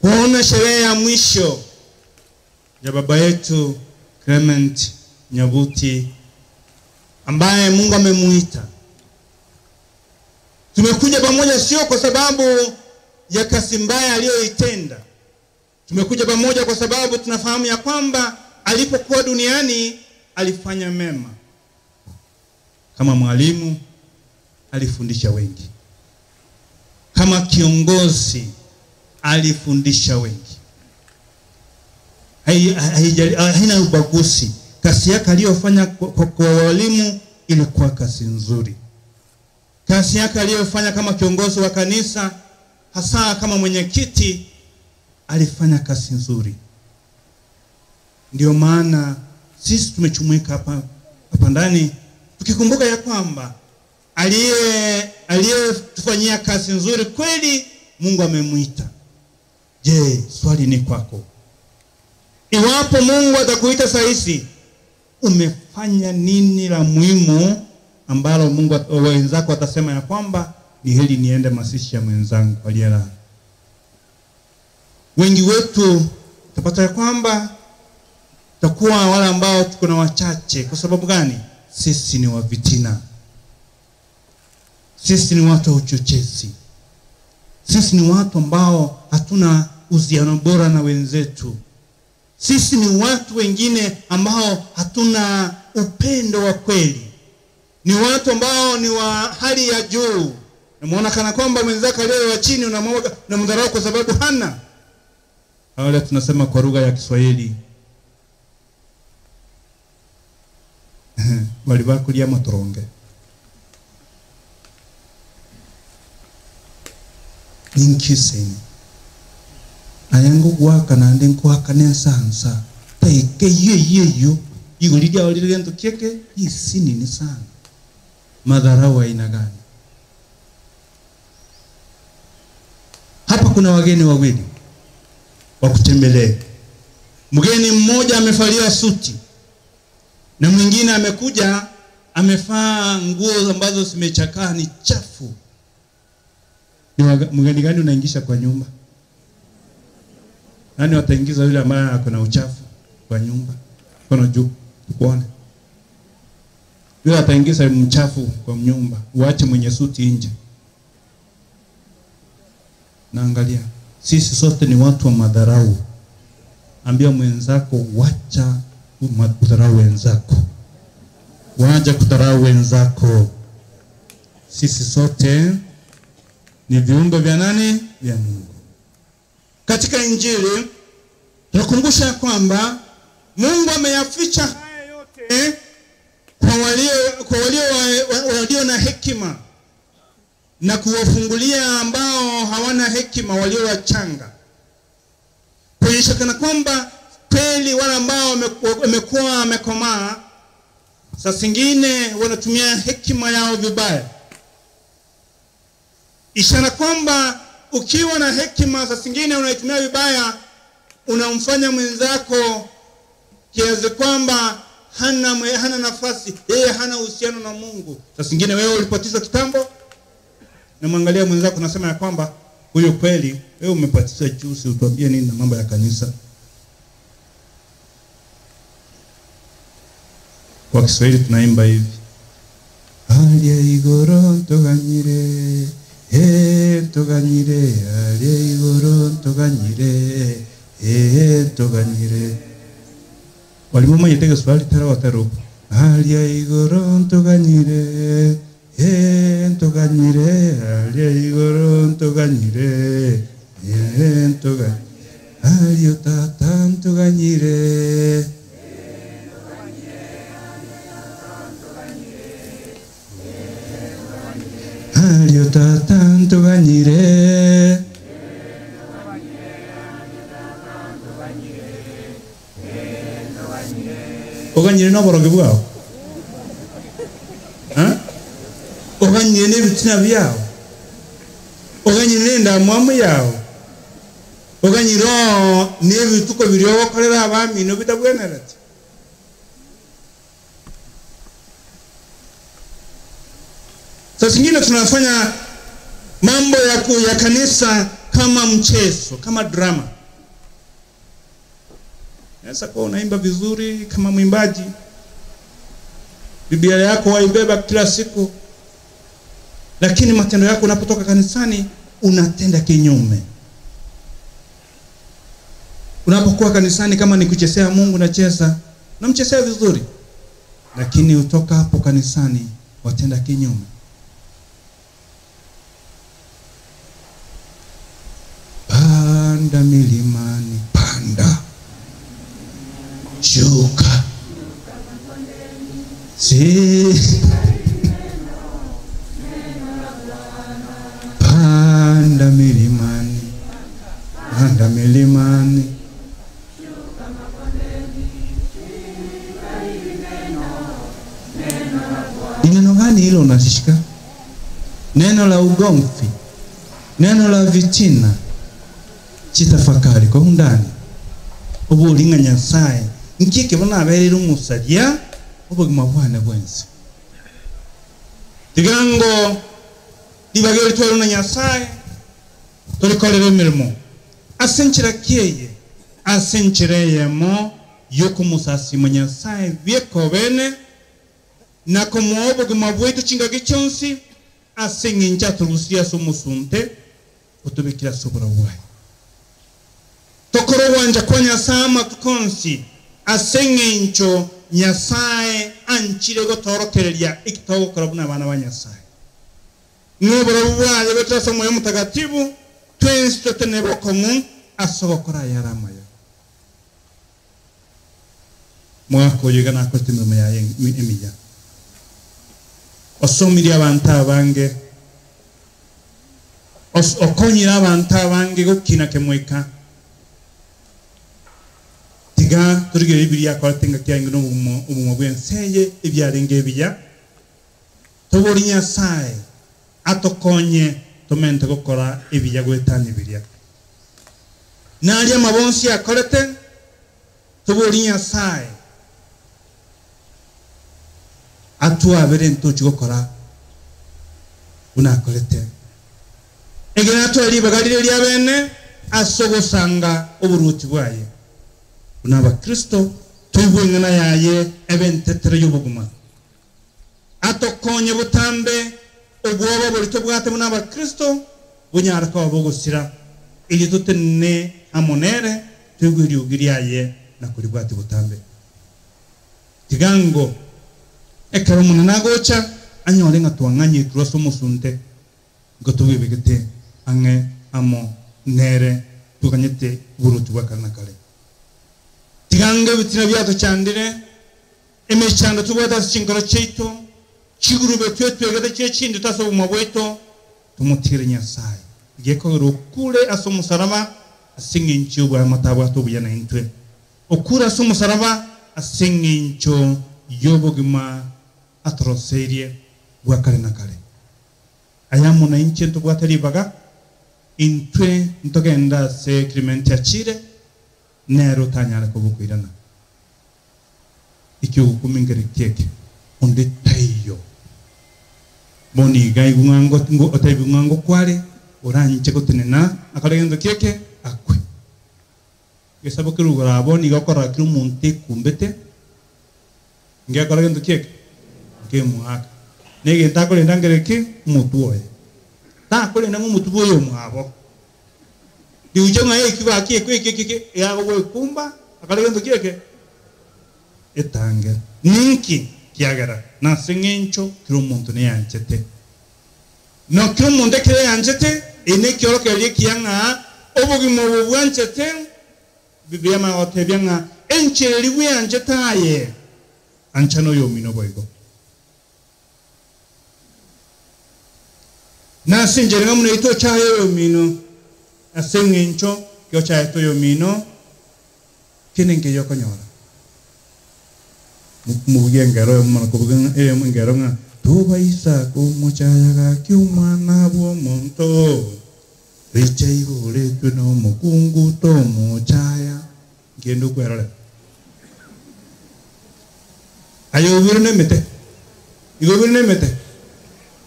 [SPEAKER 1] kuona sherehe ya mwisho ya baba yetu Clement Nyabuti ambaye Mungu amemuita. Tumekuja pamoja sio kwa sababu ya kazi mbaya aliyoitenda. Tumekuja pamoja kwa sababu tunafahamu ya kwamba alipokuwa duniani alifanya mema. Kama mwalimu alifundisha wengi. Kama kiongozi alifundisha wengi. Haina ubaguzi. Kazi yake aliyofanya kwa walimu ilikuwa kazi nzuri. Kazi yake aliyofanya kama kiongozi wa kanisa, hasa kama mwenyekiti, alifanya kazi nzuri. Ndio maana sisi tumechumuika hapa ndani tukikumbuka ya kwamba aliyetufanyia kazi nzuri kweli Mungu amemuita. Je, swali ni kwako. Iwapo Mungu atakuita saa hizi, umefanya nini la muhimu ambalo Mungu wenzako atasema ya kwamba ni heri niende mazishi ya mwenzangu aliyelala? Wengi wetu tutapata ya kwamba tutakuwa wale ambao tuko na wachache. Kwa sababu gani? Sisi ni wavitina. Sisi ni watu wa uchochezi. Sisi ni watu ambao hatuna uhusiano bora na wenzetu. Sisi ni watu wengine ambao hatuna upendo wa kweli. Ni watu ambao ni wa hali ya juu. Unamuona kana kwamba mwenzako aliye wa chini unamdharau kwa sababu hana. Wale tunasema kwa lugha ya Kiswahili, walibakulia matoronge. Ninkiseni ayangu gwaka nande nkwaka nensansa taike yeyeyo igolidia walilento kieke isini ni sana. Madharau aina gani? Hapa kuna wageni wawili wa kutembelea. Mgeni mmoja amevalia suti na mwingine amekuja amevaa nguo ambazo zimechakaa, ni chafu. Ni mgeni gani unaingisha kwa nyumba? Nani wataingiza yule ambaye ako na uchafu kwa nyumba? Kono juu tukuone. Yule ataingiza mchafu kwa nyumba, uache mwenye suti nje. Naangalia, sisi sote ni watu wa madharau. Ambia mwenzako, wacha kudharau wenzako. Wacha kudharau wenzako. Sisi sote ni viumbe vya nani? Vya Mungu. Katika Injili tunakumbusha kwamba Mungu ameyaficha haya yote kwa walio na hekima na kuwafungulia ambao hawana hekima, walio wachanga. Kuonyesha kana kwamba kweli wale ambao wamekuwa wamekomaa saa zingine wanatumia hekima yao vibaya. Ishara kwamba ukiwa na hekima saa zingine unaitumia vibaya, unamfanya mwenzako kiasi kwamba hana nafasi, yeye hana uhusiano na Mungu. Saa zingine wewe ulipoteza kitambo, na mwangalia mwenzako unasema ya kwamba huyo kweli wewe umepatizwa juzi, utuambie nini na mambo ya kanisa? Kwa Kiswahili tunaimba hivi: Alia igoro ntoganyire, he ntoganyire, alia igoro ntoganyire, he ntoganyire. Walimu manyete Kiswahili tera wataruka. Alia igoro ntoganyire, he ntoganyire, alia igoro ntoganyire, he ntoganyire, alia tata ntoganyire. Alia tata ntoganyire. Oganyire n'oboroge bwao. Oganyire n'ebitina byao. Oganyire n'endamwamu yao. Oganyire n'ebituko biri okorera abami no bitabwenerete. Saa zingine tunafanya mambo ya kanisa kama mchezo, kama drama. Naweza kuwa unaimba vizuri kama mwimbaji, Biblia yako waibeba kila siku, lakini matendo yako unapotoka kanisani unatenda kinyume. Unapokuwa kanisani kama ni kuchezea Mungu unacheza, unamchezea vizuri, lakini utoka hapo kanisani watenda kinyume. Panda milimani, panda, shuka, si panda milimani, panda milimani. Ni neno gani hilo unashika? Neno la ugomvi, neno la vitina. Chitafakari kwa undani. Obulinga Nyasaye nkike bona aberera umusalia obugima bwana bwensi. Tigango libagere twero na Nyasaye tulikolera emirimo asenchira kieye asenchireyemo yokumusasima Nyasaye byekobene na kumuha obugima bwaitu chingaki chonsi aseng'encha turusia somusunte otubikira sobora bwaye. Tokoro wanja kwa Nyasaye matukonsi aseng'encho Nyasaye anchire gotorokereria ikitogokora buna abana ba Nyasaye. N'obora bwaye betasa moyo mutagatifu twensi totene bokongu asogokora yaramayo. Mwako yegana akote mirimo yaye emiya. Osomiria abantu abange, okonyira abantu abange gokina kemweka. Tiga turigere Bibiliya akoratenga kiange no obumo bwenseye ebyarenge ebiya. Tobori Nyasaye atokonye tomente gokora ebiya gwetana ebiya. Nari amabonsi akorete tobori Nyasaye atuabere ntochi gokora unakorete. Egera atwari bagarire lya bene asogosanga oburuti bwaye. Unaba Kristo tuibwengana yaye ebentetere y'obuguma. Atokonye butambe obwoba bulito bwate bunaba Kristo bunyara kwa bogosira ili tutene amonere tuigwiri ugiriaye na kulibwate butambe. Tigango ekero munana gocha anyore ngatwanganye turoso musunte ngotubibegete ange amo nere tukanyete burutu bwa kale. Tigange bitina byato chandire emechando tubwata chinkoro cheito chigurube twetwegete chechindi taso mabweto tumutire Nyasaye geko rukule aso musaraba asingincho bwa matabwa tubuyana intwe okura aso musaraba asingincho yobogima atroserie bwa kale na kale. Ayamu na inche tubwata ribaga intwe ntogenda se Clemente achire nero tanyara kubukwirana ikyukumingere keke onde tayo boni gaigungango ngo otaibungango kwale oranche kotenena akalegendo keke akwe gesabo kirugora boni gakora kirumunte kumbete ngiakolegendo keke kemuhaka nege ntakole ndangereke mutuoye takole nangu mutuoye mwabo diujonga yeki ba kie kwe keke yago kumba akalegendo keke etange ninki kiagara na sengencho kirumuntu ne yanchete no kirumuntu kire yanchete ene kyorokerie kianga obugimo bwanchete Biblia magotebyanga encheri bwanchete aye anchano yomino boigo na sinjere ngamune ito chayo yomino asengencho kyo chayo yomino kinenge yokonyora mugengero mwana kubuga mungero nga tubaisa kumuchayaga kyumwana bw'omuntu richa iburetwe n'omukungu tomuchaya ngendo kwerora ayo ubiro nemete igobiro nemete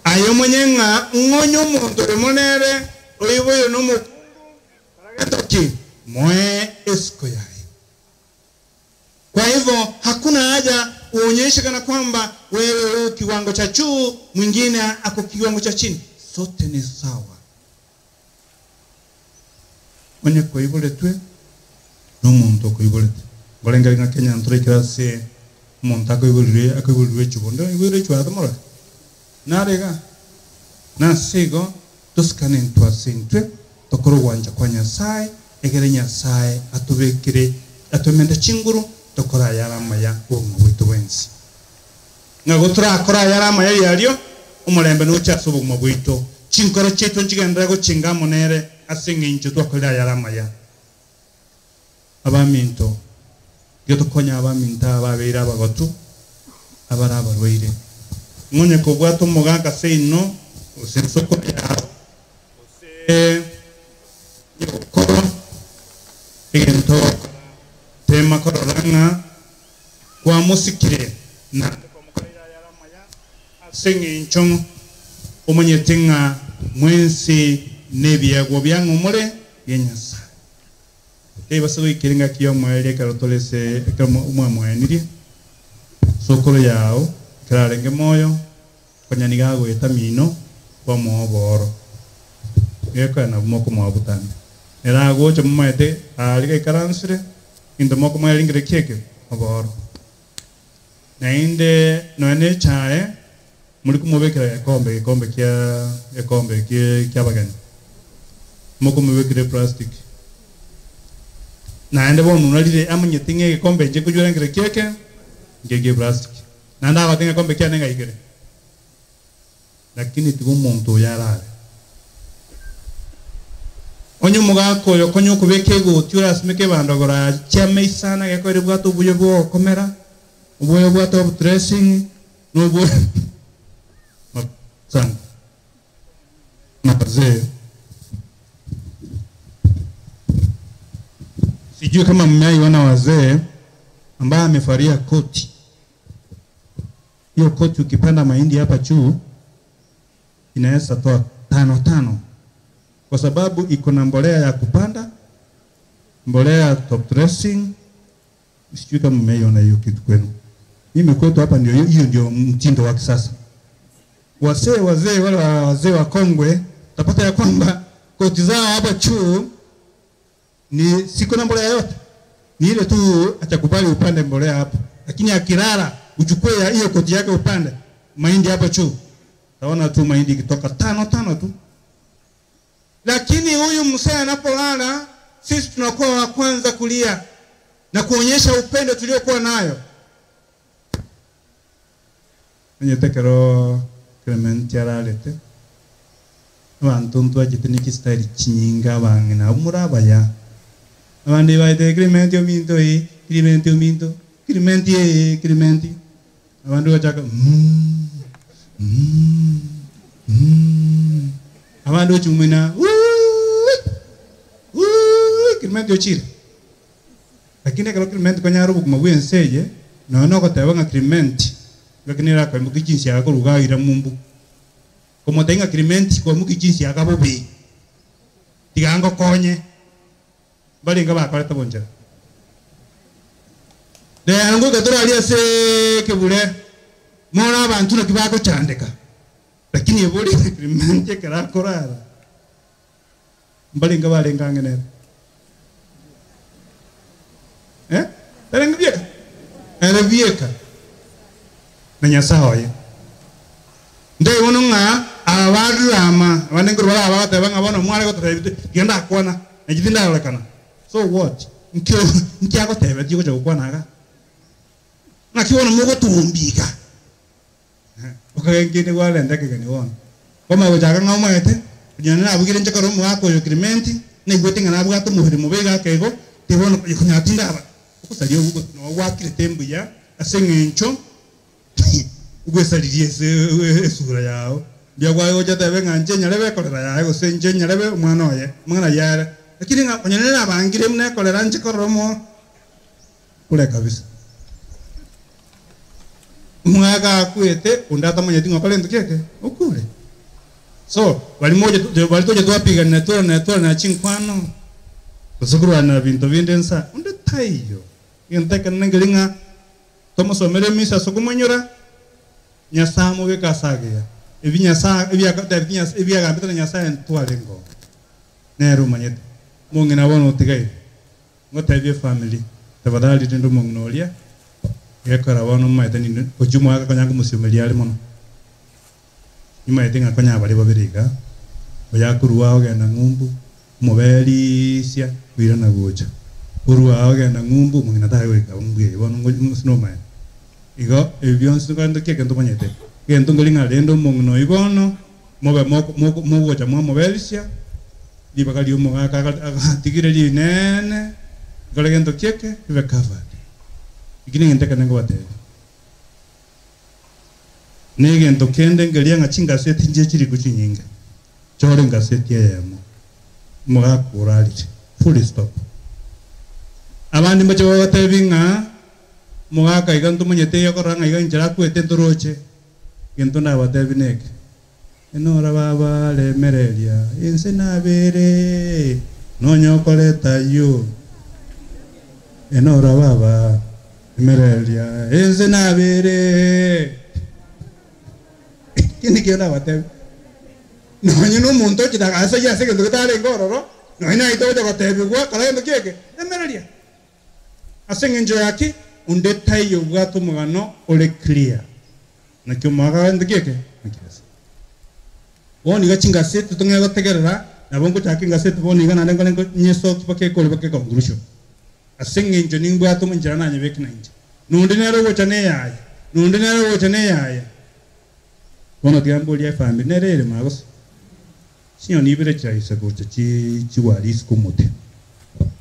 [SPEAKER 1] ayo mwenyenga ngonyo omuntu remonere oiboyo n'omukungu Moe esiko yae. Kwa hivyo hakuna haja uonyeshe kana kwamba wewe kiwango cha juu, mwingine ako kiwango cha chini. Sote ni sawa. Onye koiboletwe n'omuntu okoibolete. Ngorenga inga Kenya ntore kirase omuntu akoibolire akoibolirwe chibondo ibolire chwatamora. Narega nasigo tusikane ntwasintwe tokoro wanja kwa Nyasaye egere Nyasaye atubekire atumende chinguru tokora yarama ya obwo bwitu bwensi. Ngago turakora yarama ya yario omulembe n'ochaso obwo bwitu. Chinkoro chetu nchigendera gochinga monere asing'incho twakorera yarama ya. Abaminto gyotokonya abaminta ababeira abagotu abara abarwaire. Ng'onye kobwata omogaka seino ose nsoko ya ose yokoro egento tema kororanga kwa musikire na asing'incho omanyete ng'a mwensi n'ebiagwa byang'omore bya Nyasaye. Tebasa goikirenga kiyo mwaeria ekero torese ekero omwamwaenirie sokoro yao kerarenge moyo konya niga goeta mino kwa mwoboro gekoya na moko mwabutani era gocha mumaete ari gaikaransire into moko mwaeringire kieke oboro nainde noene chae muri kumubekera ekombe ekombe kia ekombe kia bageni moko mubekire plastic naende bono narire amanyete ng'e ekombe nje kujurengere kieke ngege plastic nanda abatenga ekombe kia nenga ikere lakini tigo omonto yarare onye omogaka oyo konya okobeka egoti orasimeke ebandogora chiameisana gekoire bwate obuya bwa okomera obuya bwa top dressing n'obuya sana na wazee. Sijui kama mmeiona wazee ambaye amefaria koti. Hiyo koti ukipanda mahindi hapa juu inaweza toa 5-5 kwa sababu iko na mbolea ya kupanda, mbolea ya top dressing. Sijui kama mmeiona hiyo kitu kwenu. Mimi kwetu hapa ndio hiyo ndio mtindo wa kisasa. Wazee wazee wale wazee wa kongwe utapata ya kwamba koti zao hapa juu ni siko na mbolea yote. Ni ile tu atakubali upande mbolea hapo. Lakini akilala uchukue hiyo koti yake upande mahindi hapo juu. Taona tu mahindi ikitoka 5-5 tu. Lakini huyu mzee anapolala sisi tunakuwa wa kwanza kulia na kuonyesha upendo tuliokuwa nayo. Nyetekero Clement yaralete. Abantu ntwagite n'ikistyle chinyinga bangina murabaya. Abandi baite Clement ominto e Clement ominto Clement e Clement. Abandu bachaka Abandu chumena Clement ochira. Lakini kero Clement konyaro bukuma bwenseye no no goteba nga Clement lakini rako mukijinsi yakorugaira mumbu. Komotenga Clement kwa mukijinsi yakabobi. Tigango konye. Balinga bakoreta bonjera. De ango gatora se kebure. Mora abantu nakibako chandeka. Lakini ebori Clement karakorara. Balinga balenga ngenera. Eh? Balenga bieka. Ere bieka. Na Nyasaye. Ndee wono nga abarama abanenguru bara abateba ngabona mware gotere genda akwana negitinda olekana. So what? Nkyo nkyagotebe tiko chokwanaga. Nakiona mugotumbika. Okagengene gwalenda kegani wona. Koma gochaka ng'omwete kunyana nabugire nchakoro mwako yo Clement nigwete ngana bwato muhiri mubega kego tibono kunyatinda aba. Okusalia ugo no wakire tembuya aseng'encho ugwesaririe esura yao. Byagwayo jatebe nganje nyarebe kolera yae gose nje nyarebe omwana oye mwana yare. Lakini ng'onyane nabangire mune kolera nje koromo kule kabisa. Mwaka akwete undata mwenye tingo kale ndukieke ukule. So walimoja walitoja tuwapiga na tola na tola na chinkwano. Kusukurwana bintu binde nsa unde taiyo. Genteka nengelinga tomosomere misa sokumwenyora Nyasaye mubika sagia. Ebi Nyasaye ebi agambita Nyasaye ntwale ngo. Nero manyete. Mungina bono tigai. Ngotebie family. Tafadhali tendo mungnolia. Gekora bono maite ni ojumo akakanya kumusiomeria ali mono. Nyuma ng'a konya bari babiriga. Oyakurwa ogenda ng'umbu muberisia kwirana gocha. Urwa ogenda ng'umbu mungina tayo goika ngwe bono ngo igo ebionsi kando keke ntomanyete. Gento ngolinga rendo mungno ibono mobe mogocha mwa muberisia libakali umugaka atigire rinene ngore gento keke ibe covered. Ikini ngenteka nengo batebe. Negento kende ngelia ngachingaseti nje chiri kuchinyinga. Chore ngaseti yemo. Mugakuralite. Full stop. Abandi mbacho batebinga mugaka iga ntumanyete yakoranga iga injira kwete ntoroche. Gento na batebineke. Enora baba lemereria inse nabere nonyokoleta yo. Enora baba lemereria inse nabere. Kini kiona batebe. Nonye no muntu chitagasa ya se que tare ngororo. Noina ito batebe gwa kala ndo kieke. Lemereria. Asenge njo yaki undetai yo bwato mugano ole clear. Nakyo maga ndo kieke. Nakirasa. Boni gachinga setu tunga gotegerera nabongo chakinga setu boni gana nengo nengo nyeso kipake kole pake kongurusho. Asenge njo ningbwato munjira nanye bekina inje. Nundi nero gocha ne yaya. Nundi nero gocha ne yaya. Bono tiambulia family nerere magos. Sinyo nibere chaisa gocha chi chiwaris kumote.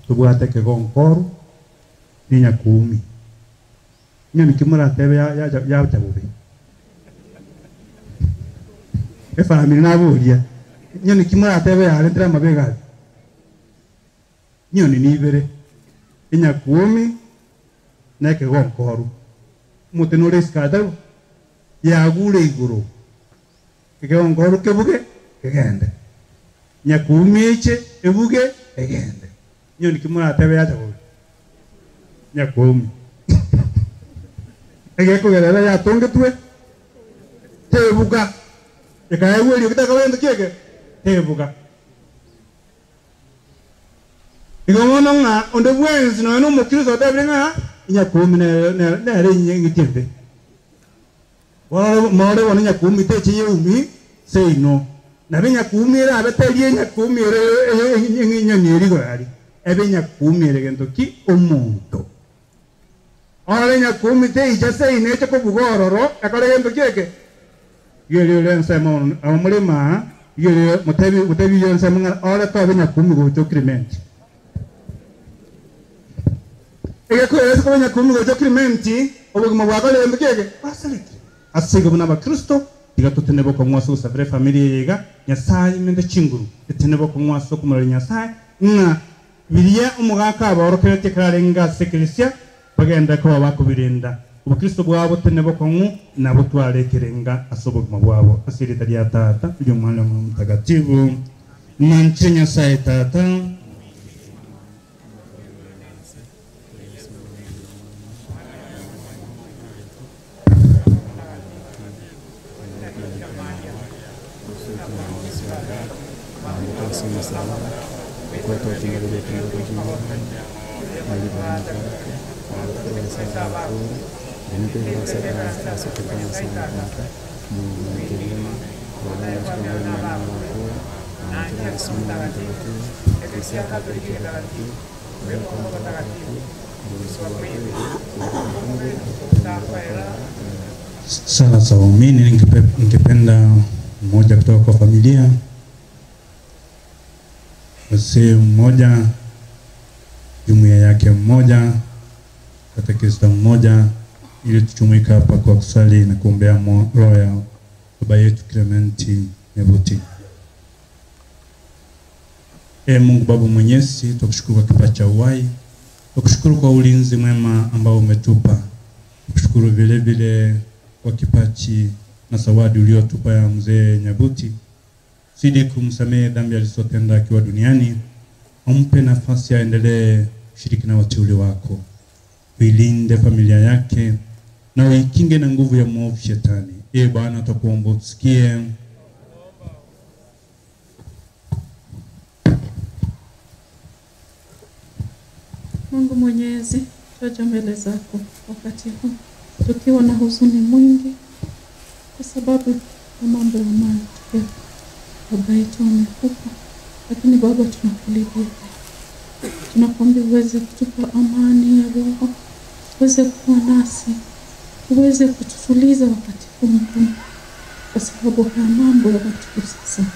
[SPEAKER 1] Tubwate ke gonkoru ninya kumi. Nyo nikimura tebe ya ya ya chabubi. E family nabulia. Nyo nikimura tebe ya lentra mabega. Nyo ni nibere inya kumi neke gonkoru. Mote no reskata ya gure iguru. Kegonkoru kebuge kegende. Nyakumiche ebuge egende. Nyo nikimura tebe ya chabubi. Nyakumi. Egekugerera ya tonge tuwe. Tebuga. Ekaegweri okitaka wendo kieke. Tebuga. Igomono nga onde bwenzi no no mukristo otebire nga nyakumi ne ne re nyitimbe. Wala more wona nyakumi teche yumi sei no. Nabe nyakumi era abeterie nyakumi ere nyoni go ari. Ebe nyakumi ere gento ki omuntu. Ore nyakumi te ija sei neche ko bugororo akore gento kieke. Yeri lense mon amulima yeri mutebi mutebi yense mon ore to be nyakumi go chokrimenti. Ege ko ese ko nyakumi go chokrimenti obugima bwakole gento kieke basaliki. Asigo buna bakristo digatutene boko mwaso sabre familia yega Nyasaye mende chinguru etene boko mwaso kumara Nyasaye nga biria umugaka abaorokerete kararenga sekrisia bagenda ko bakubirinda ubukristo bwabo tene boko ngu nabo twarekerenga asobogima bwabo asirita lya tata uyu mwana mutagatifu nanche Nyasaye tata. Sala za waumini, ningependa mmoja kutoka kwa familia, mzee mmoja, jumuiya yake mmoja, katekista mmoja, ili tujumuike hapa kwa kusali na kuombea roho ya baba yetu Clementi Nyabuti. Ee Mungu Baba Mwenyezi, tukushukuru kwa kipaji cha uhai, tukushukuru kwa ulinzi mwema ambao umetupa, tukushukuru vile vile kwa kipaji na zawadi uliotupa ya mzee Nyabuti. Zidi kumsamehe dhambi alizotenda akiwa duniani, Umpe nafasi aendelee kushiriki na wateule wako. Uilinde familia yake na uikinge na nguvu ya mwovu shetani. Ee Bwana, tutakuomba utusikie.
[SPEAKER 18] Mungu Mwenyezi, twaja mbele zako wakati huu tukiwa na huzuni mwingi kwa sababu ya mambo yanayotokea. Baba yetu amekufa, lakini Baba tunakulilia, tunakuomba uweze kutupa amani ya roho, uweze kuwa nasi, uweze kututuliza wakati huu mgumu, kwa sababu haya mambo yanatugusa sana.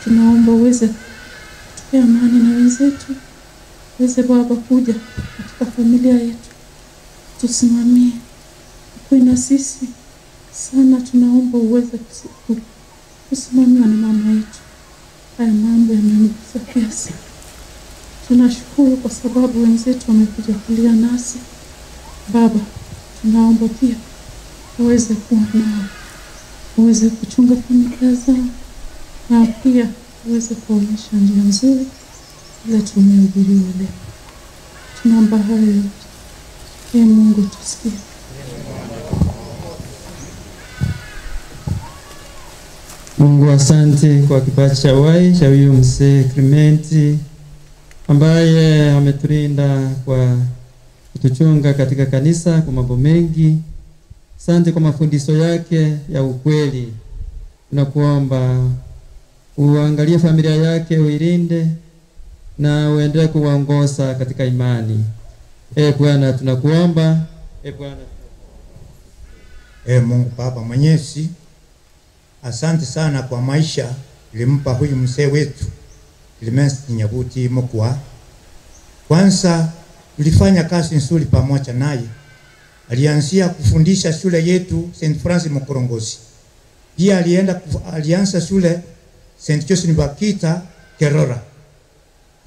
[SPEAKER 18] Tunaomba uweze kutupea amani na wenzetu, uweze Baba kuja katika familia yetu, tusimamie, ukuwe na sisi sana. Tunaomba uweze kusimamiwa na mama yetu. Haya mambo yamemgusa kiasi. Tunashukuru kwa sababu wenzetu wamekuja kulia nasi. Baba, tunaomba pia uweze kuwa nao, uweze kuchunga familia zao, na pia uweze kuonyesha njia nzuri ile tumehubiriwa leo. Tunaomba hayo yote. Ee Mungu, tusikie.
[SPEAKER 8] Mungu, asante kwa kipaji cha uhai cha huyu mzee Clement ambaye ametulinda kwa kutuchunga katika kanisa kwa mambo mengi. Asante kwa mafundisho yake ya ukweli. Tunakuomba uangalie familia yake, uilinde na uendelee kuwaongoza katika imani. Bwana, tunakuomba. Bwana.
[SPEAKER 5] Mungu Baba Mwenyezi, asante sana kwa maisha ilimpa huyu mzee wetu Clement Nyabuti Mokwa. Kwanza tulifanya kazi nzuri pamoja naye. Alianzia kufundisha shule yetu St. Francis Mokorongozi. Pia alianza shule St. Joseph Bakita Kerora.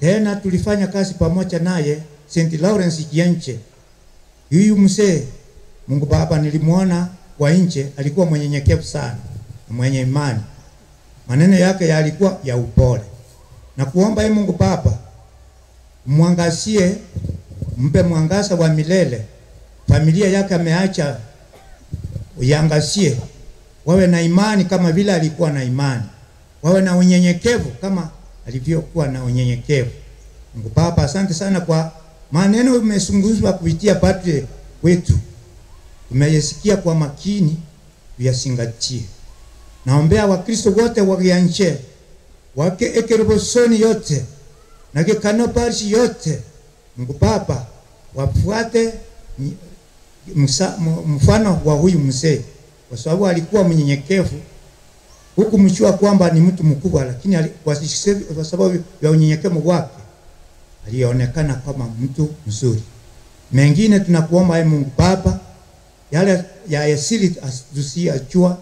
[SPEAKER 5] Tena tulifanya kazi pamoja naye St. Lawrence Kianche. Huyu mzee, Mungu Baba, nilimuona kwa nje alikuwa mwenyenyekevu sana, mwenye imani. Maneno yake yalikuwa ya upole. Na kuomba ye Mungu Baba mwangazie, mpe mwangaza wa milele. Familia yake ameacha uiangazie, wawe na imani kama vile alikuwa na imani, wawe na unyenyekevu kama alivyokuwa na unyenyekevu. Mungu Baba, asante sana kwa maneno umezungumzwa kupitia padre wetu. Tumeyasikia kwa makini, tuyazingatie. Naombea Wakristo wote wa Gianche, wake Ekerobosoni yote na Kikano parish yote. Mungu Baba, wafuate mfano wa huyu mzee, kwa sababu alikuwa mnyenyekevu, huku mjua kwamba ni mtu mkubwa, lakini kwa sababu ya unyenyekevu wake alionekana kama mtu mzuri. Mengine tunakuomba Mungu Baba, yale ya asili tusiyajua,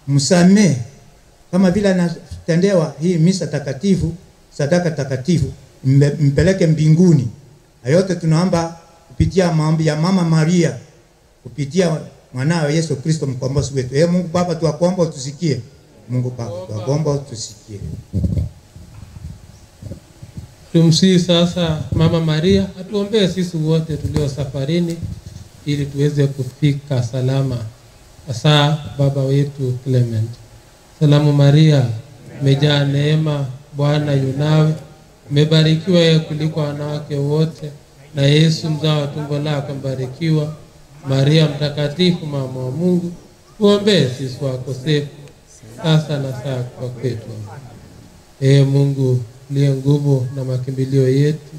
[SPEAKER 5] msamee kama vile anatendewa hii misa takatifu, sadaka takatifu, mpeleke mbinguni. Na yote tunaomba kupitia maombi ya Mama Maria, kupitia mwanawe Yesu Kristo mkombozi wetu. Mungu Baba, tunakuomba utusikie. Mungu Baba, tunakuomba utusikie.
[SPEAKER 22] Tumsihi sasa Mama Maria atuombee sisi wote tulio safarini ili tuweze kufika salama, hasa baba wetu Clement. Salamu Maria, umejaa neema, Bwana yu nawe, umebarikiwa wewe kuliko wanawake wote, na Yesu mzao wa tumbo lako mbarikiwa. Maria mtakatifu, mama wa Mungu, tuombee sisi wakosefu, sasa na saa kufa kwetu. Ee Mungu uliye nguvu na makimbilio yetu,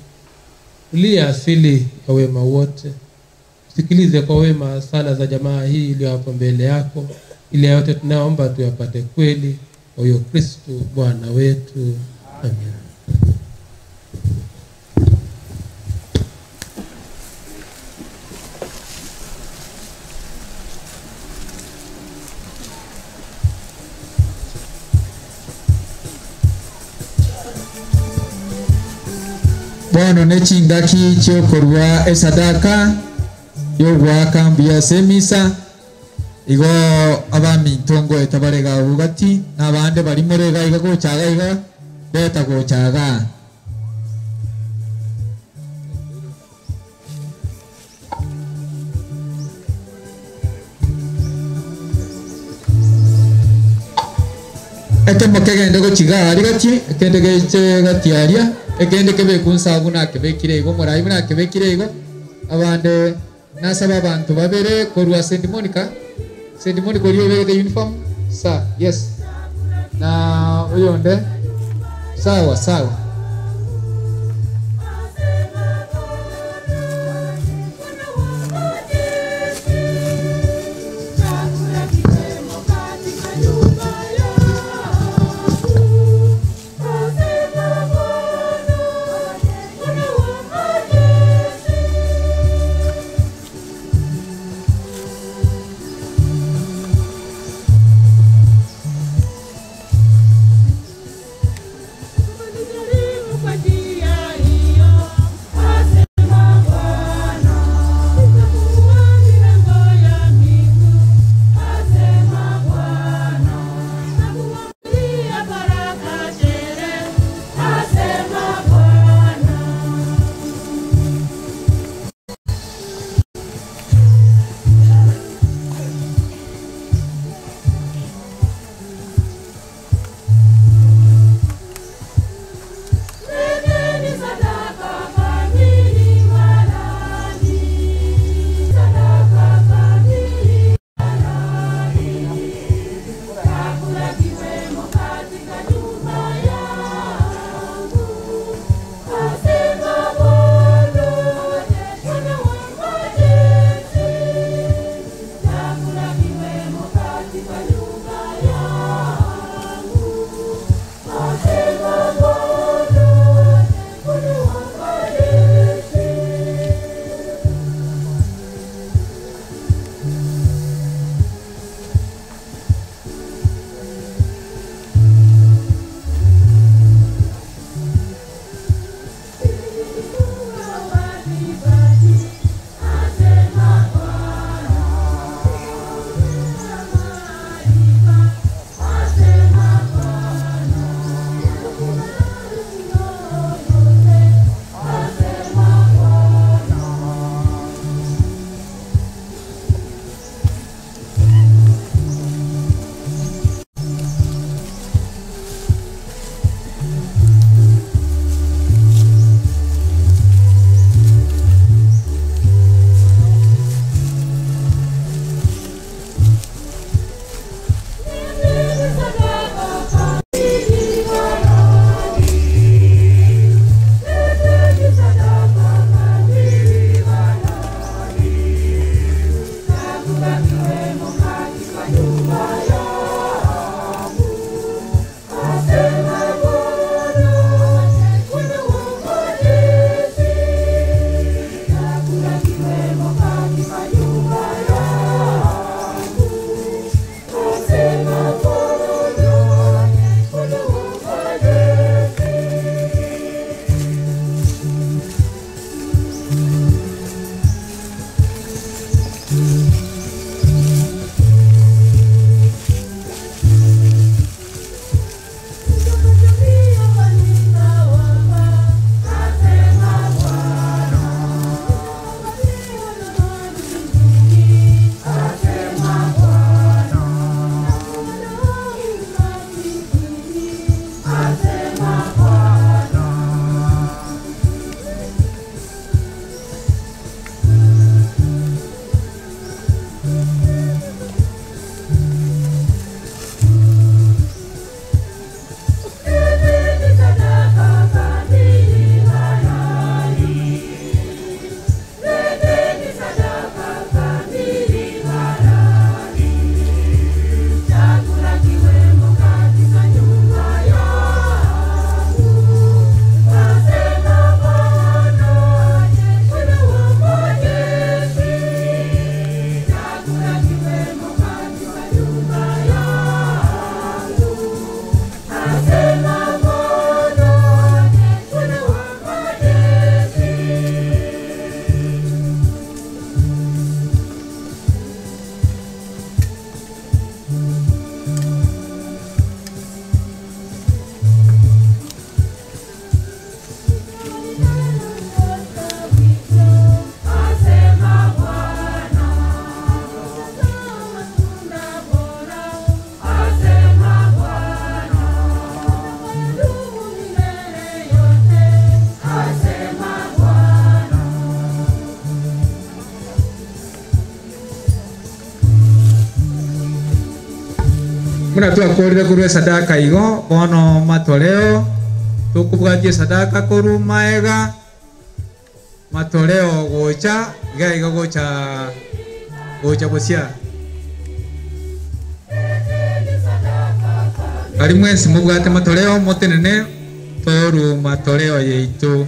[SPEAKER 22] uliye asili ya wema wote, sikilize kwa wema sala za jamaa hii iliyo hapo mbele yako, ili yote tunaomba tuyapate kweli kwa huyo Kristo Bwana wetu. Amen.
[SPEAKER 16] Bono nechingaki chiokorwa esadaka yogwaka mbuya semisa igo abamintongo etabarega bugati nabande bari murega iga gochaga iga beta gochaga Ekemo kegende gochiga ari gati ekende geche gatiaria ekende kebe kunsabu na kebekire igo morai na kebekire igo abande nasaba abantu babere korwa St Monica St Monica oriyo begete uniform sa yes na oyonde sawa sawa.
[SPEAKER 4] Thank you.
[SPEAKER 16] Muna tuakorire kurwe sadaka igo bono matoleo tukubwatie sadaka koru maega matoleo gocha iga igo gocha gocha bosia ari mwensi mubwate matoleo motenene toru matoleo yeitu.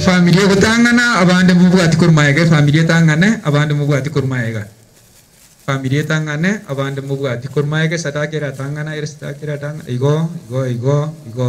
[SPEAKER 16] Familia gutangana abande mubwati kurmaega familia tangane abande mubwati kurmaega familia tangane abande mubwati kurmaega sadakera tangana ere sadakera tangana igo igo igo igo.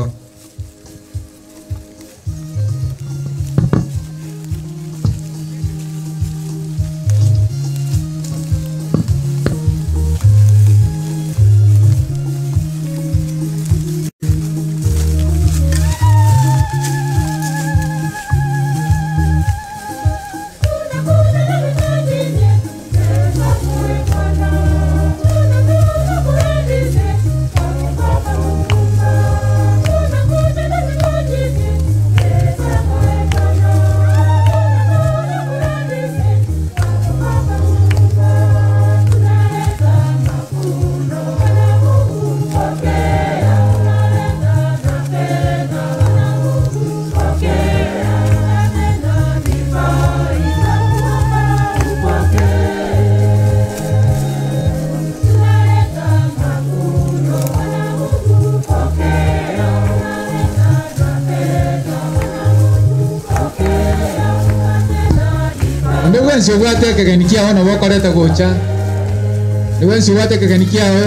[SPEAKER 16] Niwensi ubwate kegenikia ono bokorete gocha. Niwensi ubwate kegenikia o.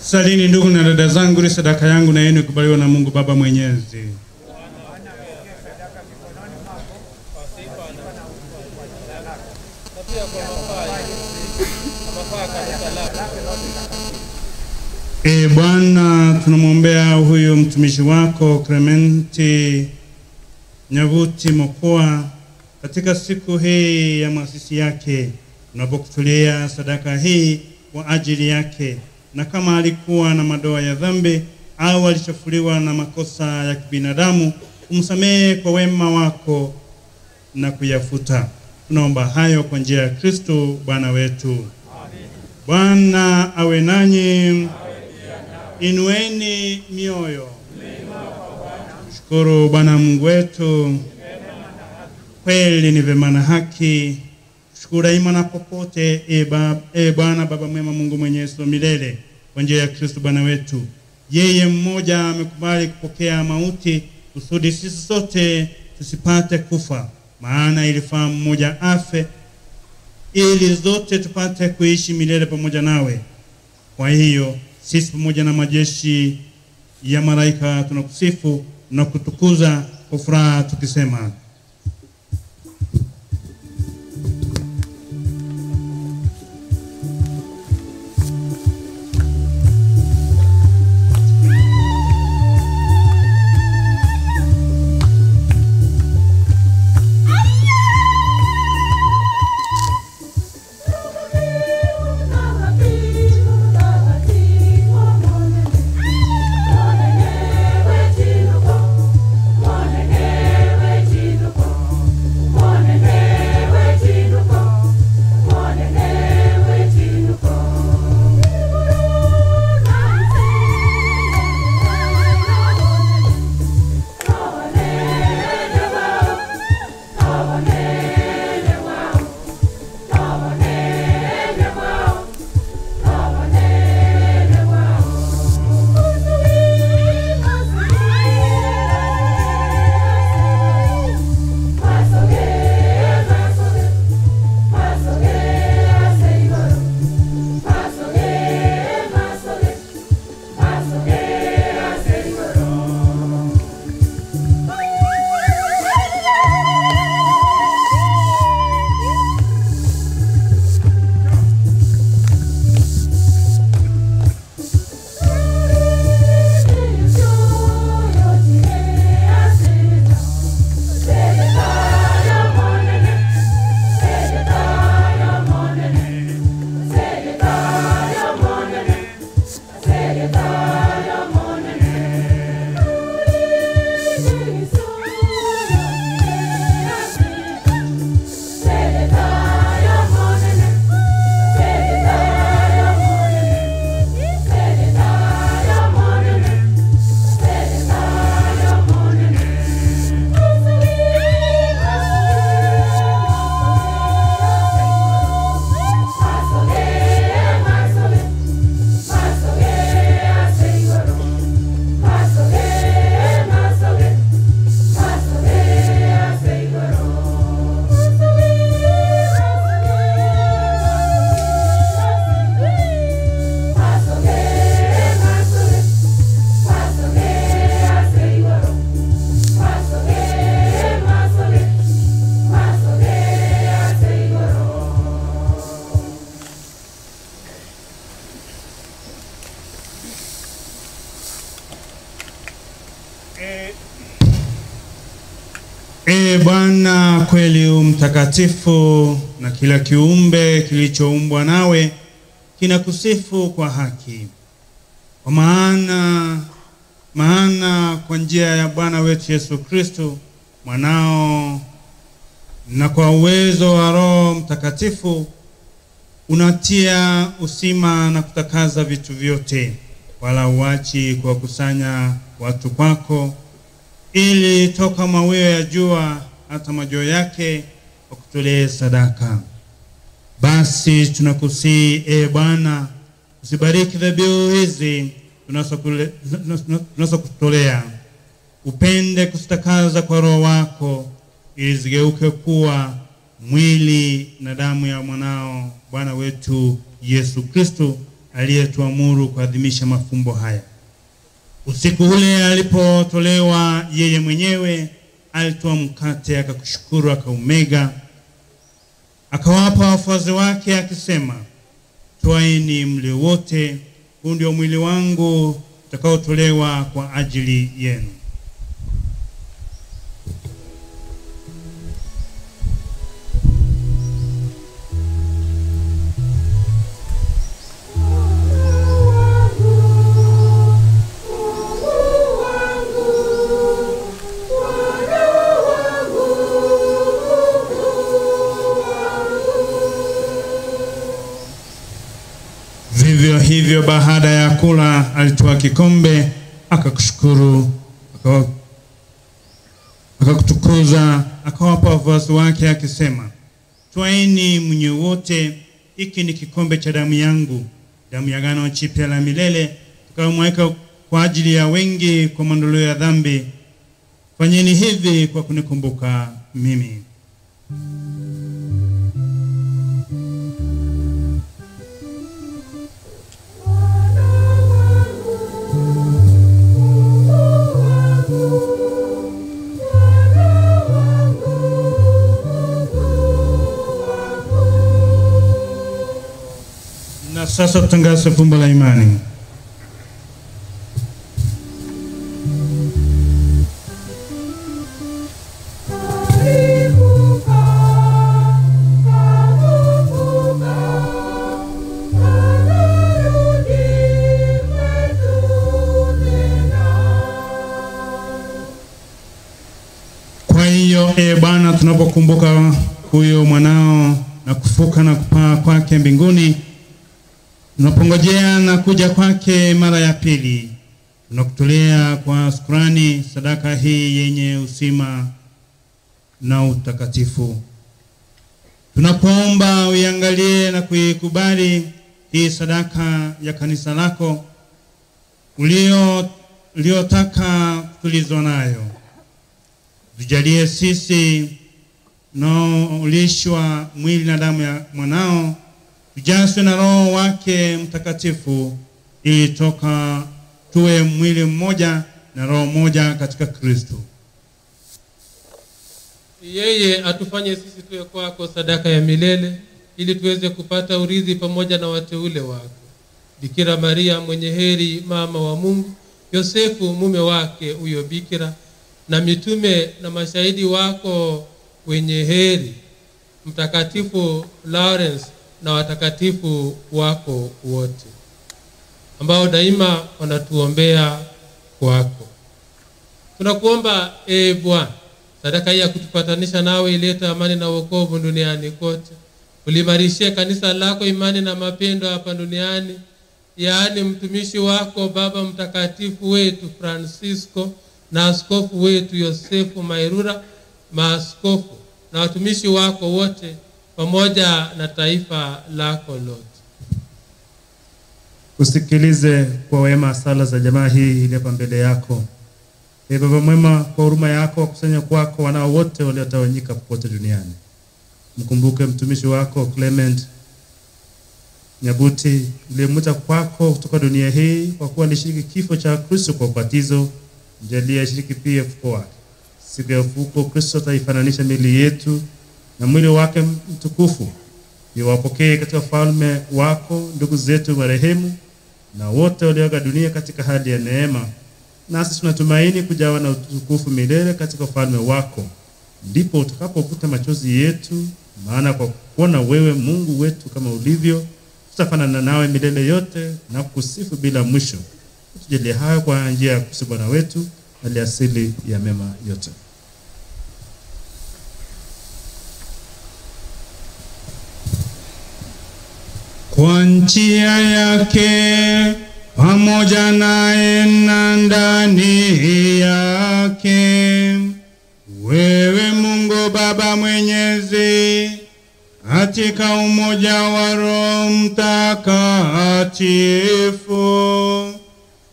[SPEAKER 1] Salini ndugu na dada zangu, ni sadaka yangu na yenu ikubaliwe na Mungu Baba Mwenyezi. E Bwana, tunamwombea huyu mtumishi wako Clementi Nyavuti Mokua katika siku hii ya maasisi yake, tunapokutulia sadaka hii kwa ajili yake, na kama alikuwa na madoa ya dhambi au alichafuliwa na makosa ya kibinadamu, umsamehe kwa wema wako na kuyafuta. Tunaomba hayo kwa njia ya Kristo Bwana wetu. Amen. Bwana awe nanyi. Inueni mioyo. Shukuru Bwana Mungu wetu. Kweli ni vema na haki shukuru daima na popote, e Bwana Baba mwema, Mungu mwenyezi wa milele, kwa njia ya Kristo Bwana wetu. Yeye mmoja amekubali kupokea mauti kusudi sisi sote tusipate kufa, maana ilifaa mmoja afe ili zote tupate kuishi milele pamoja nawe. Kwa hiyo sisi pamoja na majeshi ya malaika tunakusifu na kutukuza kwa furaha tukisema: Ee Bwana, kweli u mtakatifu, na kila kiumbe kilichoumbwa nawe kinakusifu kwa haki. Kwa maana kwa njia ya Bwana wetu Yesu Kristo mwanao, na kwa uwezo wa Roho Mtakatifu, unatia uzima na kutakaza vitu vyote, wala uachi kuwakusanya watu kwako, ili toka mawio ya jua hata majoo yake wakutolee sadaka. Basi tunakusihi, e Bwana, usibariki dhabihu hizi tunazokutolea, upende kuzitakaza kwa Roho wako, ili zigeuke kuwa mwili na damu ya mwanao Bwana wetu Yesu Kristo, aliyetuamuru kuadhimisha mafumbo haya. Usiku ule alipotolewa yeye mwenyewe, alitoa mkate, akakushukuru, akaumega, akawapa wafuasi wake akisema, twaeni mle wote, huu ndio mwili wangu utakaotolewa kwa ajili yenu. Vivyo hivyo baada ya kula alitoa kikombe, akakushukuru, akakutukuza, akawapa wafuasi wake akisema, twaeni mnywe wote, hiki ni kikombe cha damu yangu, damu ya agano jipya la milele, tukamweka kwa ajili ya wengi kwa maondoleo ya dhambi. Fanyeni hivi kwa kunikumbuka mimi. Na sasa tutangaze fumbo la imani. Kwa hiyo, Bwana, tunapokumbuka huyo mwanao na kufuka na kupaa kwake mbinguni, tunapongojea na kuja kwake mara ya pili, tunakutolea kwa shukrani sadaka hii yenye uzima na utakatifu. Tunakuomba uiangalie na kuikubali hii sadaka ya kanisa lako uliotaka kutulizwa nayo. Tujalie sisi tunaolishwa mwili na damu ya mwanao, tujaswe na Roho wake Mtakatifu, ili toka tuwe mwili mmoja na roho moja katika Kristo.
[SPEAKER 22] Yeye atufanye sisi tuwe kwako sadaka ya milele, ili tuweze kupata urithi pamoja na wateule wako. Bikira Maria mwenye heri, mama wa Mungu, Yosefu mume wake huyo bikira, na mitume na mashahidi wako wenye heri, Mtakatifu Lawrence na watakatifu wako wote, ambao daima wanatuombea kwako. Tunakuomba Bwana, sadaka hii ya kutupatanisha nawe ilete amani na wokovu duniani kote. Ulimarishie kanisa lako imani na mapendo hapa duniani, yaani mtumishi wako Baba Mtakatifu wetu Francisco na askofu wetu Yosefu Mairura, maaskofu na watumishi wako wote, pamoja na taifa lako lote.
[SPEAKER 21] Usikilize kwa wema sala za jamaa hii iliyo mbele yako. Ee Baba mwema, kwa huruma yako wakusanya kwako wanao wote waliotawanyika popote duniani. Mkumbuke mtumishi wako Clement Nyabuti, uliyemwita kwako kutoka dunia hii, kwa kuwa alishiriki kifo cha Kristo kwa ubatizo. Mjalie ashiriki pia ufufuko wake. Siku ya ufufuko Kristo ataifananisha miili yetu na mwili wake mtukufu. Niwapokee katika falme wako ndugu zetu marehemu na wote walioaga dunia katika hali ya neema. Nasi tunatumaini kujawa na utukufu milele katika ufalme wako. Ndipo utakapofuta machozi yetu, maana kwa kuona wewe Mungu wetu kama ulivyo, tutafanana nawe milele yote na kukusifu bila mwisho. Tujalie hayo kwa njia ya Kristo Bwana wetu, aliasili ya mema yote.
[SPEAKER 1] Kwa njia yake, pamoja naye na ndani yake, wewe Mungu Baba Mwenyezi, katika umoja wa Roho Mtakatifu,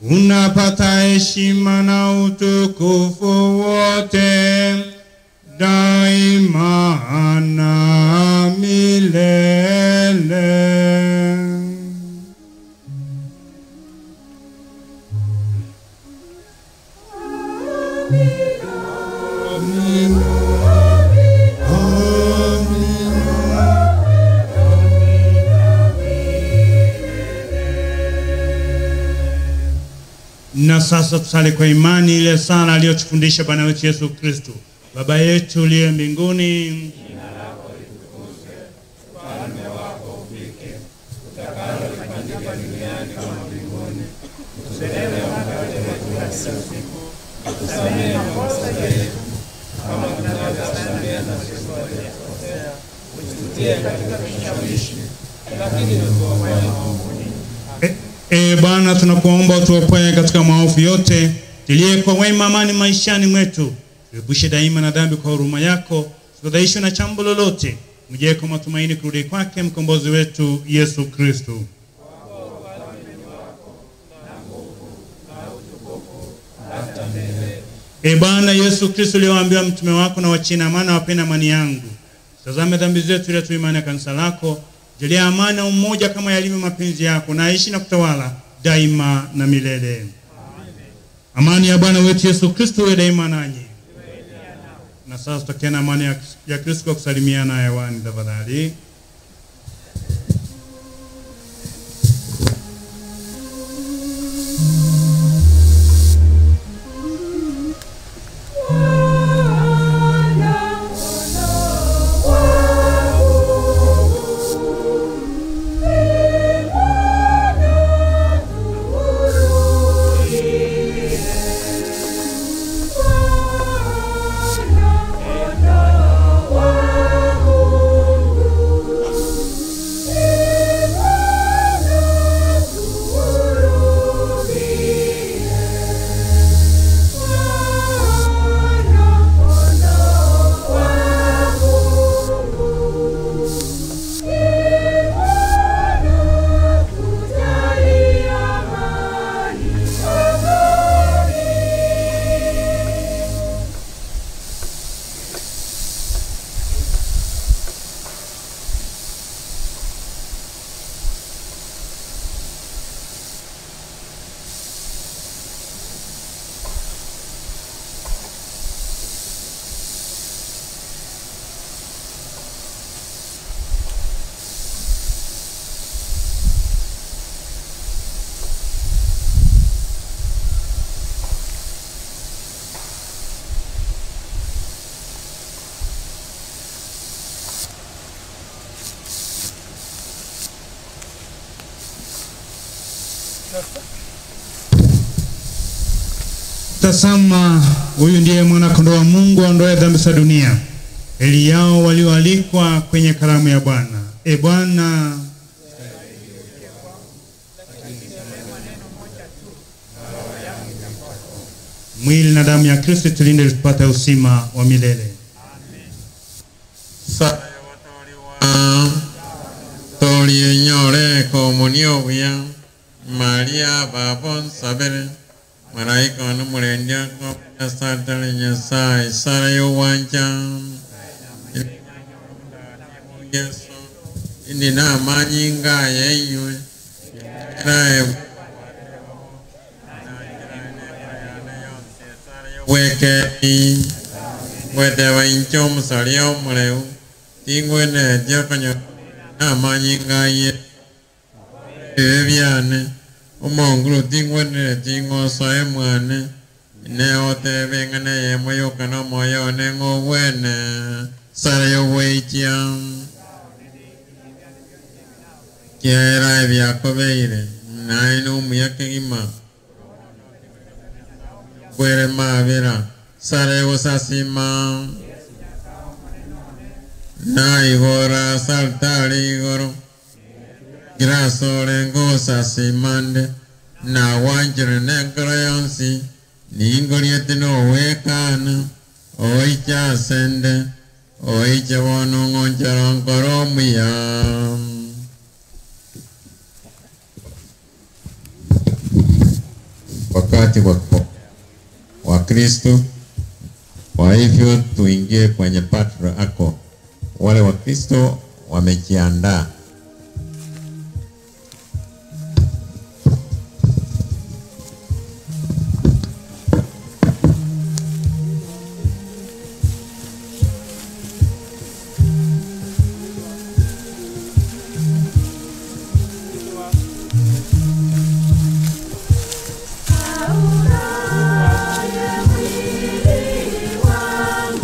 [SPEAKER 1] unapata heshima na utukufu wote daima na milele. Amen. Amen. Na sasa tusali kwa imani ile sala aliyotufundisha Bwana wetu Yesu Kristo. Baba yetu uliye mbinguni,
[SPEAKER 4] jina lako litukuzwe, ufalme wako ufike, utakalo lifanyike duniani kama mbinguni. Utupe leo mkate wetu wa kila siku, utusamehe makosa yetu kama tunavyowasamehe na sisi waliotukosea, usitutie katika kishawishi, lakini utuokoe maovuni.
[SPEAKER 1] Bwana, tunakuomba utuokoe katika maovu yote, tulie kwa wema amani maishani mwetu. Tuepushe daima na dhambi kwa huruma yako, tutadhaishwe na chambo lolote, mjee kwa matumaini kurudi kwake mkombozi wetu Yesu Kristo. E Bwana Yesu Kristo, uliwaambia mtume wako, na wachina amani, wapeni amani yangu. Tazame dhambi zetu, ila tu imani ya kanisa lako. Jalia amani na umoja kama yalivyo mapenzi yako, na aishi na kutawala daima na milele. Amen. Amani ya Bwana wetu Yesu Kristo iwe daima nanyi. Na sasa tutakiana amani ya Kristo kwa kusalimiana hewani tafadhali. Tazama, huyu ndiye mwana kondoo wa Mungu aondoaye dhambi za dunia. Heri yao walioalikwa kwenye karamu ya Bwana. E Bwana, mwili na damu ya Kristo tulinde tupate uzima wa milele.
[SPEAKER 2] Torinyore komunio ya Maria babon sabere Malaika no murendia ko satale Nyasaye sara yo wanja Yesu ini na manyinga yenywe nae weke wete waincho musalio mureu tingwene diokonyo na manyinga ye ebyane omonguru tingwene tingosoe mwane ne otebengane ye moyoka no moyo ne ngowene sara yo weitia kiera ebyakobeire nae nomuyakegima kwere mabera sara yogosasima naigora saltari igoro grasore ngosasimande na wanjire nenkoro yonsi ningoriete nowekana oicha asende oicha bono ng'onchoro nkoro omuya. Wakati wa Kristo, kwa hivyo tuingie kwenye patro ako. Wale wa Kristo wamejiandaa.
[SPEAKER 9] Wangu,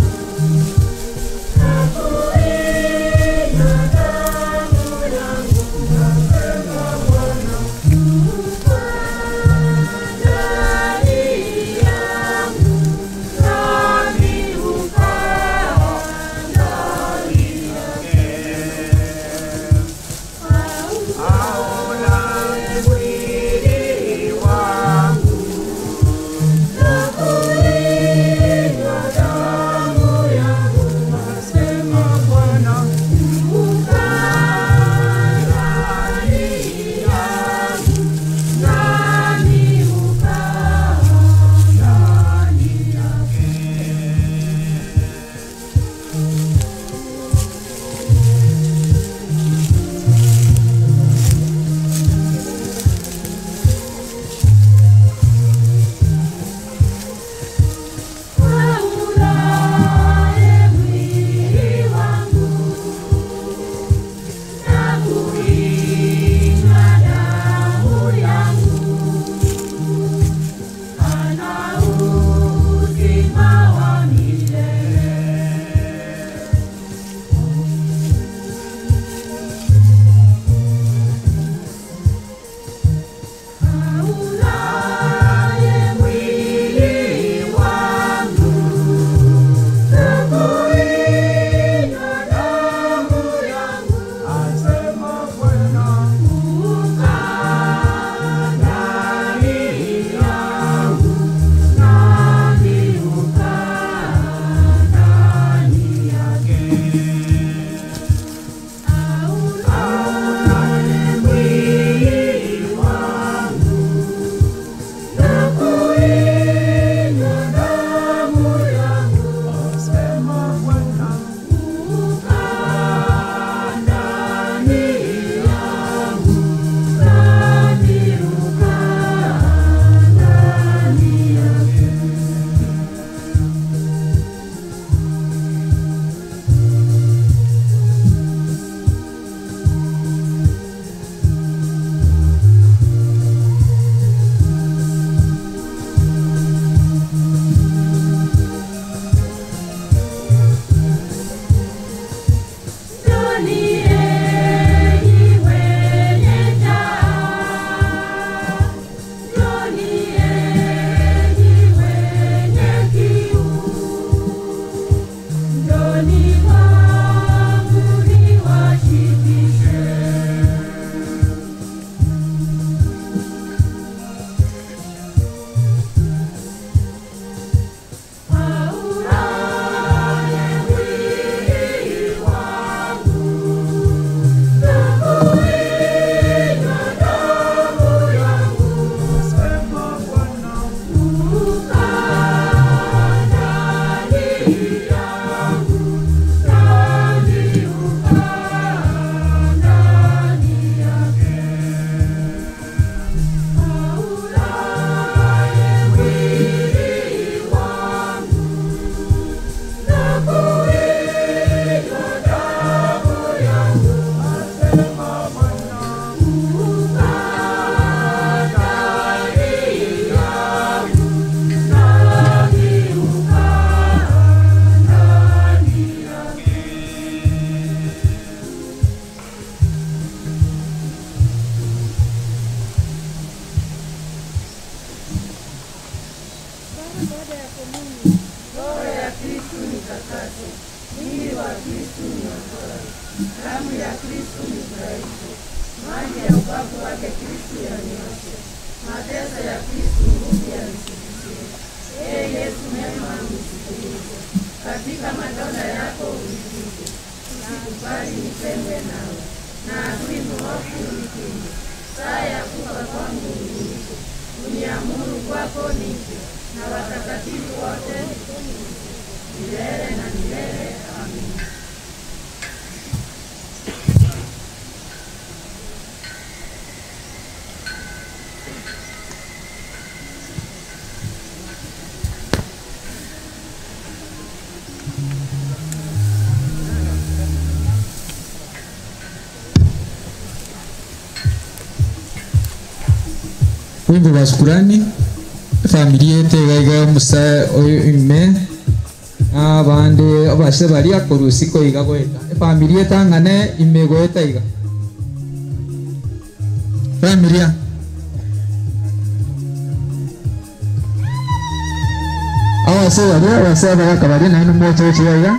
[SPEAKER 9] wako Mungu, roho ya Kristu nitakase, mwili wa Kristu niokoe, damu ya Kristu nifurahishe, maji ya ubavu wake Kristu yanioshe, mateso ya Kristu nguvu yanishibishie. Ee Yesu mema unisikilize, katika madonda yako unifiche, usikubali nitengwe nawe, na adui mwovu unikinge, saa ya kufa kwangu uniite, uniamuru kwako nife, na watakatifu wote milele na milele. Amina.
[SPEAKER 16] Wimbo wa shukurani familia yete musa oime abande abashe bali akorusiko iga goeta familia tangane ime goeta iga familia abashe bali abashe bakabari na numoto chiga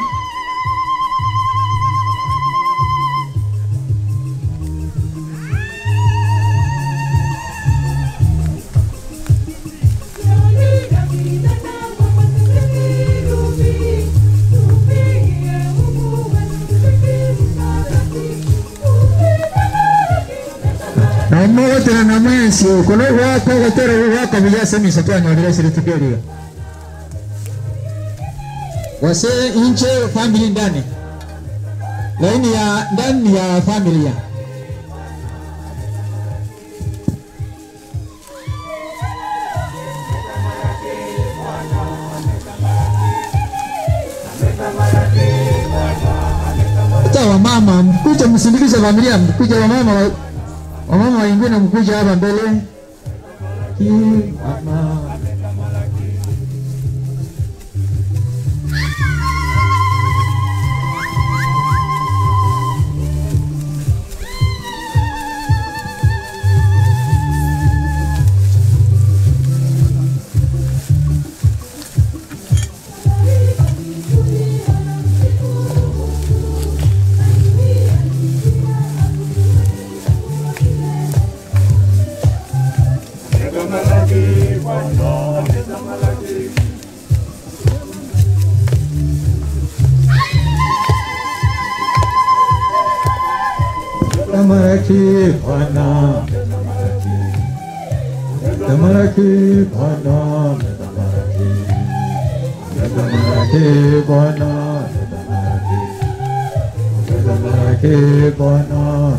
[SPEAKER 16] kono wako gotero wako bijase misato anyorire siritukeria wase inche family ndani laini ya ndani ya familia hata wamama mkuja msindikishe familia mkuja wamama wamama wengine mkuja hapa mbele. Mama. Tamaraki Bwana, Tamaraki Bwana, Tamaraki Bwana, Tamaraki Bwana,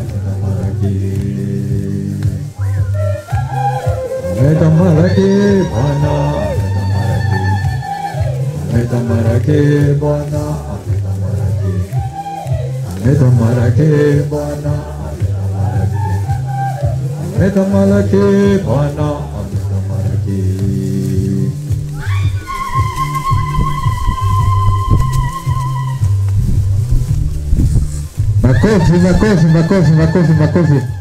[SPEAKER 16] Tamaraki Bwana, Tamaraki Bwana, Tamaraki Bwana, Tamaraki Bwana, Tamaraki. Makofi, makofi, makofi, makofi, makofi.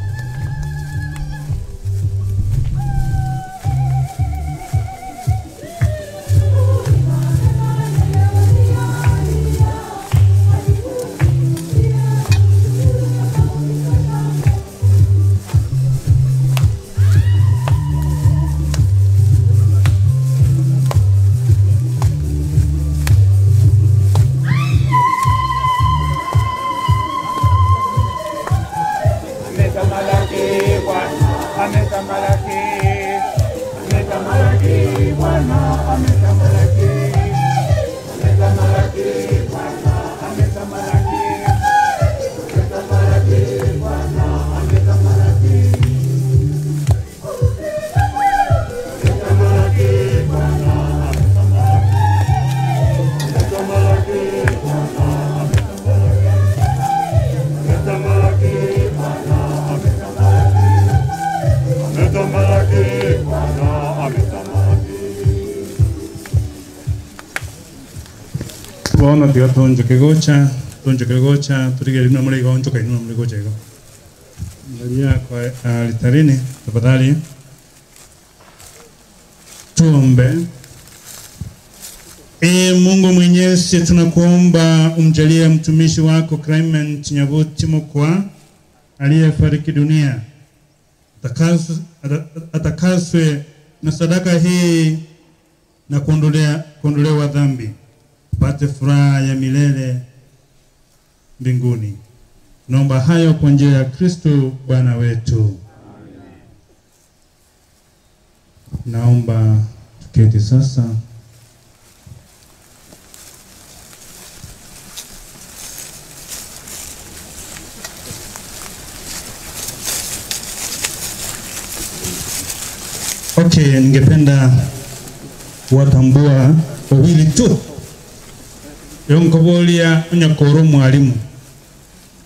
[SPEAKER 1] Bono tiga tonjoke gocha, tonjoke gocha, turige limna mule iga onjoka inuna mule gocha iga. Angalia kwa alitarini, tafadhali. Tuombe. Ee Mungu Mwenyezi, tunakuomba umjalie mtumishi wako Clement Nyabuti Mokwa aliyefariki dunia atakaswe na sadaka hii na kuondolewa dhambi, apate furaha ya milele mbinguni. Naomba hayo kwa njia ya Kristo Bwana wetu. Naomba tuketi sasa. Okay, ningependa kuwatambua wawili tu. Yonkobolia unyakoro mwalimu.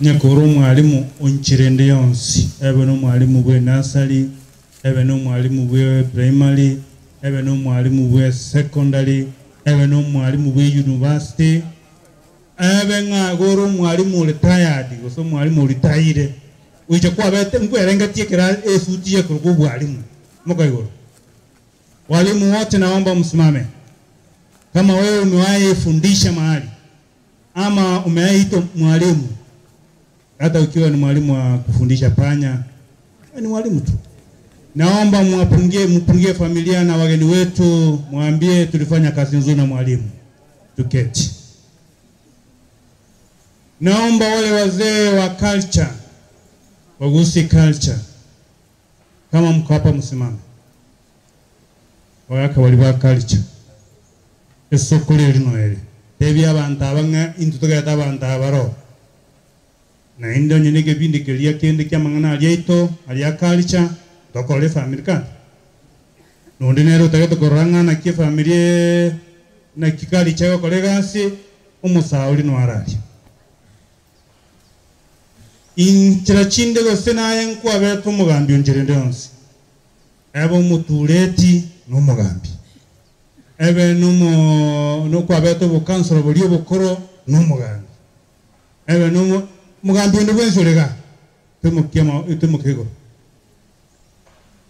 [SPEAKER 1] Nyakoro mwalimu onchirende yonsi. Ebe no mwalimu bwe nursery, ebe no mwalimu bwe primary, ebe no mwalimu bwe secondary, ebe no mwalimu bwe university. Ebe ngagoro mwalimu retired, goso mwalimu retired. Uicha kwa bete mkwerengatie kira esuti ya kurugu mwalimu. Mkaigoro. Walimu wote naomba msimame. Kama wewe umewahi fundisha mahali ama umewahi mwalimu, hata ukiwa ni mwalimu wa kufundisha panya, ni mwalimu tu. Naomba mpungie familia na wageni wetu, mwambie tulifanya kazi nzuri na mwalimu. Tuketi. Naomba wale wazee wa culture, wagusi culture, kama mko hapa msimame. Wayaka waliwa culture. Esokole lino ele. Tebi abantu abanga intu tugeta abantu abaro. Na indo nyinige bindi kelia kende kya mangana aliaito, alia culture, tokole family kan. Nundi nero tageto koranga na ki familia na kikali chago kolegasi umusauli no arali. Inchira chinde gose naye nkwabeto mugambi onjerende onsi. Ebo mutuleti no mugambi. Ebe numo nokwabeto bukansoro bulio bukoro no mugambi. Ebe numo mugambi ndo bwensorega. Tumukiama itumukego.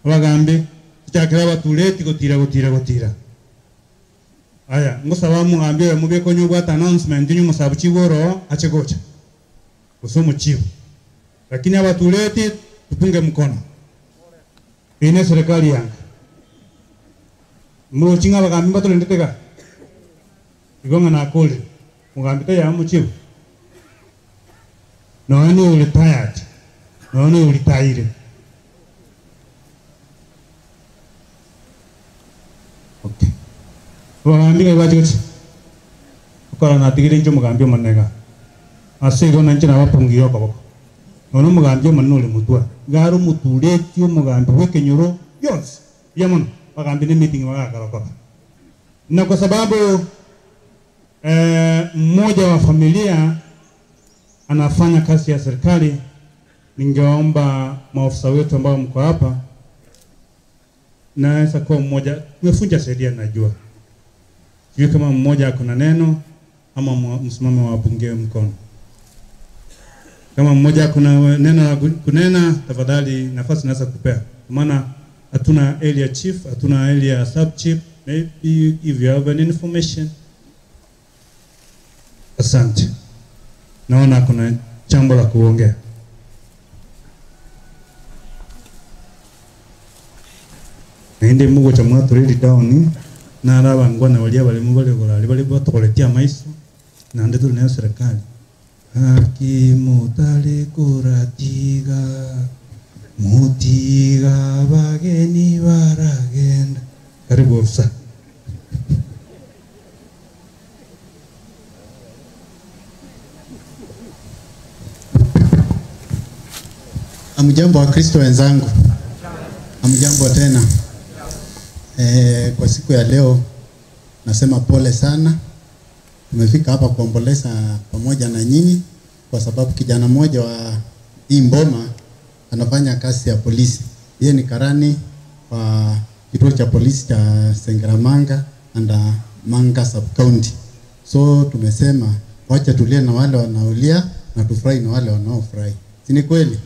[SPEAKER 1] Abagambi tuchakira batuleti gotira gotira gotira. Aya ngosaba mugambi mubye konyubwa announcement nyu musabu chiboro achegocha. Kusomo chibu. Lakini abatuleti tupunge mkono. Ine serikali yanga. Murochinga bagambi batulendetega. Igonga na akole. Mugambi ya muchibu. Noani retired. Noani retired. Okay. Bagambi babaje. Ukora na tigire njo mugambi manega. Asigo nanje nabapungiyo kaboko. Ono mugambi manole mutwa. Garo mutuleti mugambi wekenyoro yonse. Yamono bagambi ni meeting wakakaroko. Na kwa sababu mmoja wa familia anafanya kazi ya serikali, ningeomba maofisa wetu ambao mko hapa, naweza kuwa mmoja, tumefunja sheria najua. Sijui kama mmoja akona neno ama msimamo wa bunge mkono. Kama mmoja kuna neno la kunena, tafadhali nafasi naweza kupea. Kwa maana hatuna area chief, hatuna area sub chief. Maybe if you have an information. Asante. Naona kuna jambo la kuongea. Naende Mungu cha mwatu really down na araba ngwana walia bali mubale gorali bali batokoletia maiso na ndetu na serikali. Haki mutale kuratiga mutiga bageni baragenda. Karibu ofisa.
[SPEAKER 12] Amjambo wa Kristo wenzangu. Amjambo tena. Kwa siku ya leo nasema pole sana. Tumefika hapa kuomboleza pamoja na nyinyi kwa sababu kijana mmoja wa hii Mboma anafanya kazi ya polisi. Yeye ni karani wa kituo cha polisi cha Sengeramanga and Manga sub county. So tumesema wacha tulie na wale wanaolia na tufurahi na wale wanaofurahi. Si ni kweli?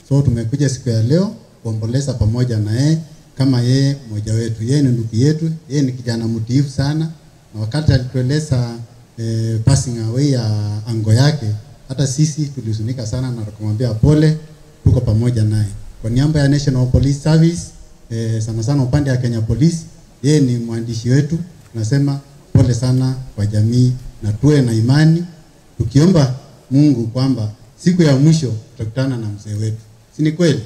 [SPEAKER 12] So tumekuja siku ya leo kuomboleza pamoja na yeye kama yeye mmoja wetu. Yeye ni ndugu yetu, yeye ni kijana mtiifu sana Na wakati alitueleza passing away ya ango yake, hata sisi tulihuzunika sana na tukamwambia pole, tuko pamoja naye. Kwa niaba ya National Police Service, sana sana upande ya Kenya Police, yeye ni mwandishi wetu, tunasema pole sana kwa jamii na tuwe na imani tukiomba Mungu kwamba siku ya mwisho tutakutana na mzee wetu. Si ni kweli?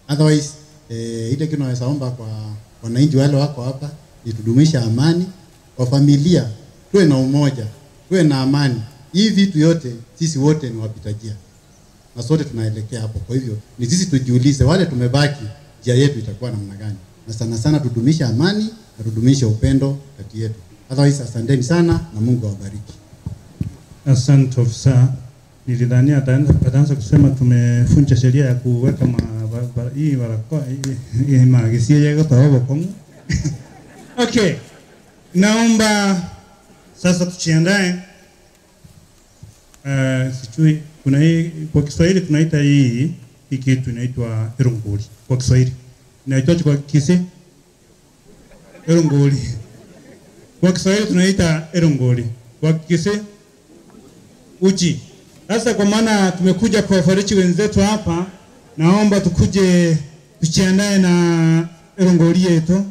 [SPEAKER 12] Otherwise, ile kitu naweza omba kwa wananchi wale wako hapa ni tudumisha amani kwa familia, tuwe na umoja, tuwe na amani. Hii vitu yote sisi wote ni wapita njia na sote tunaelekea hapo. Kwa hivyo ni sisi tujiulize, wale tumebaki njia yetu itakuwa namna gani, na sana sana tudumisha amani na tudumisha upendo kati yetu. Otherwise, asanteni sana na Mungu awabariki.
[SPEAKER 1] Asante ofisa. Nilidhania ataanza kusema tumefunja sheria ya kuweka hii barakoa hii maagisia yako tawabu kongo. Okay. Naomba sasa tujiandae. Sijui kuna hii kwa Kiswahili tunaita hii kitu inaitwa erunguli kwa Kiswahili. Inaitwa kwa Kisi erunguli. Kwa Kiswahili tunaita erunguli. Kwa Kisi uji. Sasa kwa maana tumekuja kuwafariji wenzetu hapa, naomba tukuje tujiandae na erungoli yetu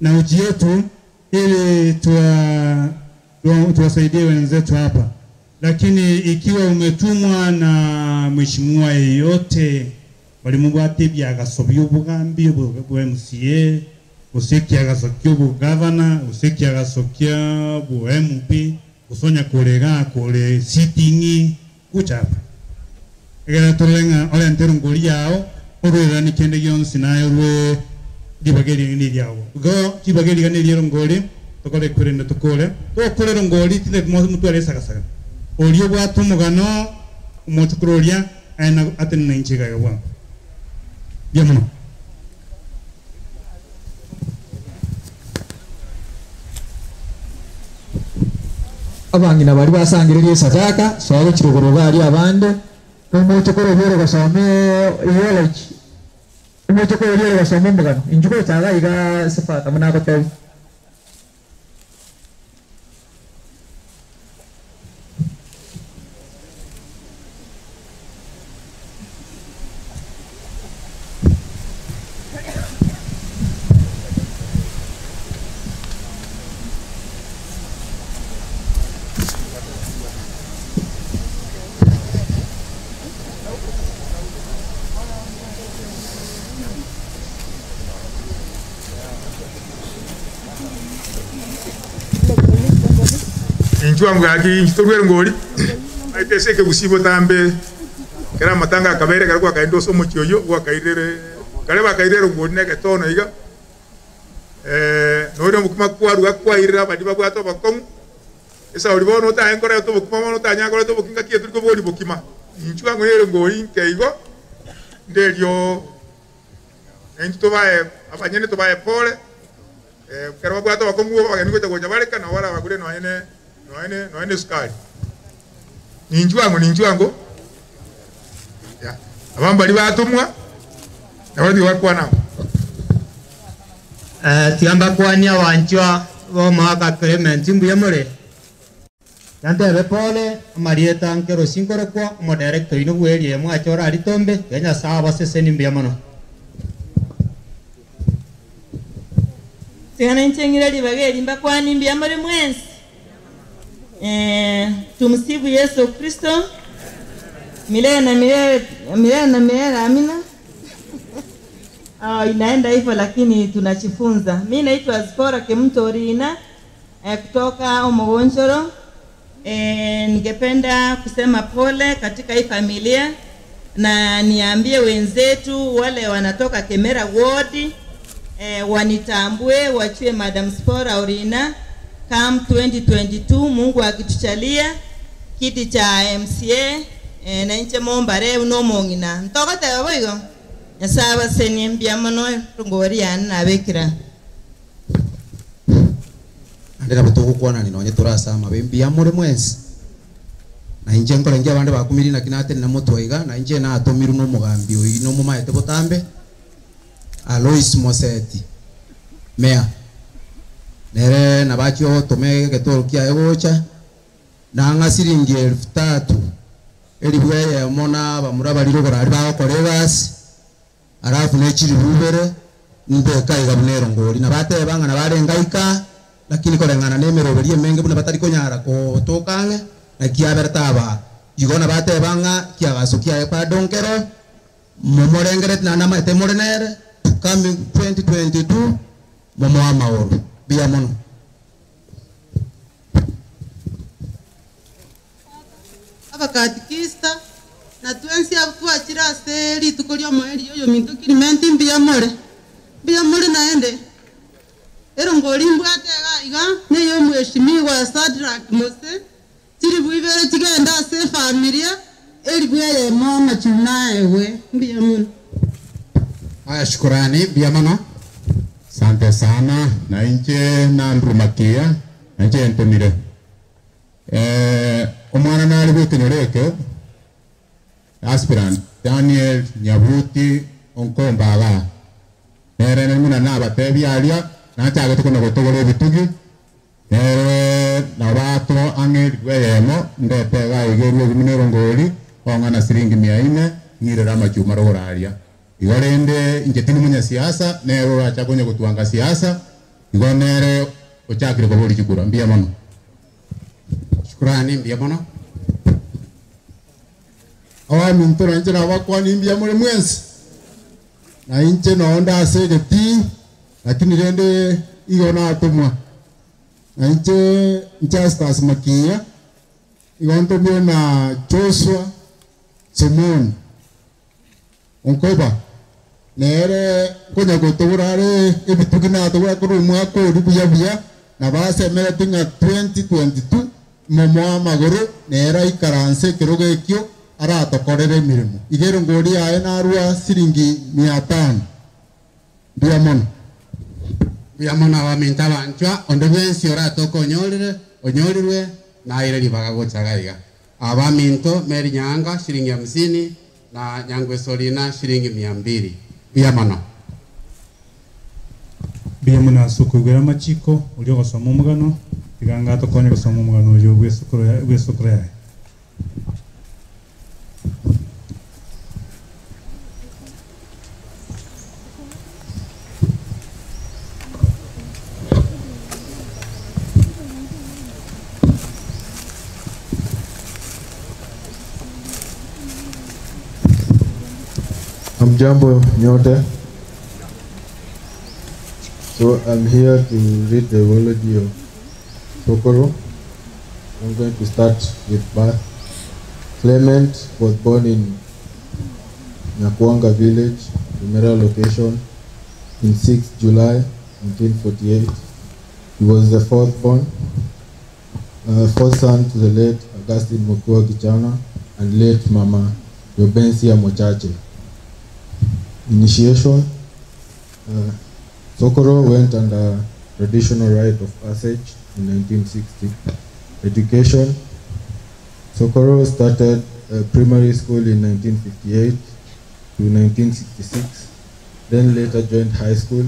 [SPEAKER 1] na uji yetu ili tuwasaidie wenzetu hapa. Lakini ikiwa umetumwa na mheshimiwa yeyote balimubwate byagaso by'obugambi bwa MCA, usiki agaso ky'obu governor, usiki agaso kya bu MP, usonya kolega kole sitting kuchapa. Egera tolenga ole nterunguli yao orwera ni kende gyonsi nayo rwe dibageri ni lyao. Go kibageri gane lyerongoli tokole kurenda tokole. Tokole rongoli tinde mutware sakasaga. Olio bwatu mugano umuchukurolia aina atene nchika ya bwa. Byamuno.
[SPEAKER 16] Abangina bari basangiriye sadaka swago kirogoro bari abande umuchukuro bero basome yelech umuchukuro bero basome mugano injuko taga iga sifata munako tawi.
[SPEAKER 3] Injua ngaki ntorwe ngori aiteseke busibo tambe kera matanga kabere karwa kaendo somo chioyo gwa kairere kareba kairere ngori neke tono iga no mukuma kwaruga kwairira badi babwato bakong esa ori bono ta enkora to bukuma mono ta nyakora to bukinga kiye turiko bori bukima injua ngori ngori nkeigo ndelio entu bae abanyene to bae pole kera babwato bakong bageni gocha gocha bareka na wala bagure no ene no sukari. Ninjwango. Ya. Abambali batumwa na wali wakwa nao.
[SPEAKER 13] Tiamba kwania wanchwa bo maka Clement mbuya mure. Nante pole Marieta nkero sinkoro kwa mo director ino bweli mwachora aritombe Kenya sawa seseni mbuya mono.
[SPEAKER 14] Tigana nchengira libageri mbakwani mbuya muri mwensi. Tumsifu Yesu Kristo milele na milele, milele na milele, amina. Inaenda hivyo lakini tunajifunza. Mimi naitwa Zipora Kemtorina kutoka Omogonjoro. Ningependa kusema pole katika hii familia na niambie wenzetu wale wanatoka Kemera Ward wanitambue, wachue Madam Zipora Orina. Come 2022 Mungu akituchalia kiti cha MCA na inche mombare unomongina ntokoteba boigo Nyasaye seni mbia mono rungori yani nabekira
[SPEAKER 23] andira butugukwana ni nonye turasama bembia muri mwesi na inje nkora ngi abande bakumiri na kinate na mutwaiga na inje na atomiru no mugambi oyi no mumaete botambe Alois Moseti Mea Nere nabachio tome getoro kia egocha na nga siringi 3000 elibweye mona bamura bali rogora ari bakoregas alafu nechiri bubere mbeka igabunero ngori nabate banga nabarengaika lakini korengana nemeroberi emenge buna batari konyara ko tokange na kiabertaba igona bate banga kiagaso kia pa donkero momorengeret na nama temorenere coming 2022 momo amaoro bia mono.
[SPEAKER 11] Abakatikista na twensi abutwachira ase rituko ria omoeri oyo minto kirimenti mbuya more naende ero ngori mbwate iga neyo mheshimiwa Sadrack Mose tiri buibere tigenda ase familia eri bweye mama chunaewe mbuya mono.
[SPEAKER 6] Haya, shukurani mbuya mono.
[SPEAKER 7] Asante sana na inche na nrumakia na inche ntumire omwana nali gwikinyoreke aspirant Daniel Nyabuti onkombaga nere nemuna nabatebi aria nachagete kono gotogora ebitugi nere nabato ang'e rweyemo ndetega igerwe bimunero ngori ong'ana siringi 400 ng'irera amachuma rogora aria igo rende inche tindi munyasiasa nere oracha konya gotwanga siasa igo nere ochakire kobori chikura mbuya mono.
[SPEAKER 6] Shukrani mbuya mono.
[SPEAKER 10] Awami ntoro inche nabakwani mbuya more mwensi na inche noonda ase egeti lakini rende igo natomwa na inche Justus Makia igo ntomire na Joshua Simon onkoba nere konya gotogora are ebitugi natogora korwa omwaka ori buya buya na basemerete ng'a 2022 momo amagoro nere aikaranse ekerogo ekio aratokorere emirimo igero ngori yaye narwa siringi 500 mbuya mono.
[SPEAKER 6] Mbuya mono abaminto abanchwa onde bwensi oratoka onyorire onyorirwe naire ribaga gochaga iga abaminto Mary Nyanga shilingi 50 na Nyangwe Solina shilingi 200 mbuya mono.
[SPEAKER 1] Mbuya mono ase okoigwera amachiko oria ogosoma omogano tiganga tokonye gosoma omogano oyo bw'esukuru yaye.
[SPEAKER 24] Hamjambo nyote. So I'm here to read the eulogy of Sokoro. I'm going to start with birth. Clement was born in Nyakwanga village, Remera location, in 6 July 1948. He was the fourth born, fourth son to the late Augustine Mokua Gichana and late Mama Yobensia Mochache. Initiation. Sokoro went under traditional rite of passage in 1960. Education. Sokoro started primary school in 1958 to 1966, then later joined high school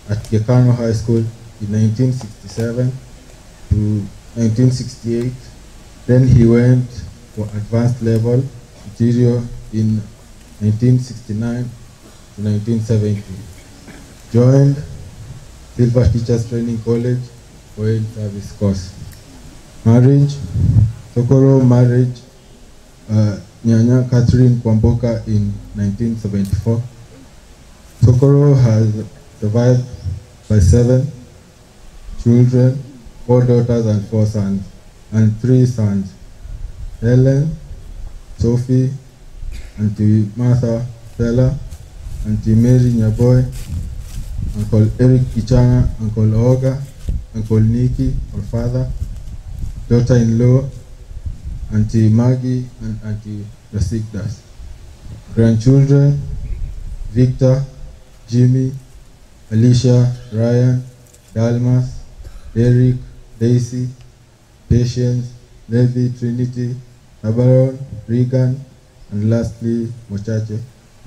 [SPEAKER 24] at Gekano High School in 1967 to 1968. Then he went for advanced level material in 1969 to 1970. Joined Silver Teachers Training College for in-service course. Marriage. Sokoro married Nyanya Catherine Kwamboka in 1974. Sokoro has survived by 7 children, 4 daughters and 4 sons, and 3 sons: Helen, Sophie, Auntie Martha Stella, Auntie Mary Nyaboy, Uncle Eric Kichana, Uncle Olga, Uncle Nikki, or father, daughter-in-law, Auntie Maggie, and Auntie Rasikdas. Grandchildren, Victor, Jimmy, Alicia, Ryan, Dalmas, Derek, Daisy, Patience, Levi, Trinity, Tabaron, Regan, and lastly, Mochache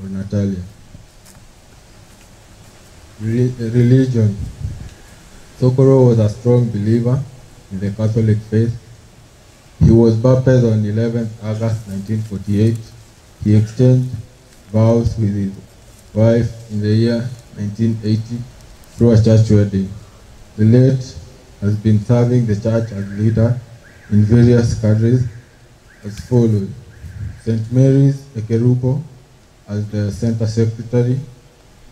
[SPEAKER 24] or Natalia. Religion. Sokoro was a strong believer in the Catholic faith. He was baptized on 11th August 1948. He exchanged vows with his wife in the year 1980 through a church wedding. The late has been serving the church as leader in various cadres as follows: St. Mary's Ekerubo as the center secretary,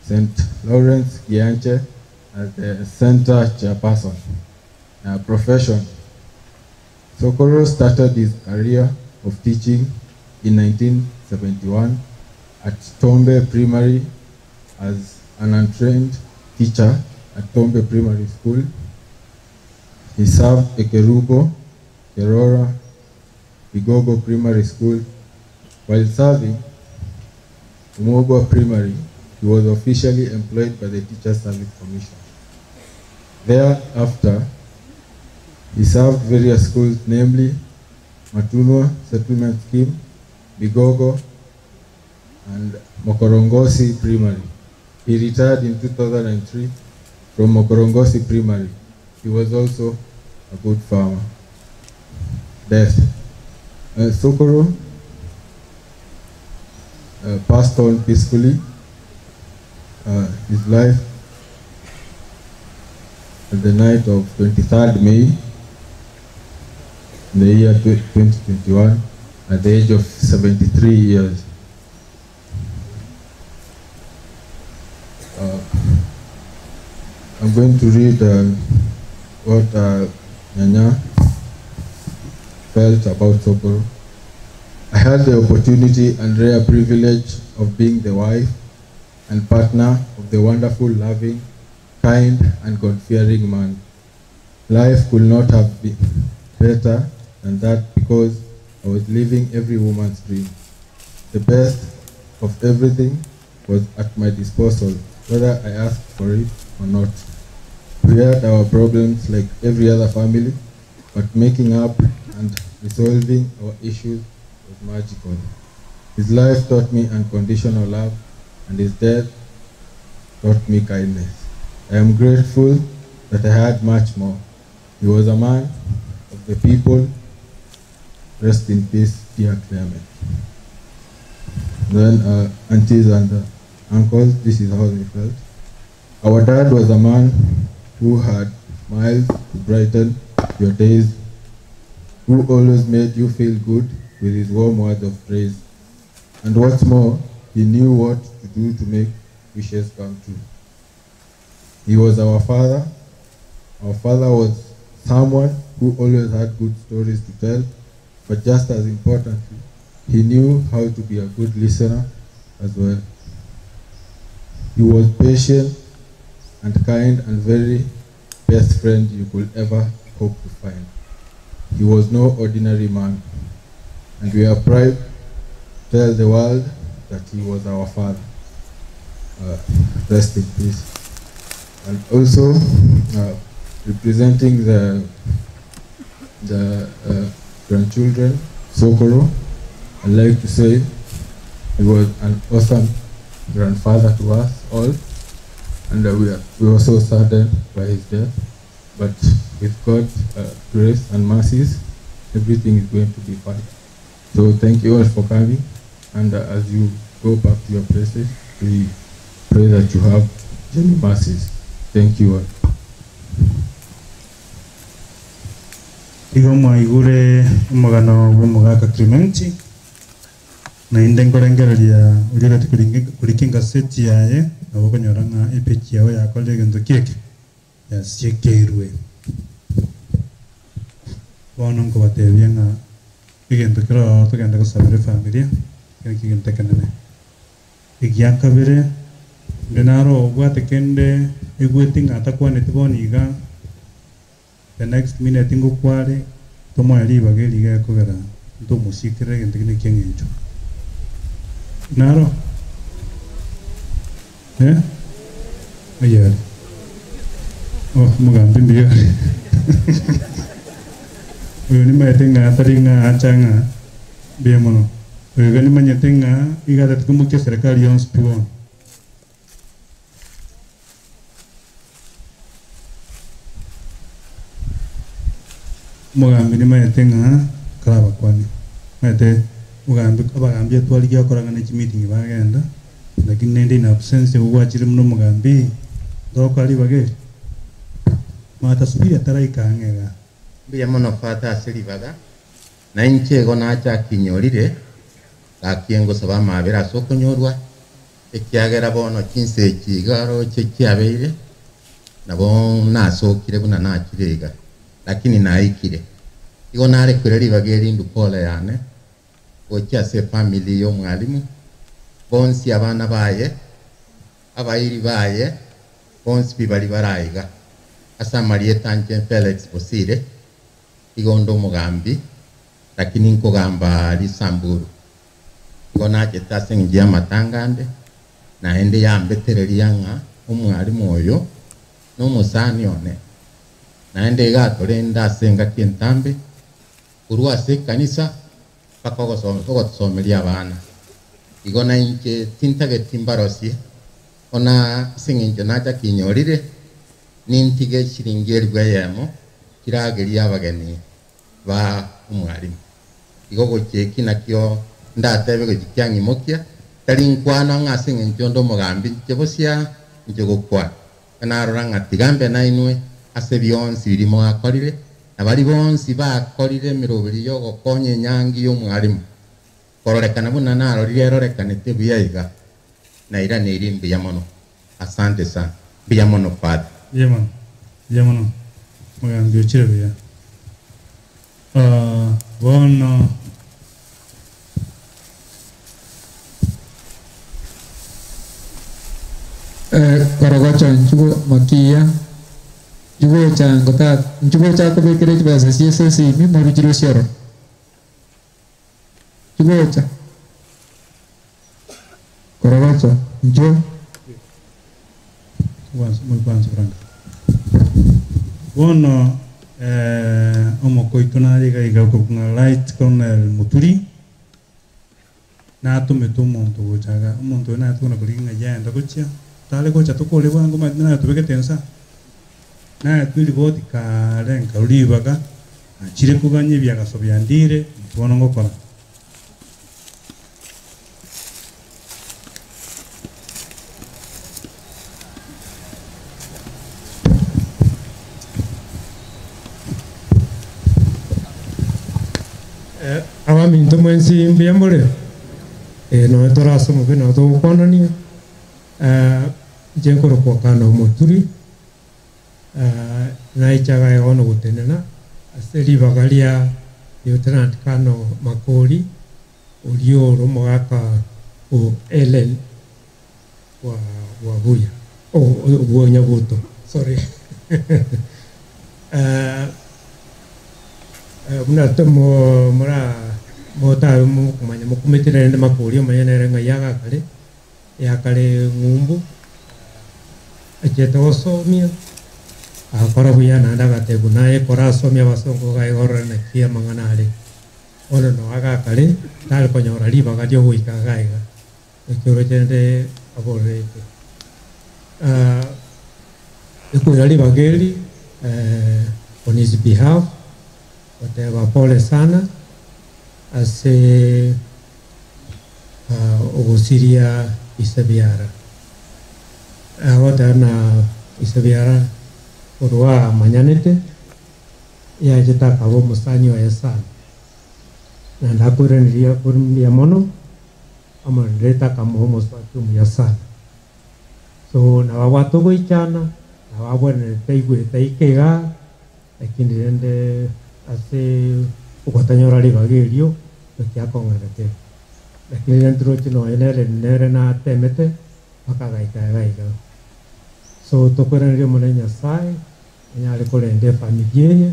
[SPEAKER 24] St. Lawrence Gianche as the center chairperson. Profession. Sokoro started his career of teaching in 1971 at Tombe Primary as an untrained teacher at Tombe Primary School. He served Ekerubo, Kerora, Igogo Primary School. While serving Umogwa Primary, he was officially employed by the Teacher Service Commission. Thereafter, he served various schools, namely Matunwa Settlement Scheme, Bigogo, and Mokorongosi Primary. He retired in 2003 from Mokorongosi Primary. He was also a good farmer. Death. Sokoro passed on peacefully his life at the night of 23rd May in the year 2021 at the age of 73 years. I'm going to read what Nyanya felt about Sokoro. I had the opportunity and rare privilege of being the wife and partner of the wonderful, loving, kind, and God-fearing man. Life could not have been better than that because I was living every woman's dream. The best of everything was at my disposal, whether I asked for it or not. We had our problems like every other family, but making up and resolving our issues was magical. His life taught me unconditional love, and his death taught me kindness. I am grateful that I had much more. He was a man of the people. Rest in peace, dear Clement. Then aunties and uncles, this is how they felt. Our dad was a man who had smiles to brighten your days, who always made you feel good with his warm words of praise. And what's more, he knew what to do to make wishes come true. He was our father. Our father was someone who always had good stories to tell, but just as importantly, he knew how to be a good listener as well. He was patient and kind and very best friend you could ever hope to find. He was no ordinary man, and we are proud to tell the world that he was our father. Rest in peace. And also, representing the grandchildren, Sokoro, I'd like to say he was an awesome grandfather to us all, and we were so saddened by his death. But with God's grace and mercies, everything is going to be fine. So thank you all for coming, and as you go back to your places, we pray that you have genuine mercies. Thank you all.
[SPEAKER 1] Igo mwaigure omogano bwa omogaka Clementi na inde nkorengereria oria kurikinga seti yaye nabo okonyora ng'a epechi yao yakorire egento kieke yasiekeirwe. Bono nkobatebia ng'a egento kero togenda gosabera efamilia kero kegento ekenene. Egia kabere inde naro obwate kende egwete ng'a atakwanete bono iga the next minute ngokware tomoe ribaga eriga ekogera ntomosikere egento kende kia eng'encho. Naro? Eh? Ayari. Oh, mugambi mbiyari. Oyo nimaete ng'a atari ng'a acha ng'a mbuya mono. Oyo iga nimanyete ng'a iga atatukomokia serikali yonsi pi bono. Mugambi ni maete ng'a karaba kwani. Maete mugambi abagambia twaligia korangana chi meeting bagenda. Lakini nende in absence ugwachire muno mugambi ndoko ali bageri. Mata subiri ataraika ngega.
[SPEAKER 15] Mbuya mono fata asiribaga na inchego nacha kinyorire gakiengo saba mabera sokonyorwa ekiagera bono chinse chigaro chekiabeire nabo nasokire buna nachirega lakini naikire igo nare kwere bageri ndukole yane gocha se family yo mwalimu bonsi abana baye abairi baye bonsi bibali baraiga asa Marieta Anchen Felix Bosire igondo mugambi lakini nkogamba lisamburu igona chetase ngiya matangande na ende yambetereria nga omwalimu oyo n'omusani one na ende igatorenda senga kintambe kurwa se kanisa paka ogosomeria abana igona inche tintage timbarosie ona singinjo nacha kinyorire nintige shiringi elfu kirageria abageni ba omwalimu igo gocheki nakio ndatebe gochikiang'imokia tari nkwana ng'ase ng'encho ndo omogambi nche bosia nche gokwana narora ng'a tigambe nainwe ase bionsi biri mwakorire na bari bonsi bakorire emiroberi yogokonya enyangi ya omwalimu kororekana buna narorire erorekanete buya iga naira neiri mbuya mono. Asante sana mbuya mono father.
[SPEAKER 1] Mbuya mono mbuya mono mugambi ochire buya. Bono
[SPEAKER 16] Korogocho nchugo makia nchugo chango ta nchugo cha ko bekere basa CSC mi moru jiro sioro nchugo cha Korogocho nchugo
[SPEAKER 1] muy kwanza franca bono omokoito nariga iga ko light colonel Muturi natumete omonto gochaga omonto oyo natokona koringa yenda gochia tale gocha tokore bwango na tubegete ensa na twiriboti kare nkauribaga achire kuganya ebiagaso byandire bono ngokora.
[SPEAKER 17] Abaminto mwensi mbuya more no torasoma bino togokonania nche nkorokwa kana omoturi naichaga egono gotenena ase ribaga ria Lieutenant Kano Makori orio oro omogaka o Ellen wa Buya o wa Nyabuto sorry. Buna tomo mora mota mu kumanya mukumetera nende makori omanya nere ng'a yagakare yakare ng'umbu achete gosomia akora buya naende agatebu naye kora asomia abasongo gaigorora naki amang'ana are ono no agakare tari konyora ribaga ria ogoika gaiga ekero chende aborete ekwira ribaga eri on his behalf wateba pole sana ase ogusiria isebiara agotana isebiara orwa manyanete yacheta kabo musanyi wa sana na ndakureneria kurumbia mono amareta kamo musaki muya sana so na watu goichana na wabwenete igwete ikega lakini rende ase ogotanyora ribaga erio tokiakong'erete lakini rende roche nonya nere nere natemete bakagaika gaiga so tokwereneria omone Nyasaye onyare korenda efamili eye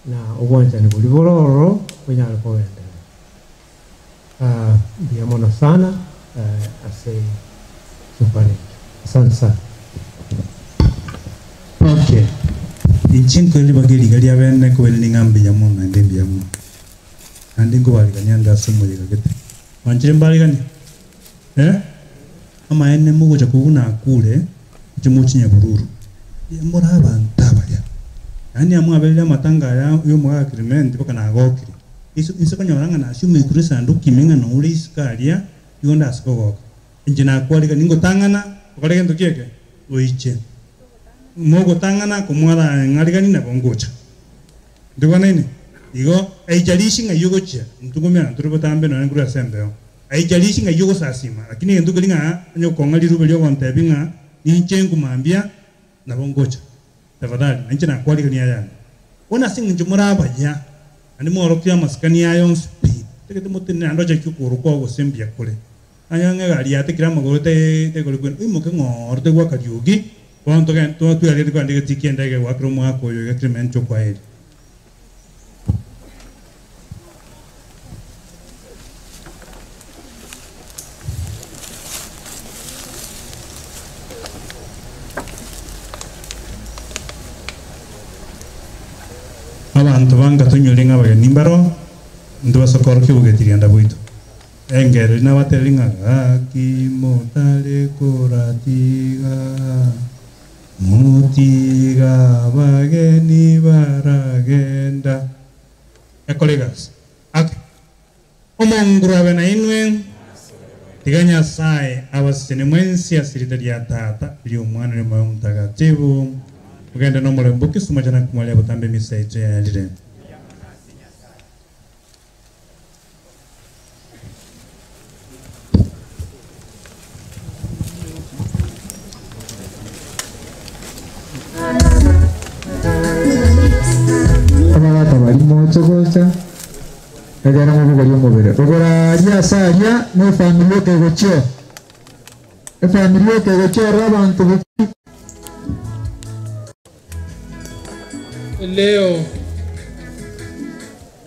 [SPEAKER 17] na obwanchani bori bororo onyare kogenderera. Mbuya mono sana ase supaneki asante sana.
[SPEAKER 1] Okay. Inchinko ribaga riga ria bene kobere ning'ambe ya mono naende mbuya mono naende nkobarigania nde ase omoyega gete wanchire mbarigania amaene mogocha koguna akure inche mochinya bururu mora abanto abaria Yani amwabelele amatanga ya yo mwa Clement baka nagokire. Iso iso kanyoranga na shume kurisa nduki menga no ule iskalia yonda asikogoka. Inje nakwalika ningo tangana okaleke ndukieke oiche. Mogo tangana kumwala ngaligani na bongocha. Ndikwana ine igo aijalishi nga yugochia ntugumya nturubo tambe no nguru asembeo. Aijalishi nga yugo sasima lakini ndukulinga nyokonga lirube lyo kontebinga ninche ngumambia na bongocha. Tafadhali ninche nakwalika ni ayana. Ona singi njumuraba ya ani mworokia maskani ayo spi. Tekete mutene andoja kyukuru kwa gosembia kule. Anyanga gari atekira magoro te te kule kule. Imoke ngor te kwa kariugi. Kwanto ke to tu yale kwa ndike tikienda ke wakro mwako yo Clement kwa heri. Abantu banga tunyulinga abageni mbaro ndibasokoro kibugetiria bwito engeri nabateringa gaki motare koratiga mutiga abageni baragenda ekolegas ake omonguru abe na inwe tiga Nyasaye abasene mwensi asirita lya tata lyo mwana lyo mtakatifu ugende no mulembo kisuma chana kumalia butambe misa ito ya lire.
[SPEAKER 16] Abagata bari mocho gocha egera mu bugori omubere ogora ria saria no familia ke gocho e familia ke gocho rabantu.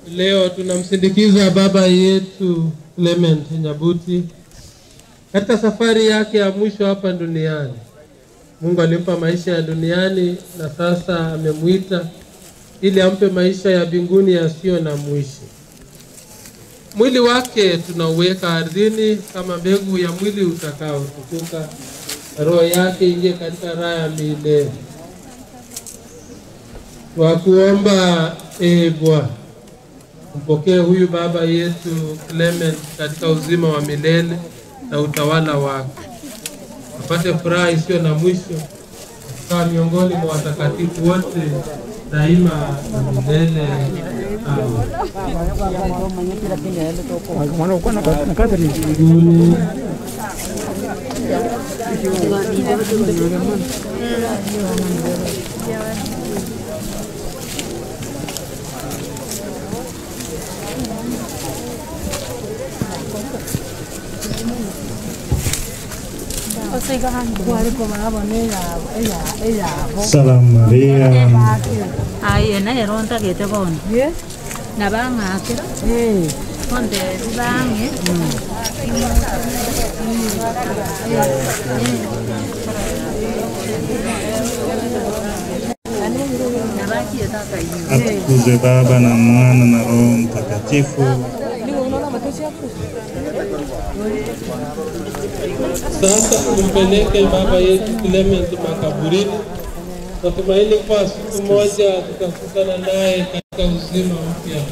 [SPEAKER 22] Leo tunamsindikiza baba yetu Clement Nyabuti katika safari yake ya mwisho hapa duniani. Mungu alimpa maisha ya duniani na sasa amemuita ili ampe maisha ya mbinguni yasiyo na mwisho. Mwili wake tunauweka ardhini kama mbegu ya mwili utakaotukuka. Roho yake ingie katika raha ya milele. Twakuomba ee Bwana, mpokee huyu baba yetu Clement katika uzima wa milele na utawala wako. Apate furaha isiyo na mwisho kama miongoni mwa watakatifu wote daima na milele. Amen.
[SPEAKER 1] Salam Maria.
[SPEAKER 8] Ai na eronta gete bon. Na banga akira. Konde bange.
[SPEAKER 1] Atukuzwe Baba na Mwana na Roho Mtakatifu.
[SPEAKER 22] Sasa tumpeleke baba yetu Clement makaburini. Natumaini kwa siku moja tutakutana naye katika uzima mpya.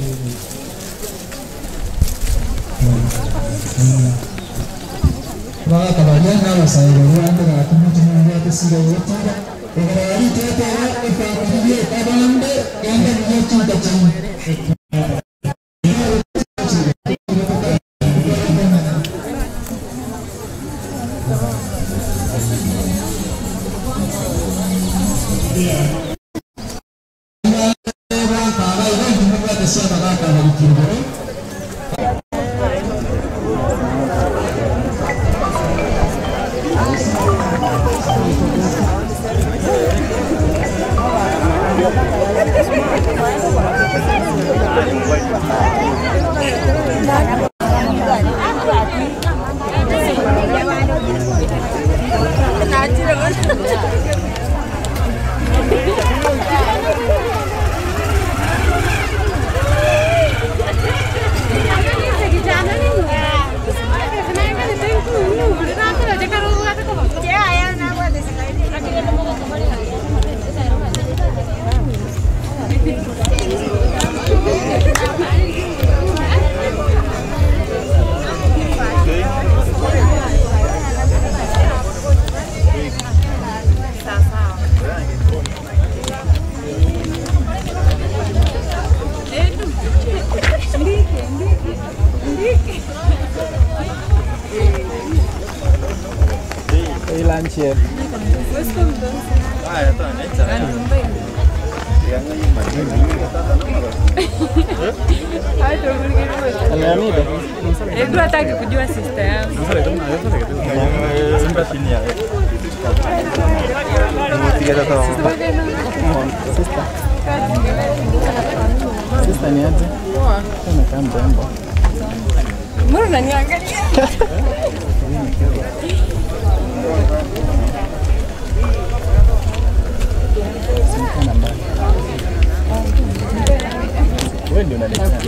[SPEAKER 4] Chef.
[SPEAKER 9] Hebu hataki kujua sister yangu.
[SPEAKER 4] Sister ni aje? Unakaa mrembo.
[SPEAKER 9] Mbona unaniangalia?
[SPEAKER 4] Wewe ndio unaleta.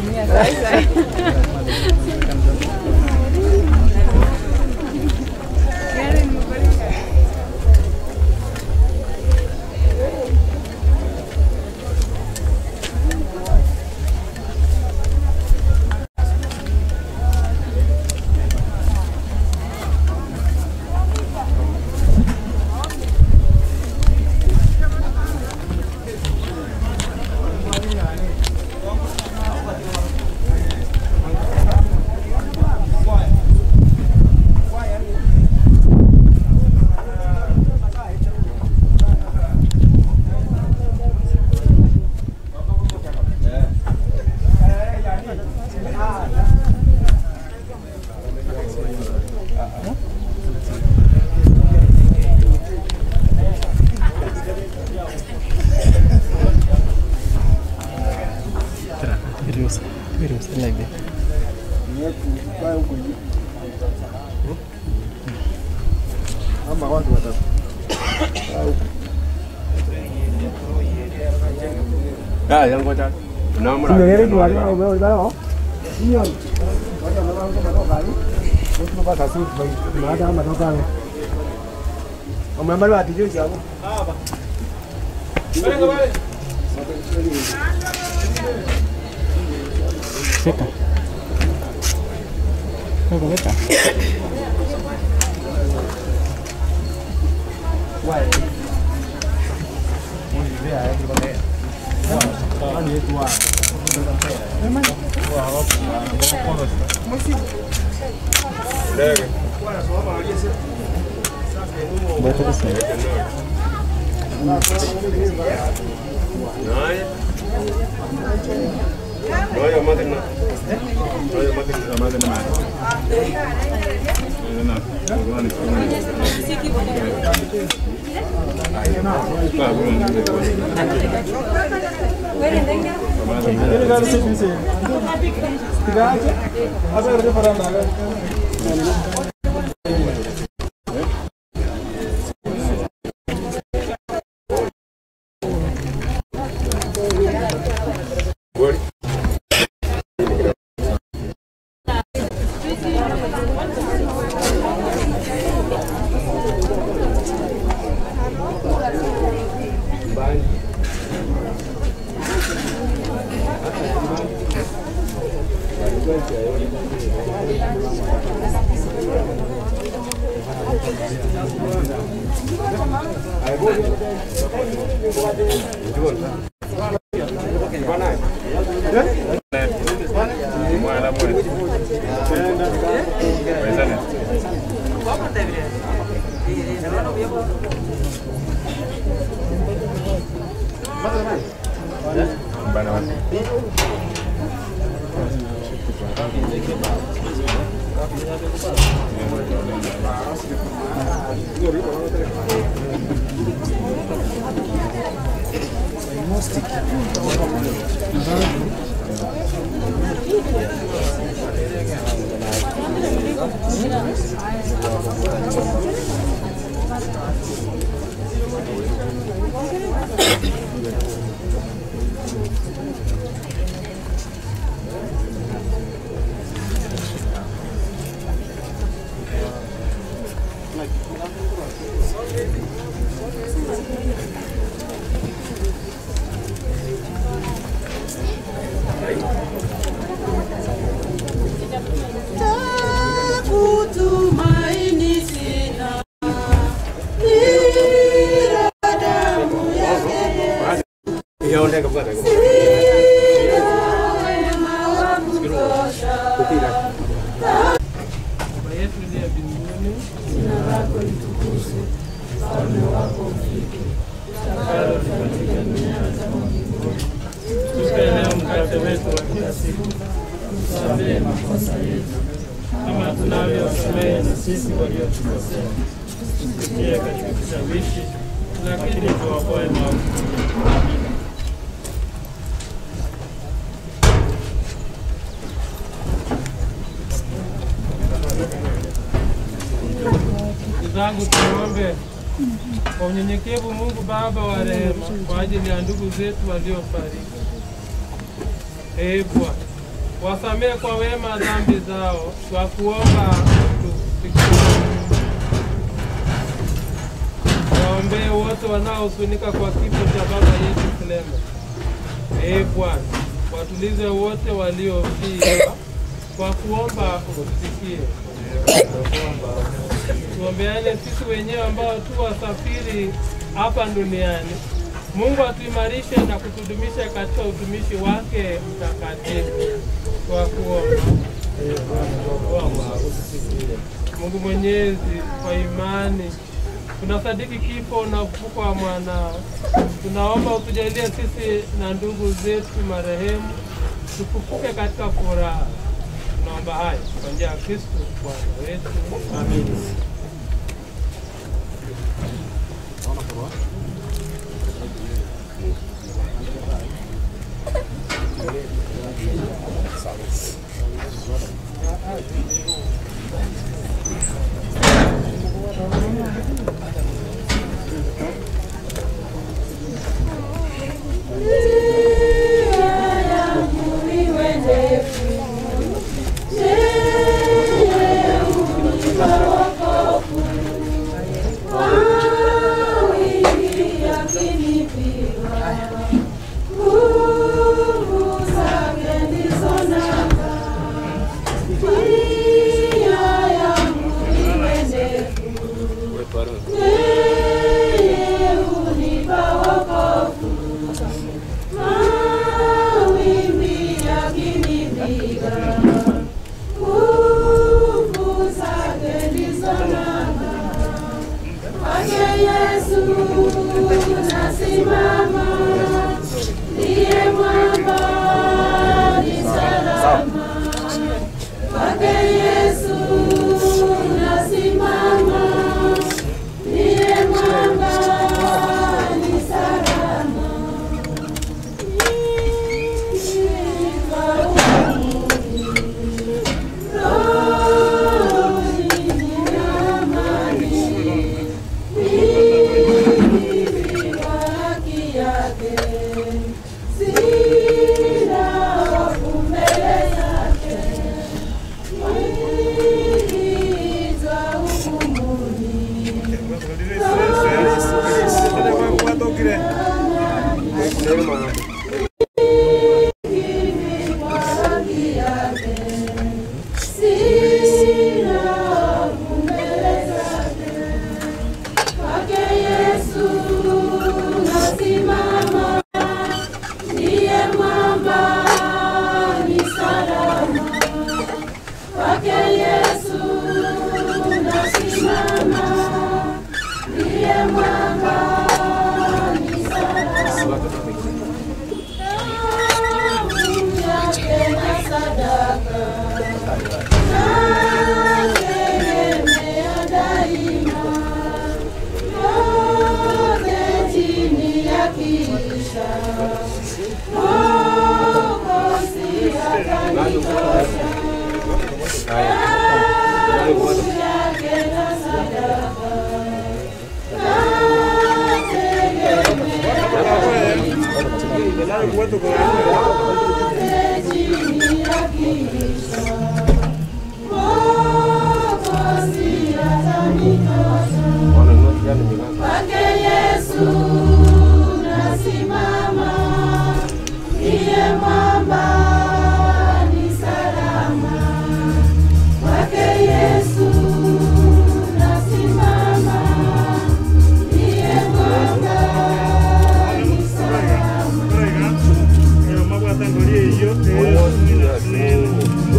[SPEAKER 9] Baba yetu uliye mbinguni, jina lako litukuzwe,
[SPEAKER 4] sisi waliotukosea. Usitutie katika kishawishi, lakini tuokoe maovu. Amina. Ndugu zangu, tuombe kwa unyenyekevu Mungu Baba wa rehema kwa ajili ya ndugu zetu waliofariki. Ee Bwana, wasamehe kwa wema dhambi zao, twakuomba utusikie. Waombee wote wanaohuzunika kwa kifo cha baba yetu Clement. Ee Bwana, watulize wote waliofiwa, kwa kuomba utusikie. Tuombeane sisi wenyewe ambao tu wasafiri hapa duniani. Mungu atuimarishe na kutudumisha katika utumishi wake mtakatifu. Kwa kuomba Mungu Mwenyezi, kwa imani tunasadiki kifo na ufufuko wa mwanao. Tunaomba utujalie sisi na ndugu zetu marehemu tufufuke katika furaha. Tunaomba haya kwa njia ya Kristo Bwana wetu. Amina.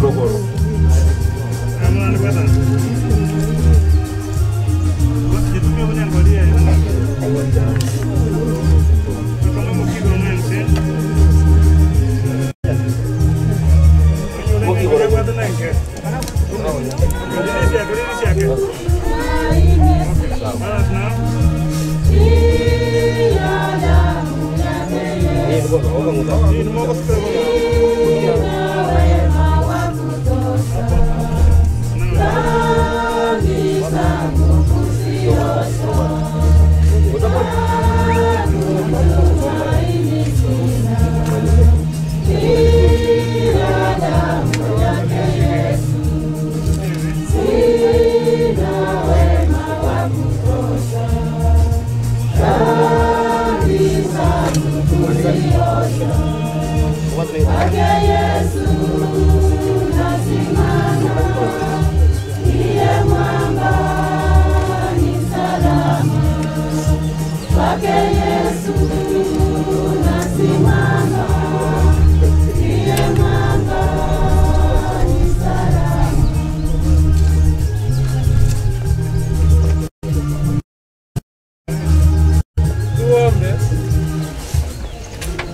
[SPEAKER 1] Yo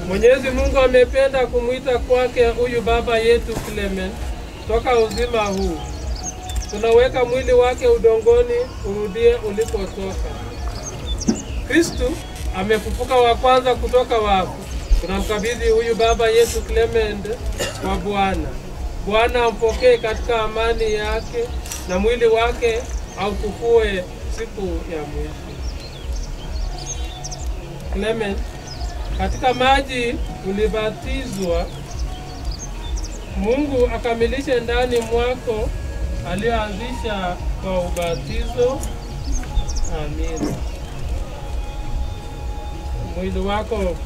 [SPEAKER 22] Mwenyezi Mungu amependa kumuita kwake huyu baba yetu Clement toka uzima huu. Tunaweka mwili wake udongoni urudie ulipotoka. Kristu amefufuka wa kwanza kutoka wafu. Tunamkabidhi huyu baba yetu Clement kwa Bwana. Bwana ampokee katika amani yake na mwili wake aufufue siku ya mwisho. Clement, katika maji ulibatizwa, Mungu akamilishe ndani mwako aliyoanzisha kwa ubatizo. Amina. Mwili wako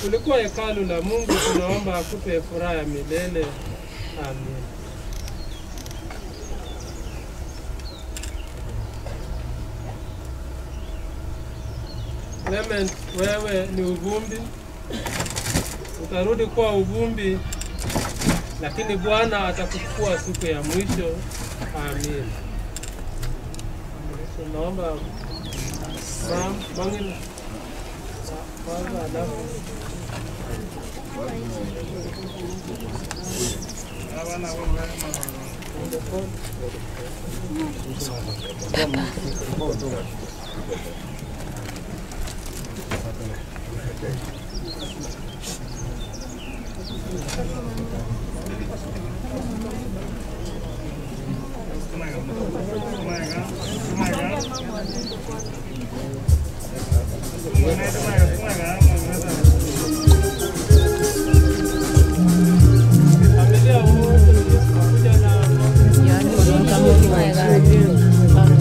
[SPEAKER 22] ulikuwa hekalu la Mungu, tunaomba akupe furaha ya milele. Amina. Clement, wewe ni uvumbi, utarudi kuwa uvumbi, lakini Bwana atakuchukua siku ya mwisho. Amin. Naomba mangin kwanza, alafu
[SPEAKER 9] Papa.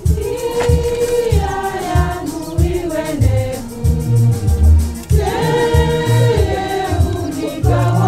[SPEAKER 5] Njia yangu iwe ndefu, yeye hunipa.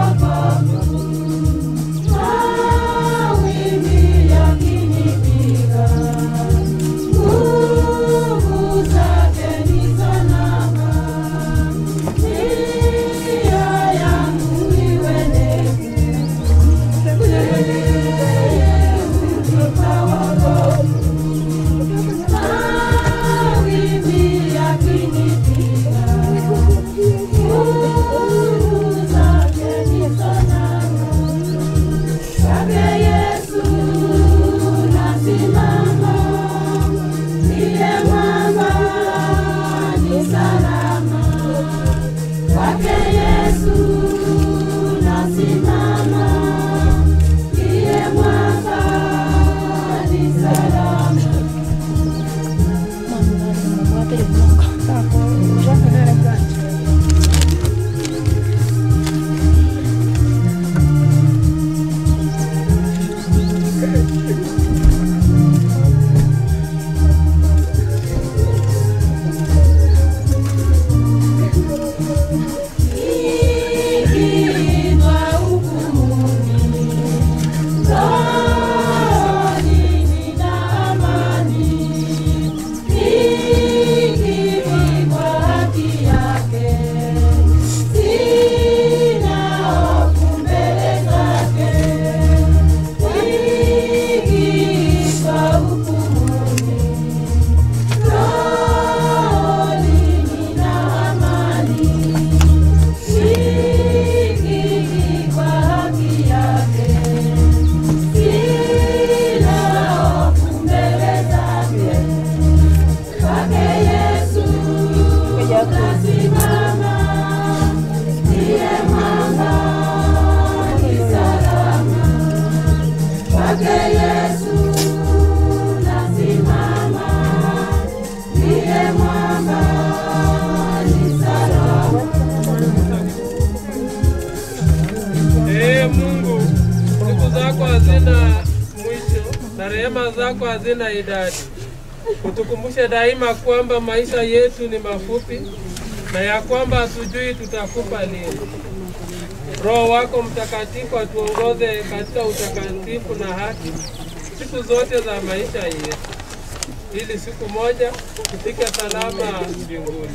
[SPEAKER 22] Rehema zako hazina idadi. Utukumbushe daima kwamba maisha yetu ni mafupi na ya kwamba hatujui tutakufa lini. Roho wako Mtakatifu atuongoze katika utakatifu na haki siku zote za maisha yetu, ili siku moja tufike salama mbinguni.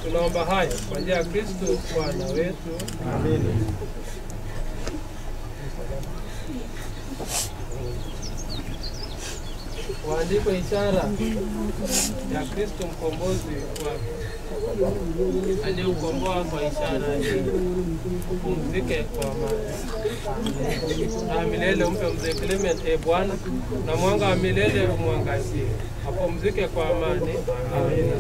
[SPEAKER 22] Tunaomba haya kwa njia ya Kristo Bwana wetu. Amina. Waandikwe ishara ya Kristo mkombozi wako aliyeukomboa kwa ishara hii, upumzike kwa amani. Na milele umpe mzee Clement, e Bwana, na mwanga wa milele umwangazie, apumzike kwa amani. Amina.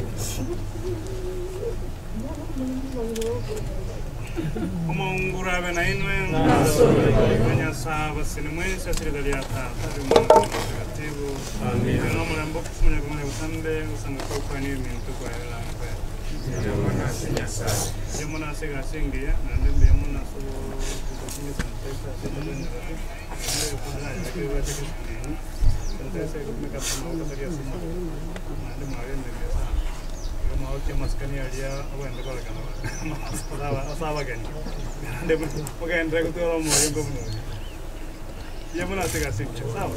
[SPEAKER 1] Omongurabe na inwe Nyasaye basini mwense serikali ya Tata Mungu Mtakatifu. Amina. No mulembo kufunya kumene usambe usanga kwa kwa ni mintu kwa hela kwa. Nyasaye. Yemona sega singia na ndembe yemona so kutinga santesa sega ndio. Santesa kumeka kama kwa sima. Na ndembe ndembe sana. Mauti maskani alia awende kwa kana sawa gani ndembe mukaenda kutoa moyo ngomu yemona sega singia sawa.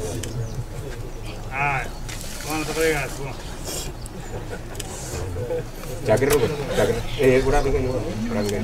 [SPEAKER 1] Ah, bueno, te pegas, bueno.
[SPEAKER 5] Chakra, chakra. Gura bega yo, gura bega.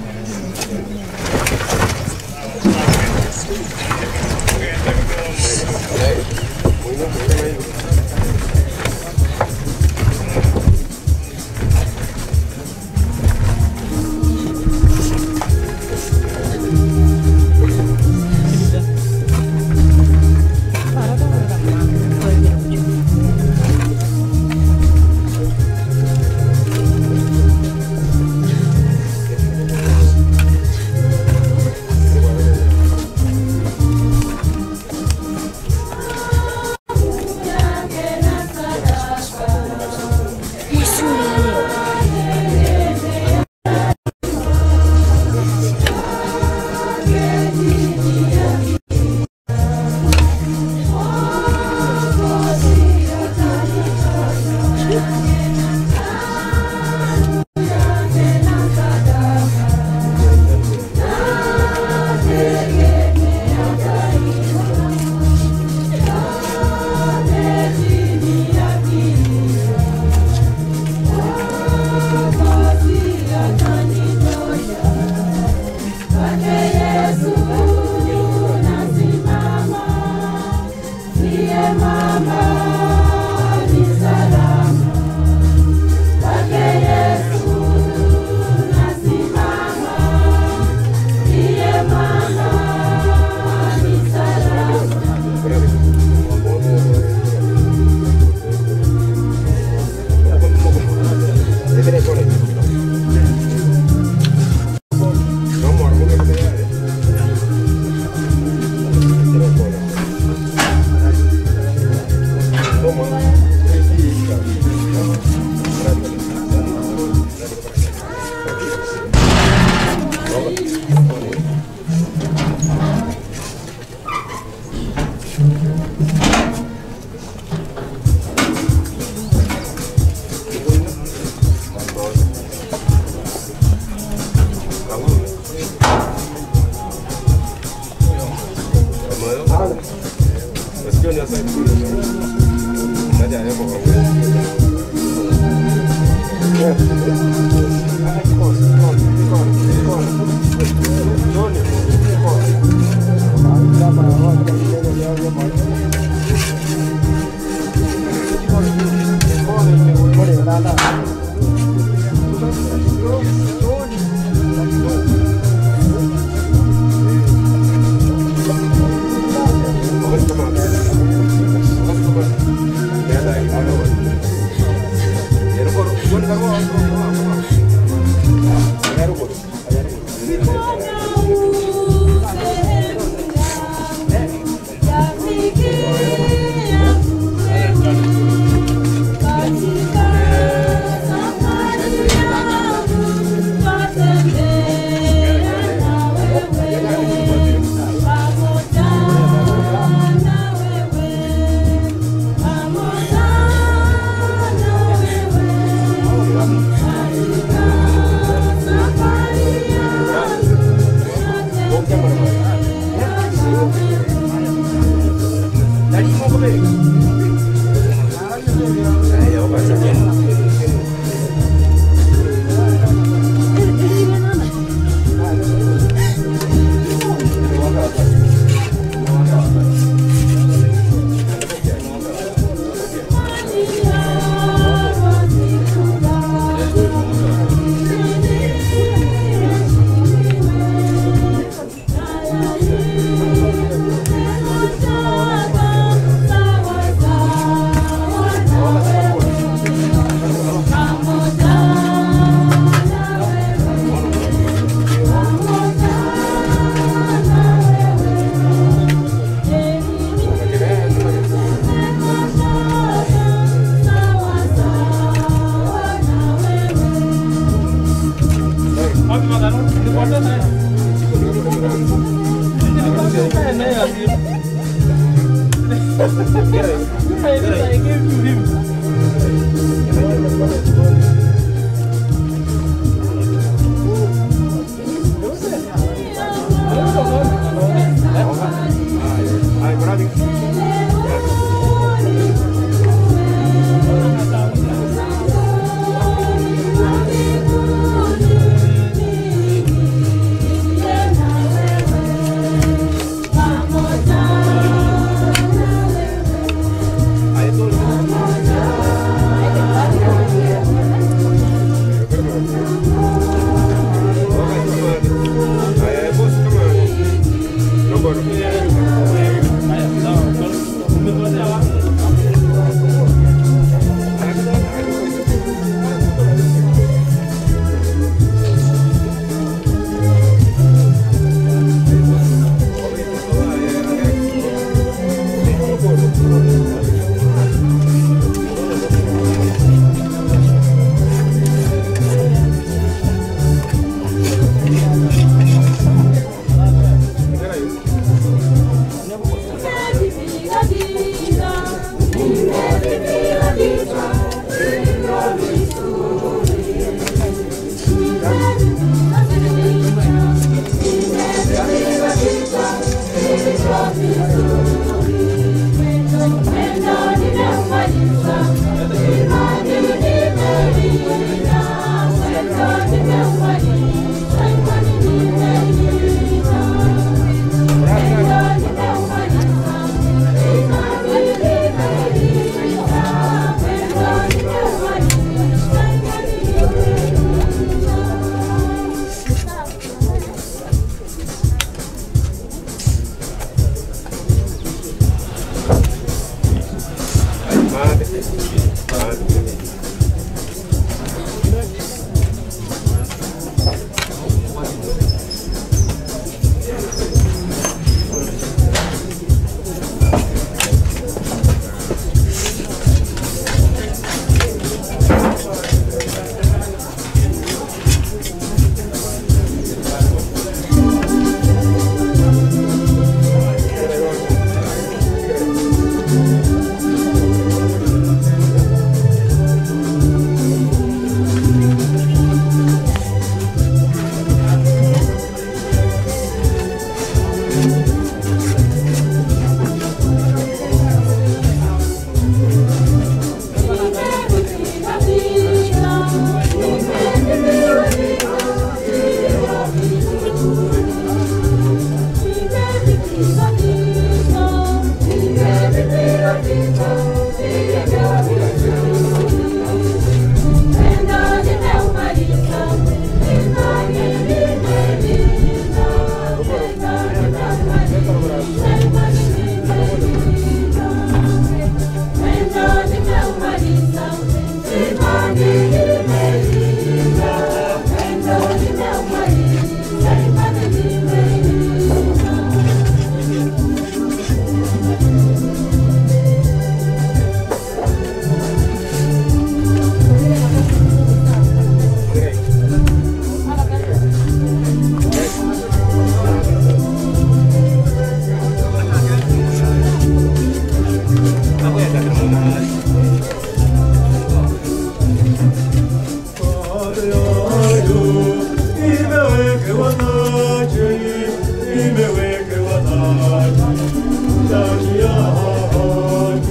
[SPEAKER 5] Yo no
[SPEAKER 4] Imewekewa taji, taji ya haki.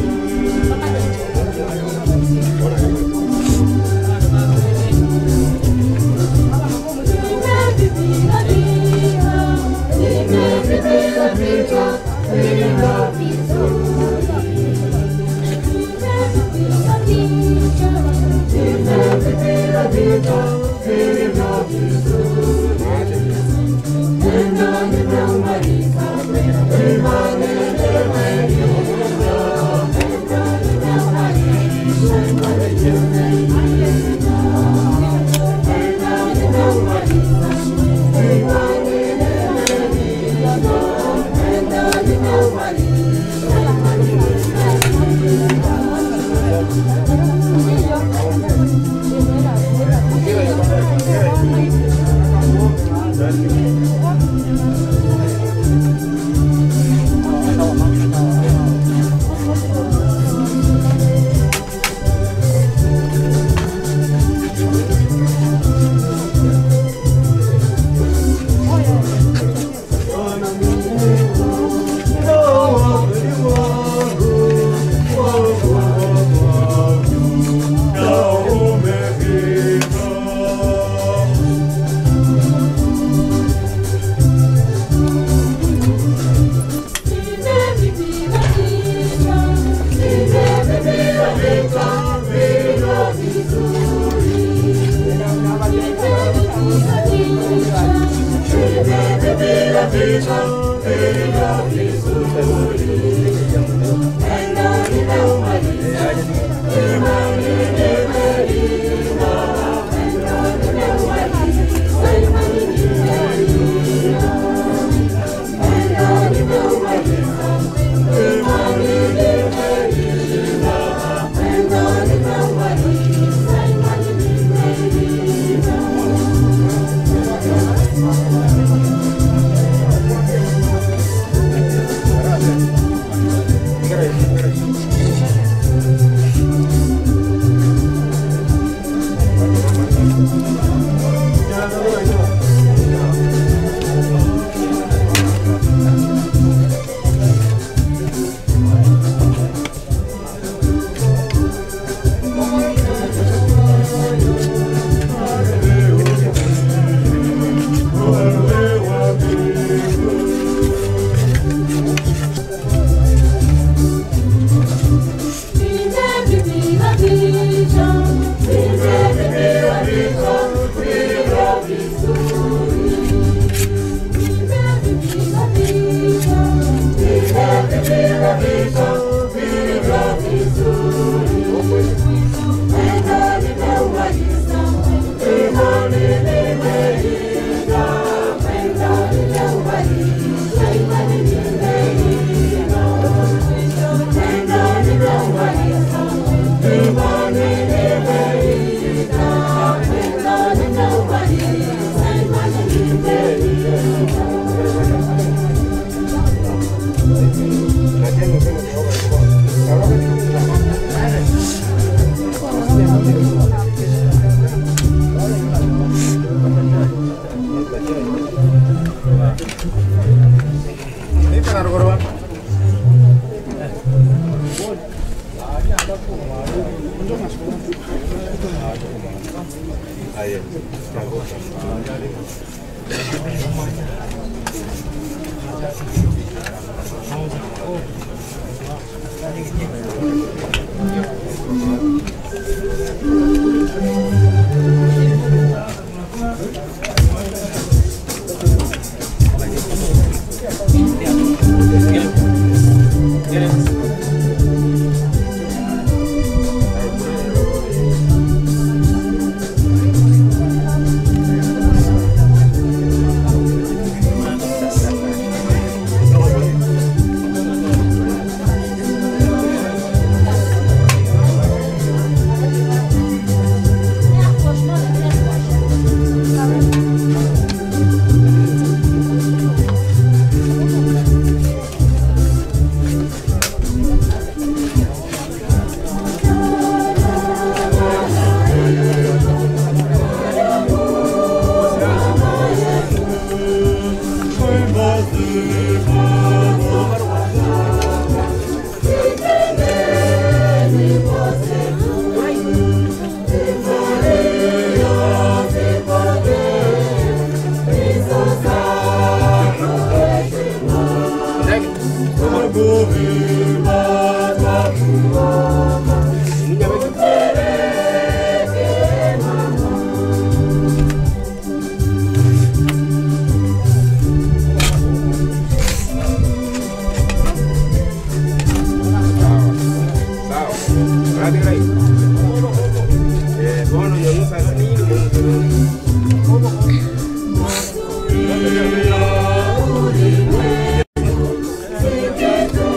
[SPEAKER 9] Thank you.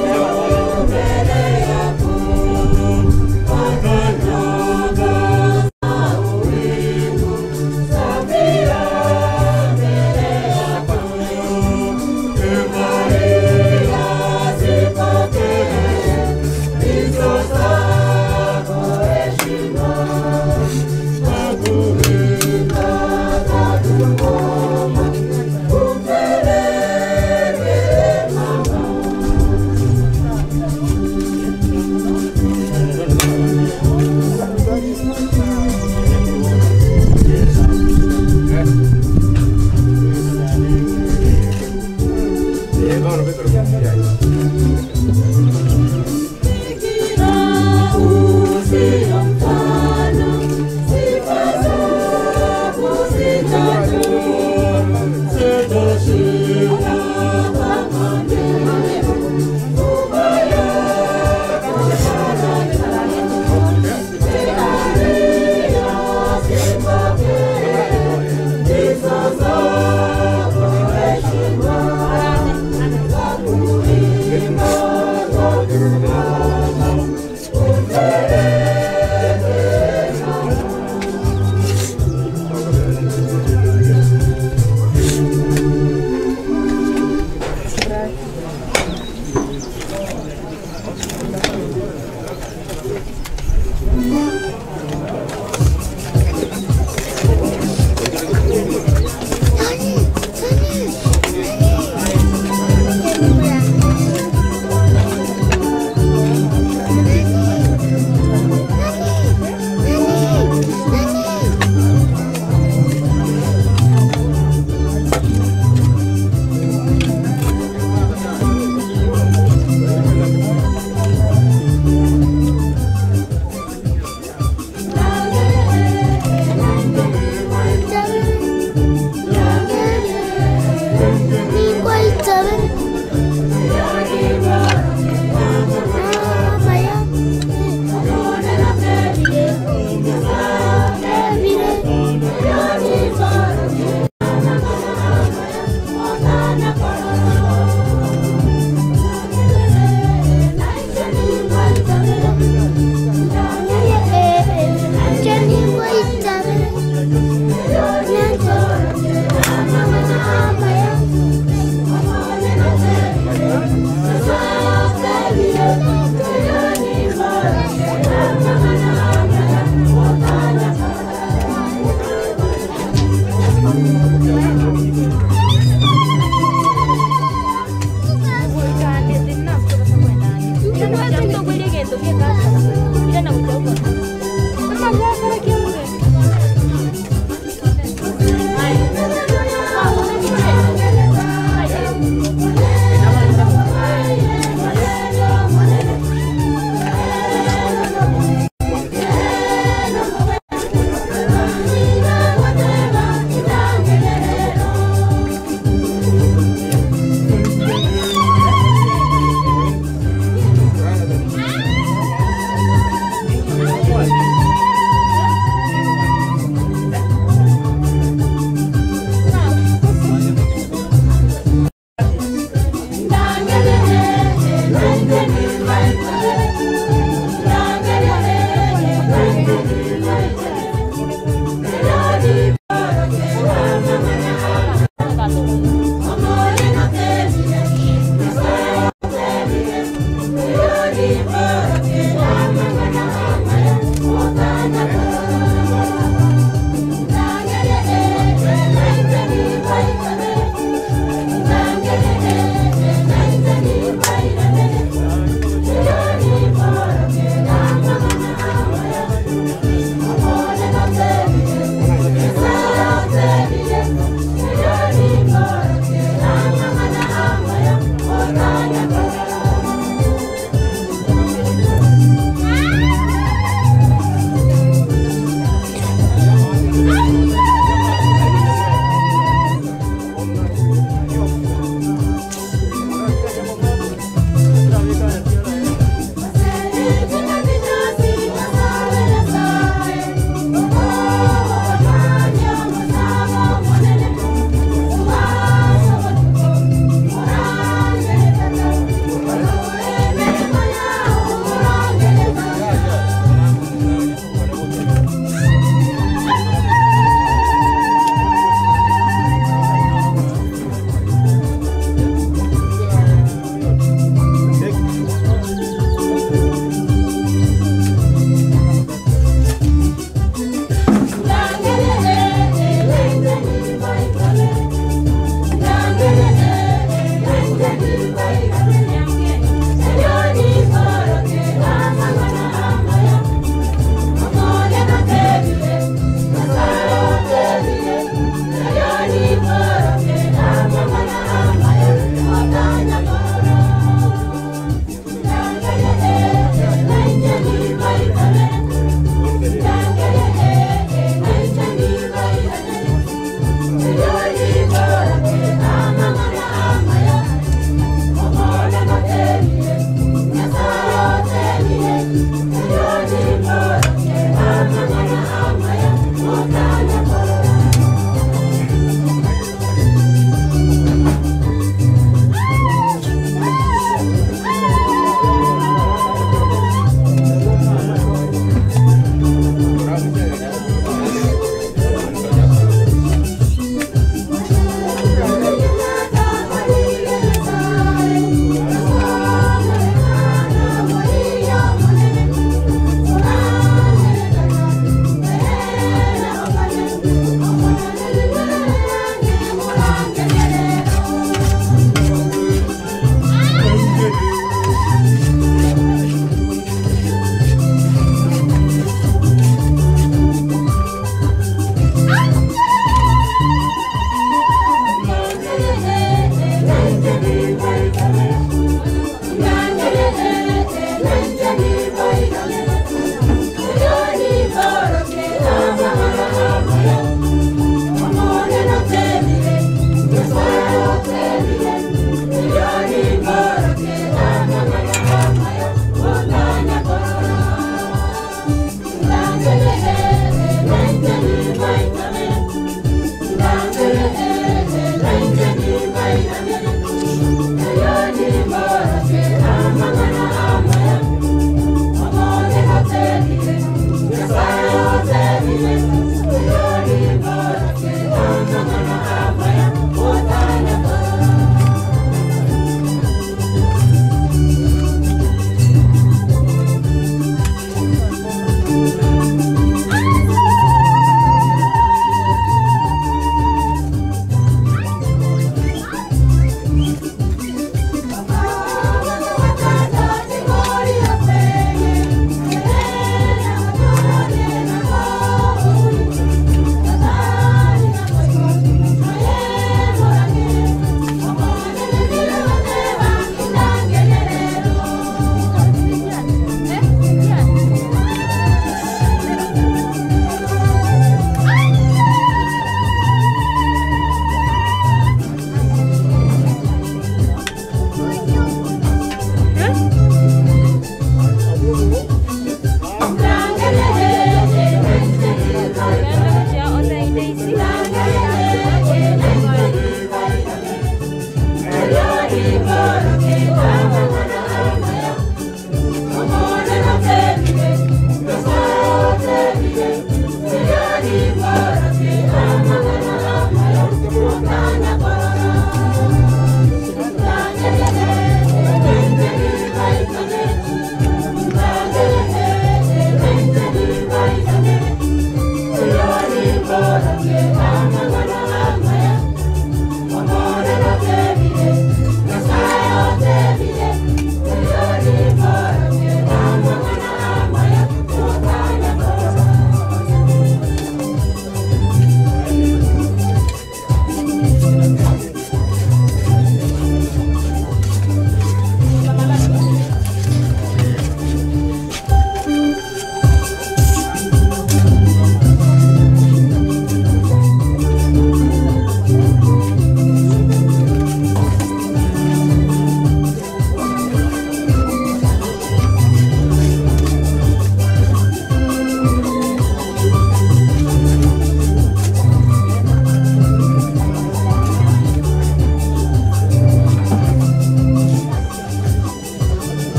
[SPEAKER 18] Thank you.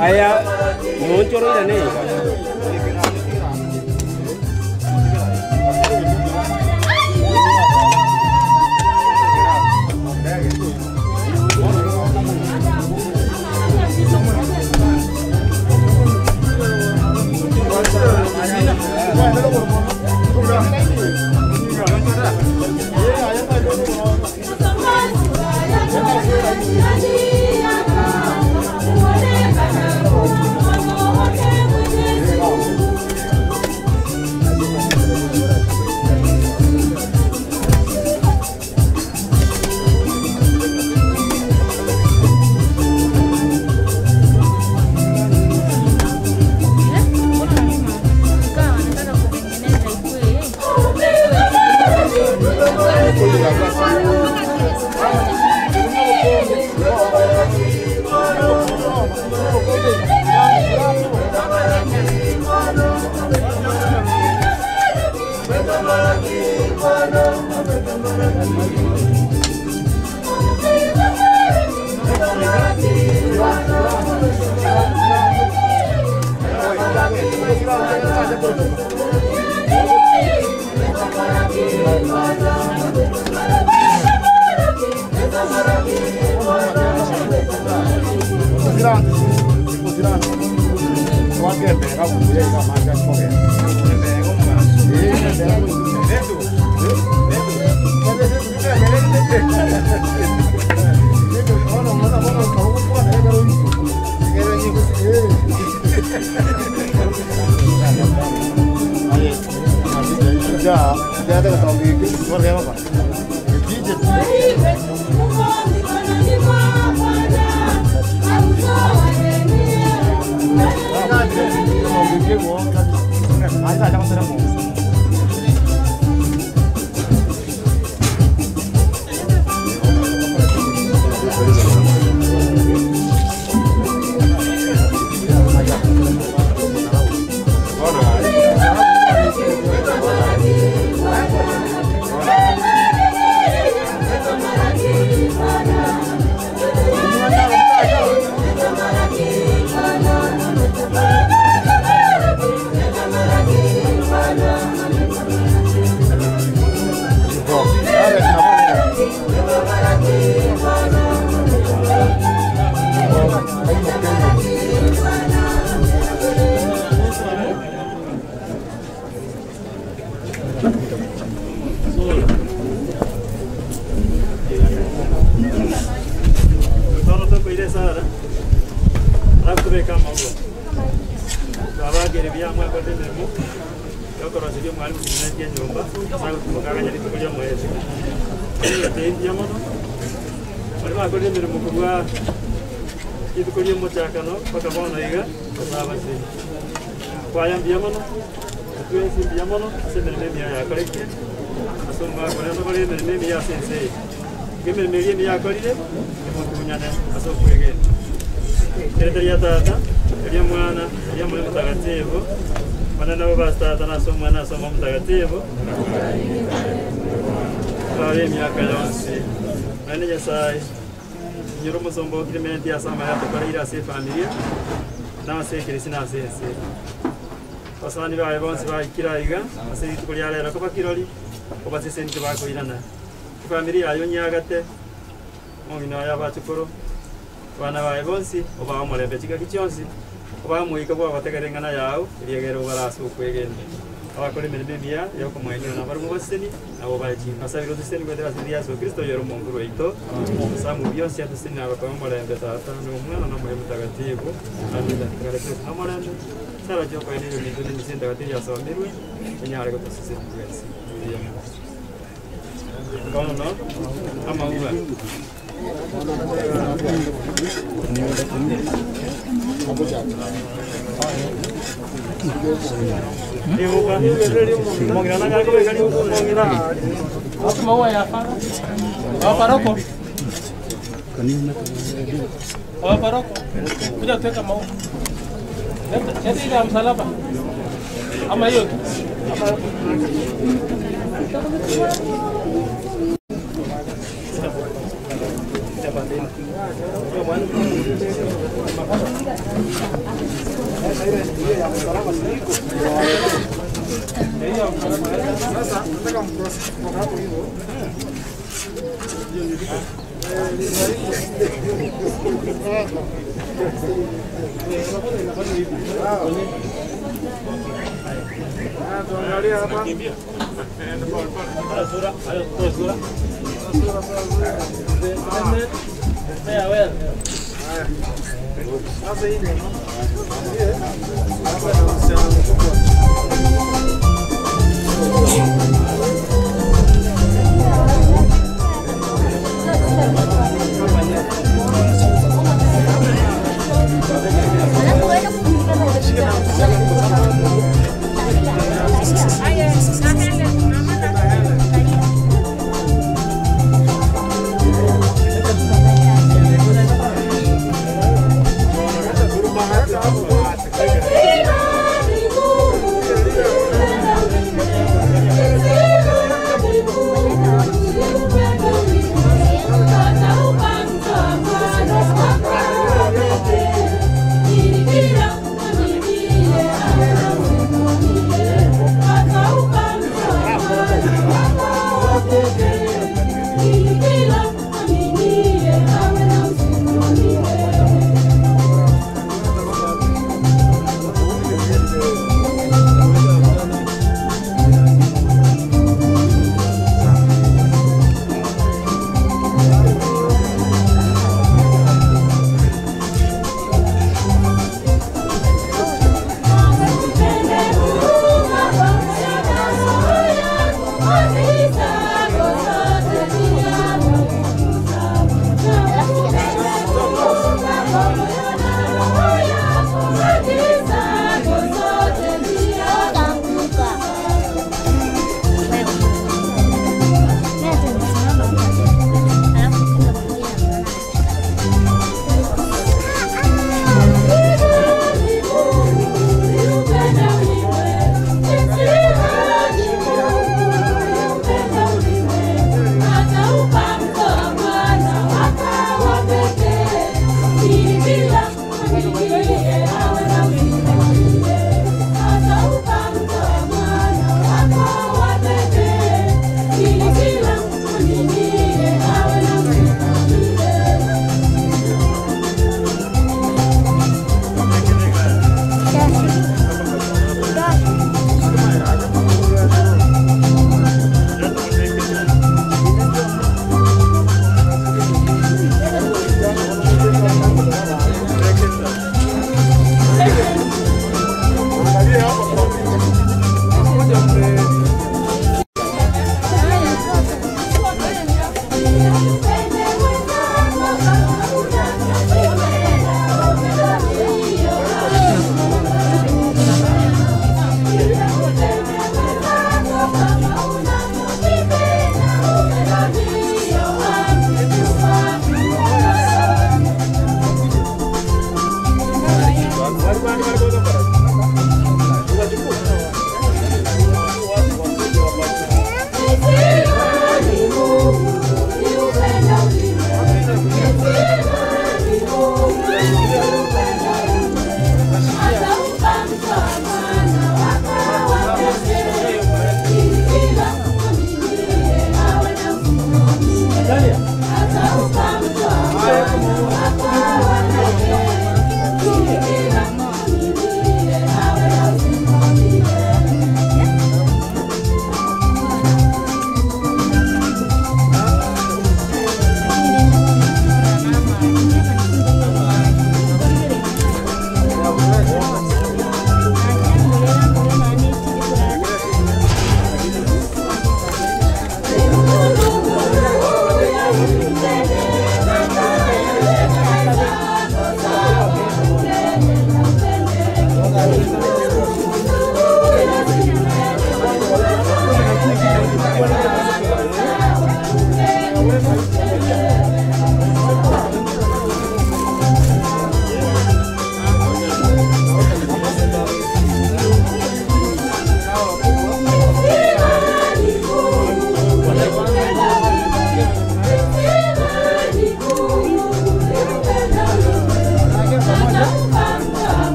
[SPEAKER 5] Aya, muncul ini.
[SPEAKER 18] Ya, ya te lo
[SPEAKER 4] Basani bae bonsi baikiraiga ase tukuliarera ko bakirori obasesenti bakoirana familia ayo nyagate mongina ya bachukuru bana bae bonsi oba omulembe chika kichonsi oba muika bwa bategerengana yao eriegero barasu kwegende abakora emirimo emiya yokomwenyera na bari mubaseni nabo bachi asabiro duseni gwetera ase Yesu Kristo yero Mungu wetu samu byonsi aduseni abakora omulembe tata n'omwana n'Omwoyo Mutagatifu amina. Amulembe sara joko ene bintu n'emisinda gatiri yasomerwe enyare gotosese twese kono amauwa
[SPEAKER 22] Kuja tuweka maua. Leta ile ya msalaba. Ama hiyo tu.
[SPEAKER 3] Sasa nataka mprocess kwa hapo hivyo. Tuangalie hapa.
[SPEAKER 4] Sura, hayo sura.
[SPEAKER 3] Sasa hii ndio. Hapa na msichana mkubwa.
[SPEAKER 9] Thank you.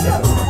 [SPEAKER 18] Thank you.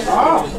[SPEAKER 3] Ah.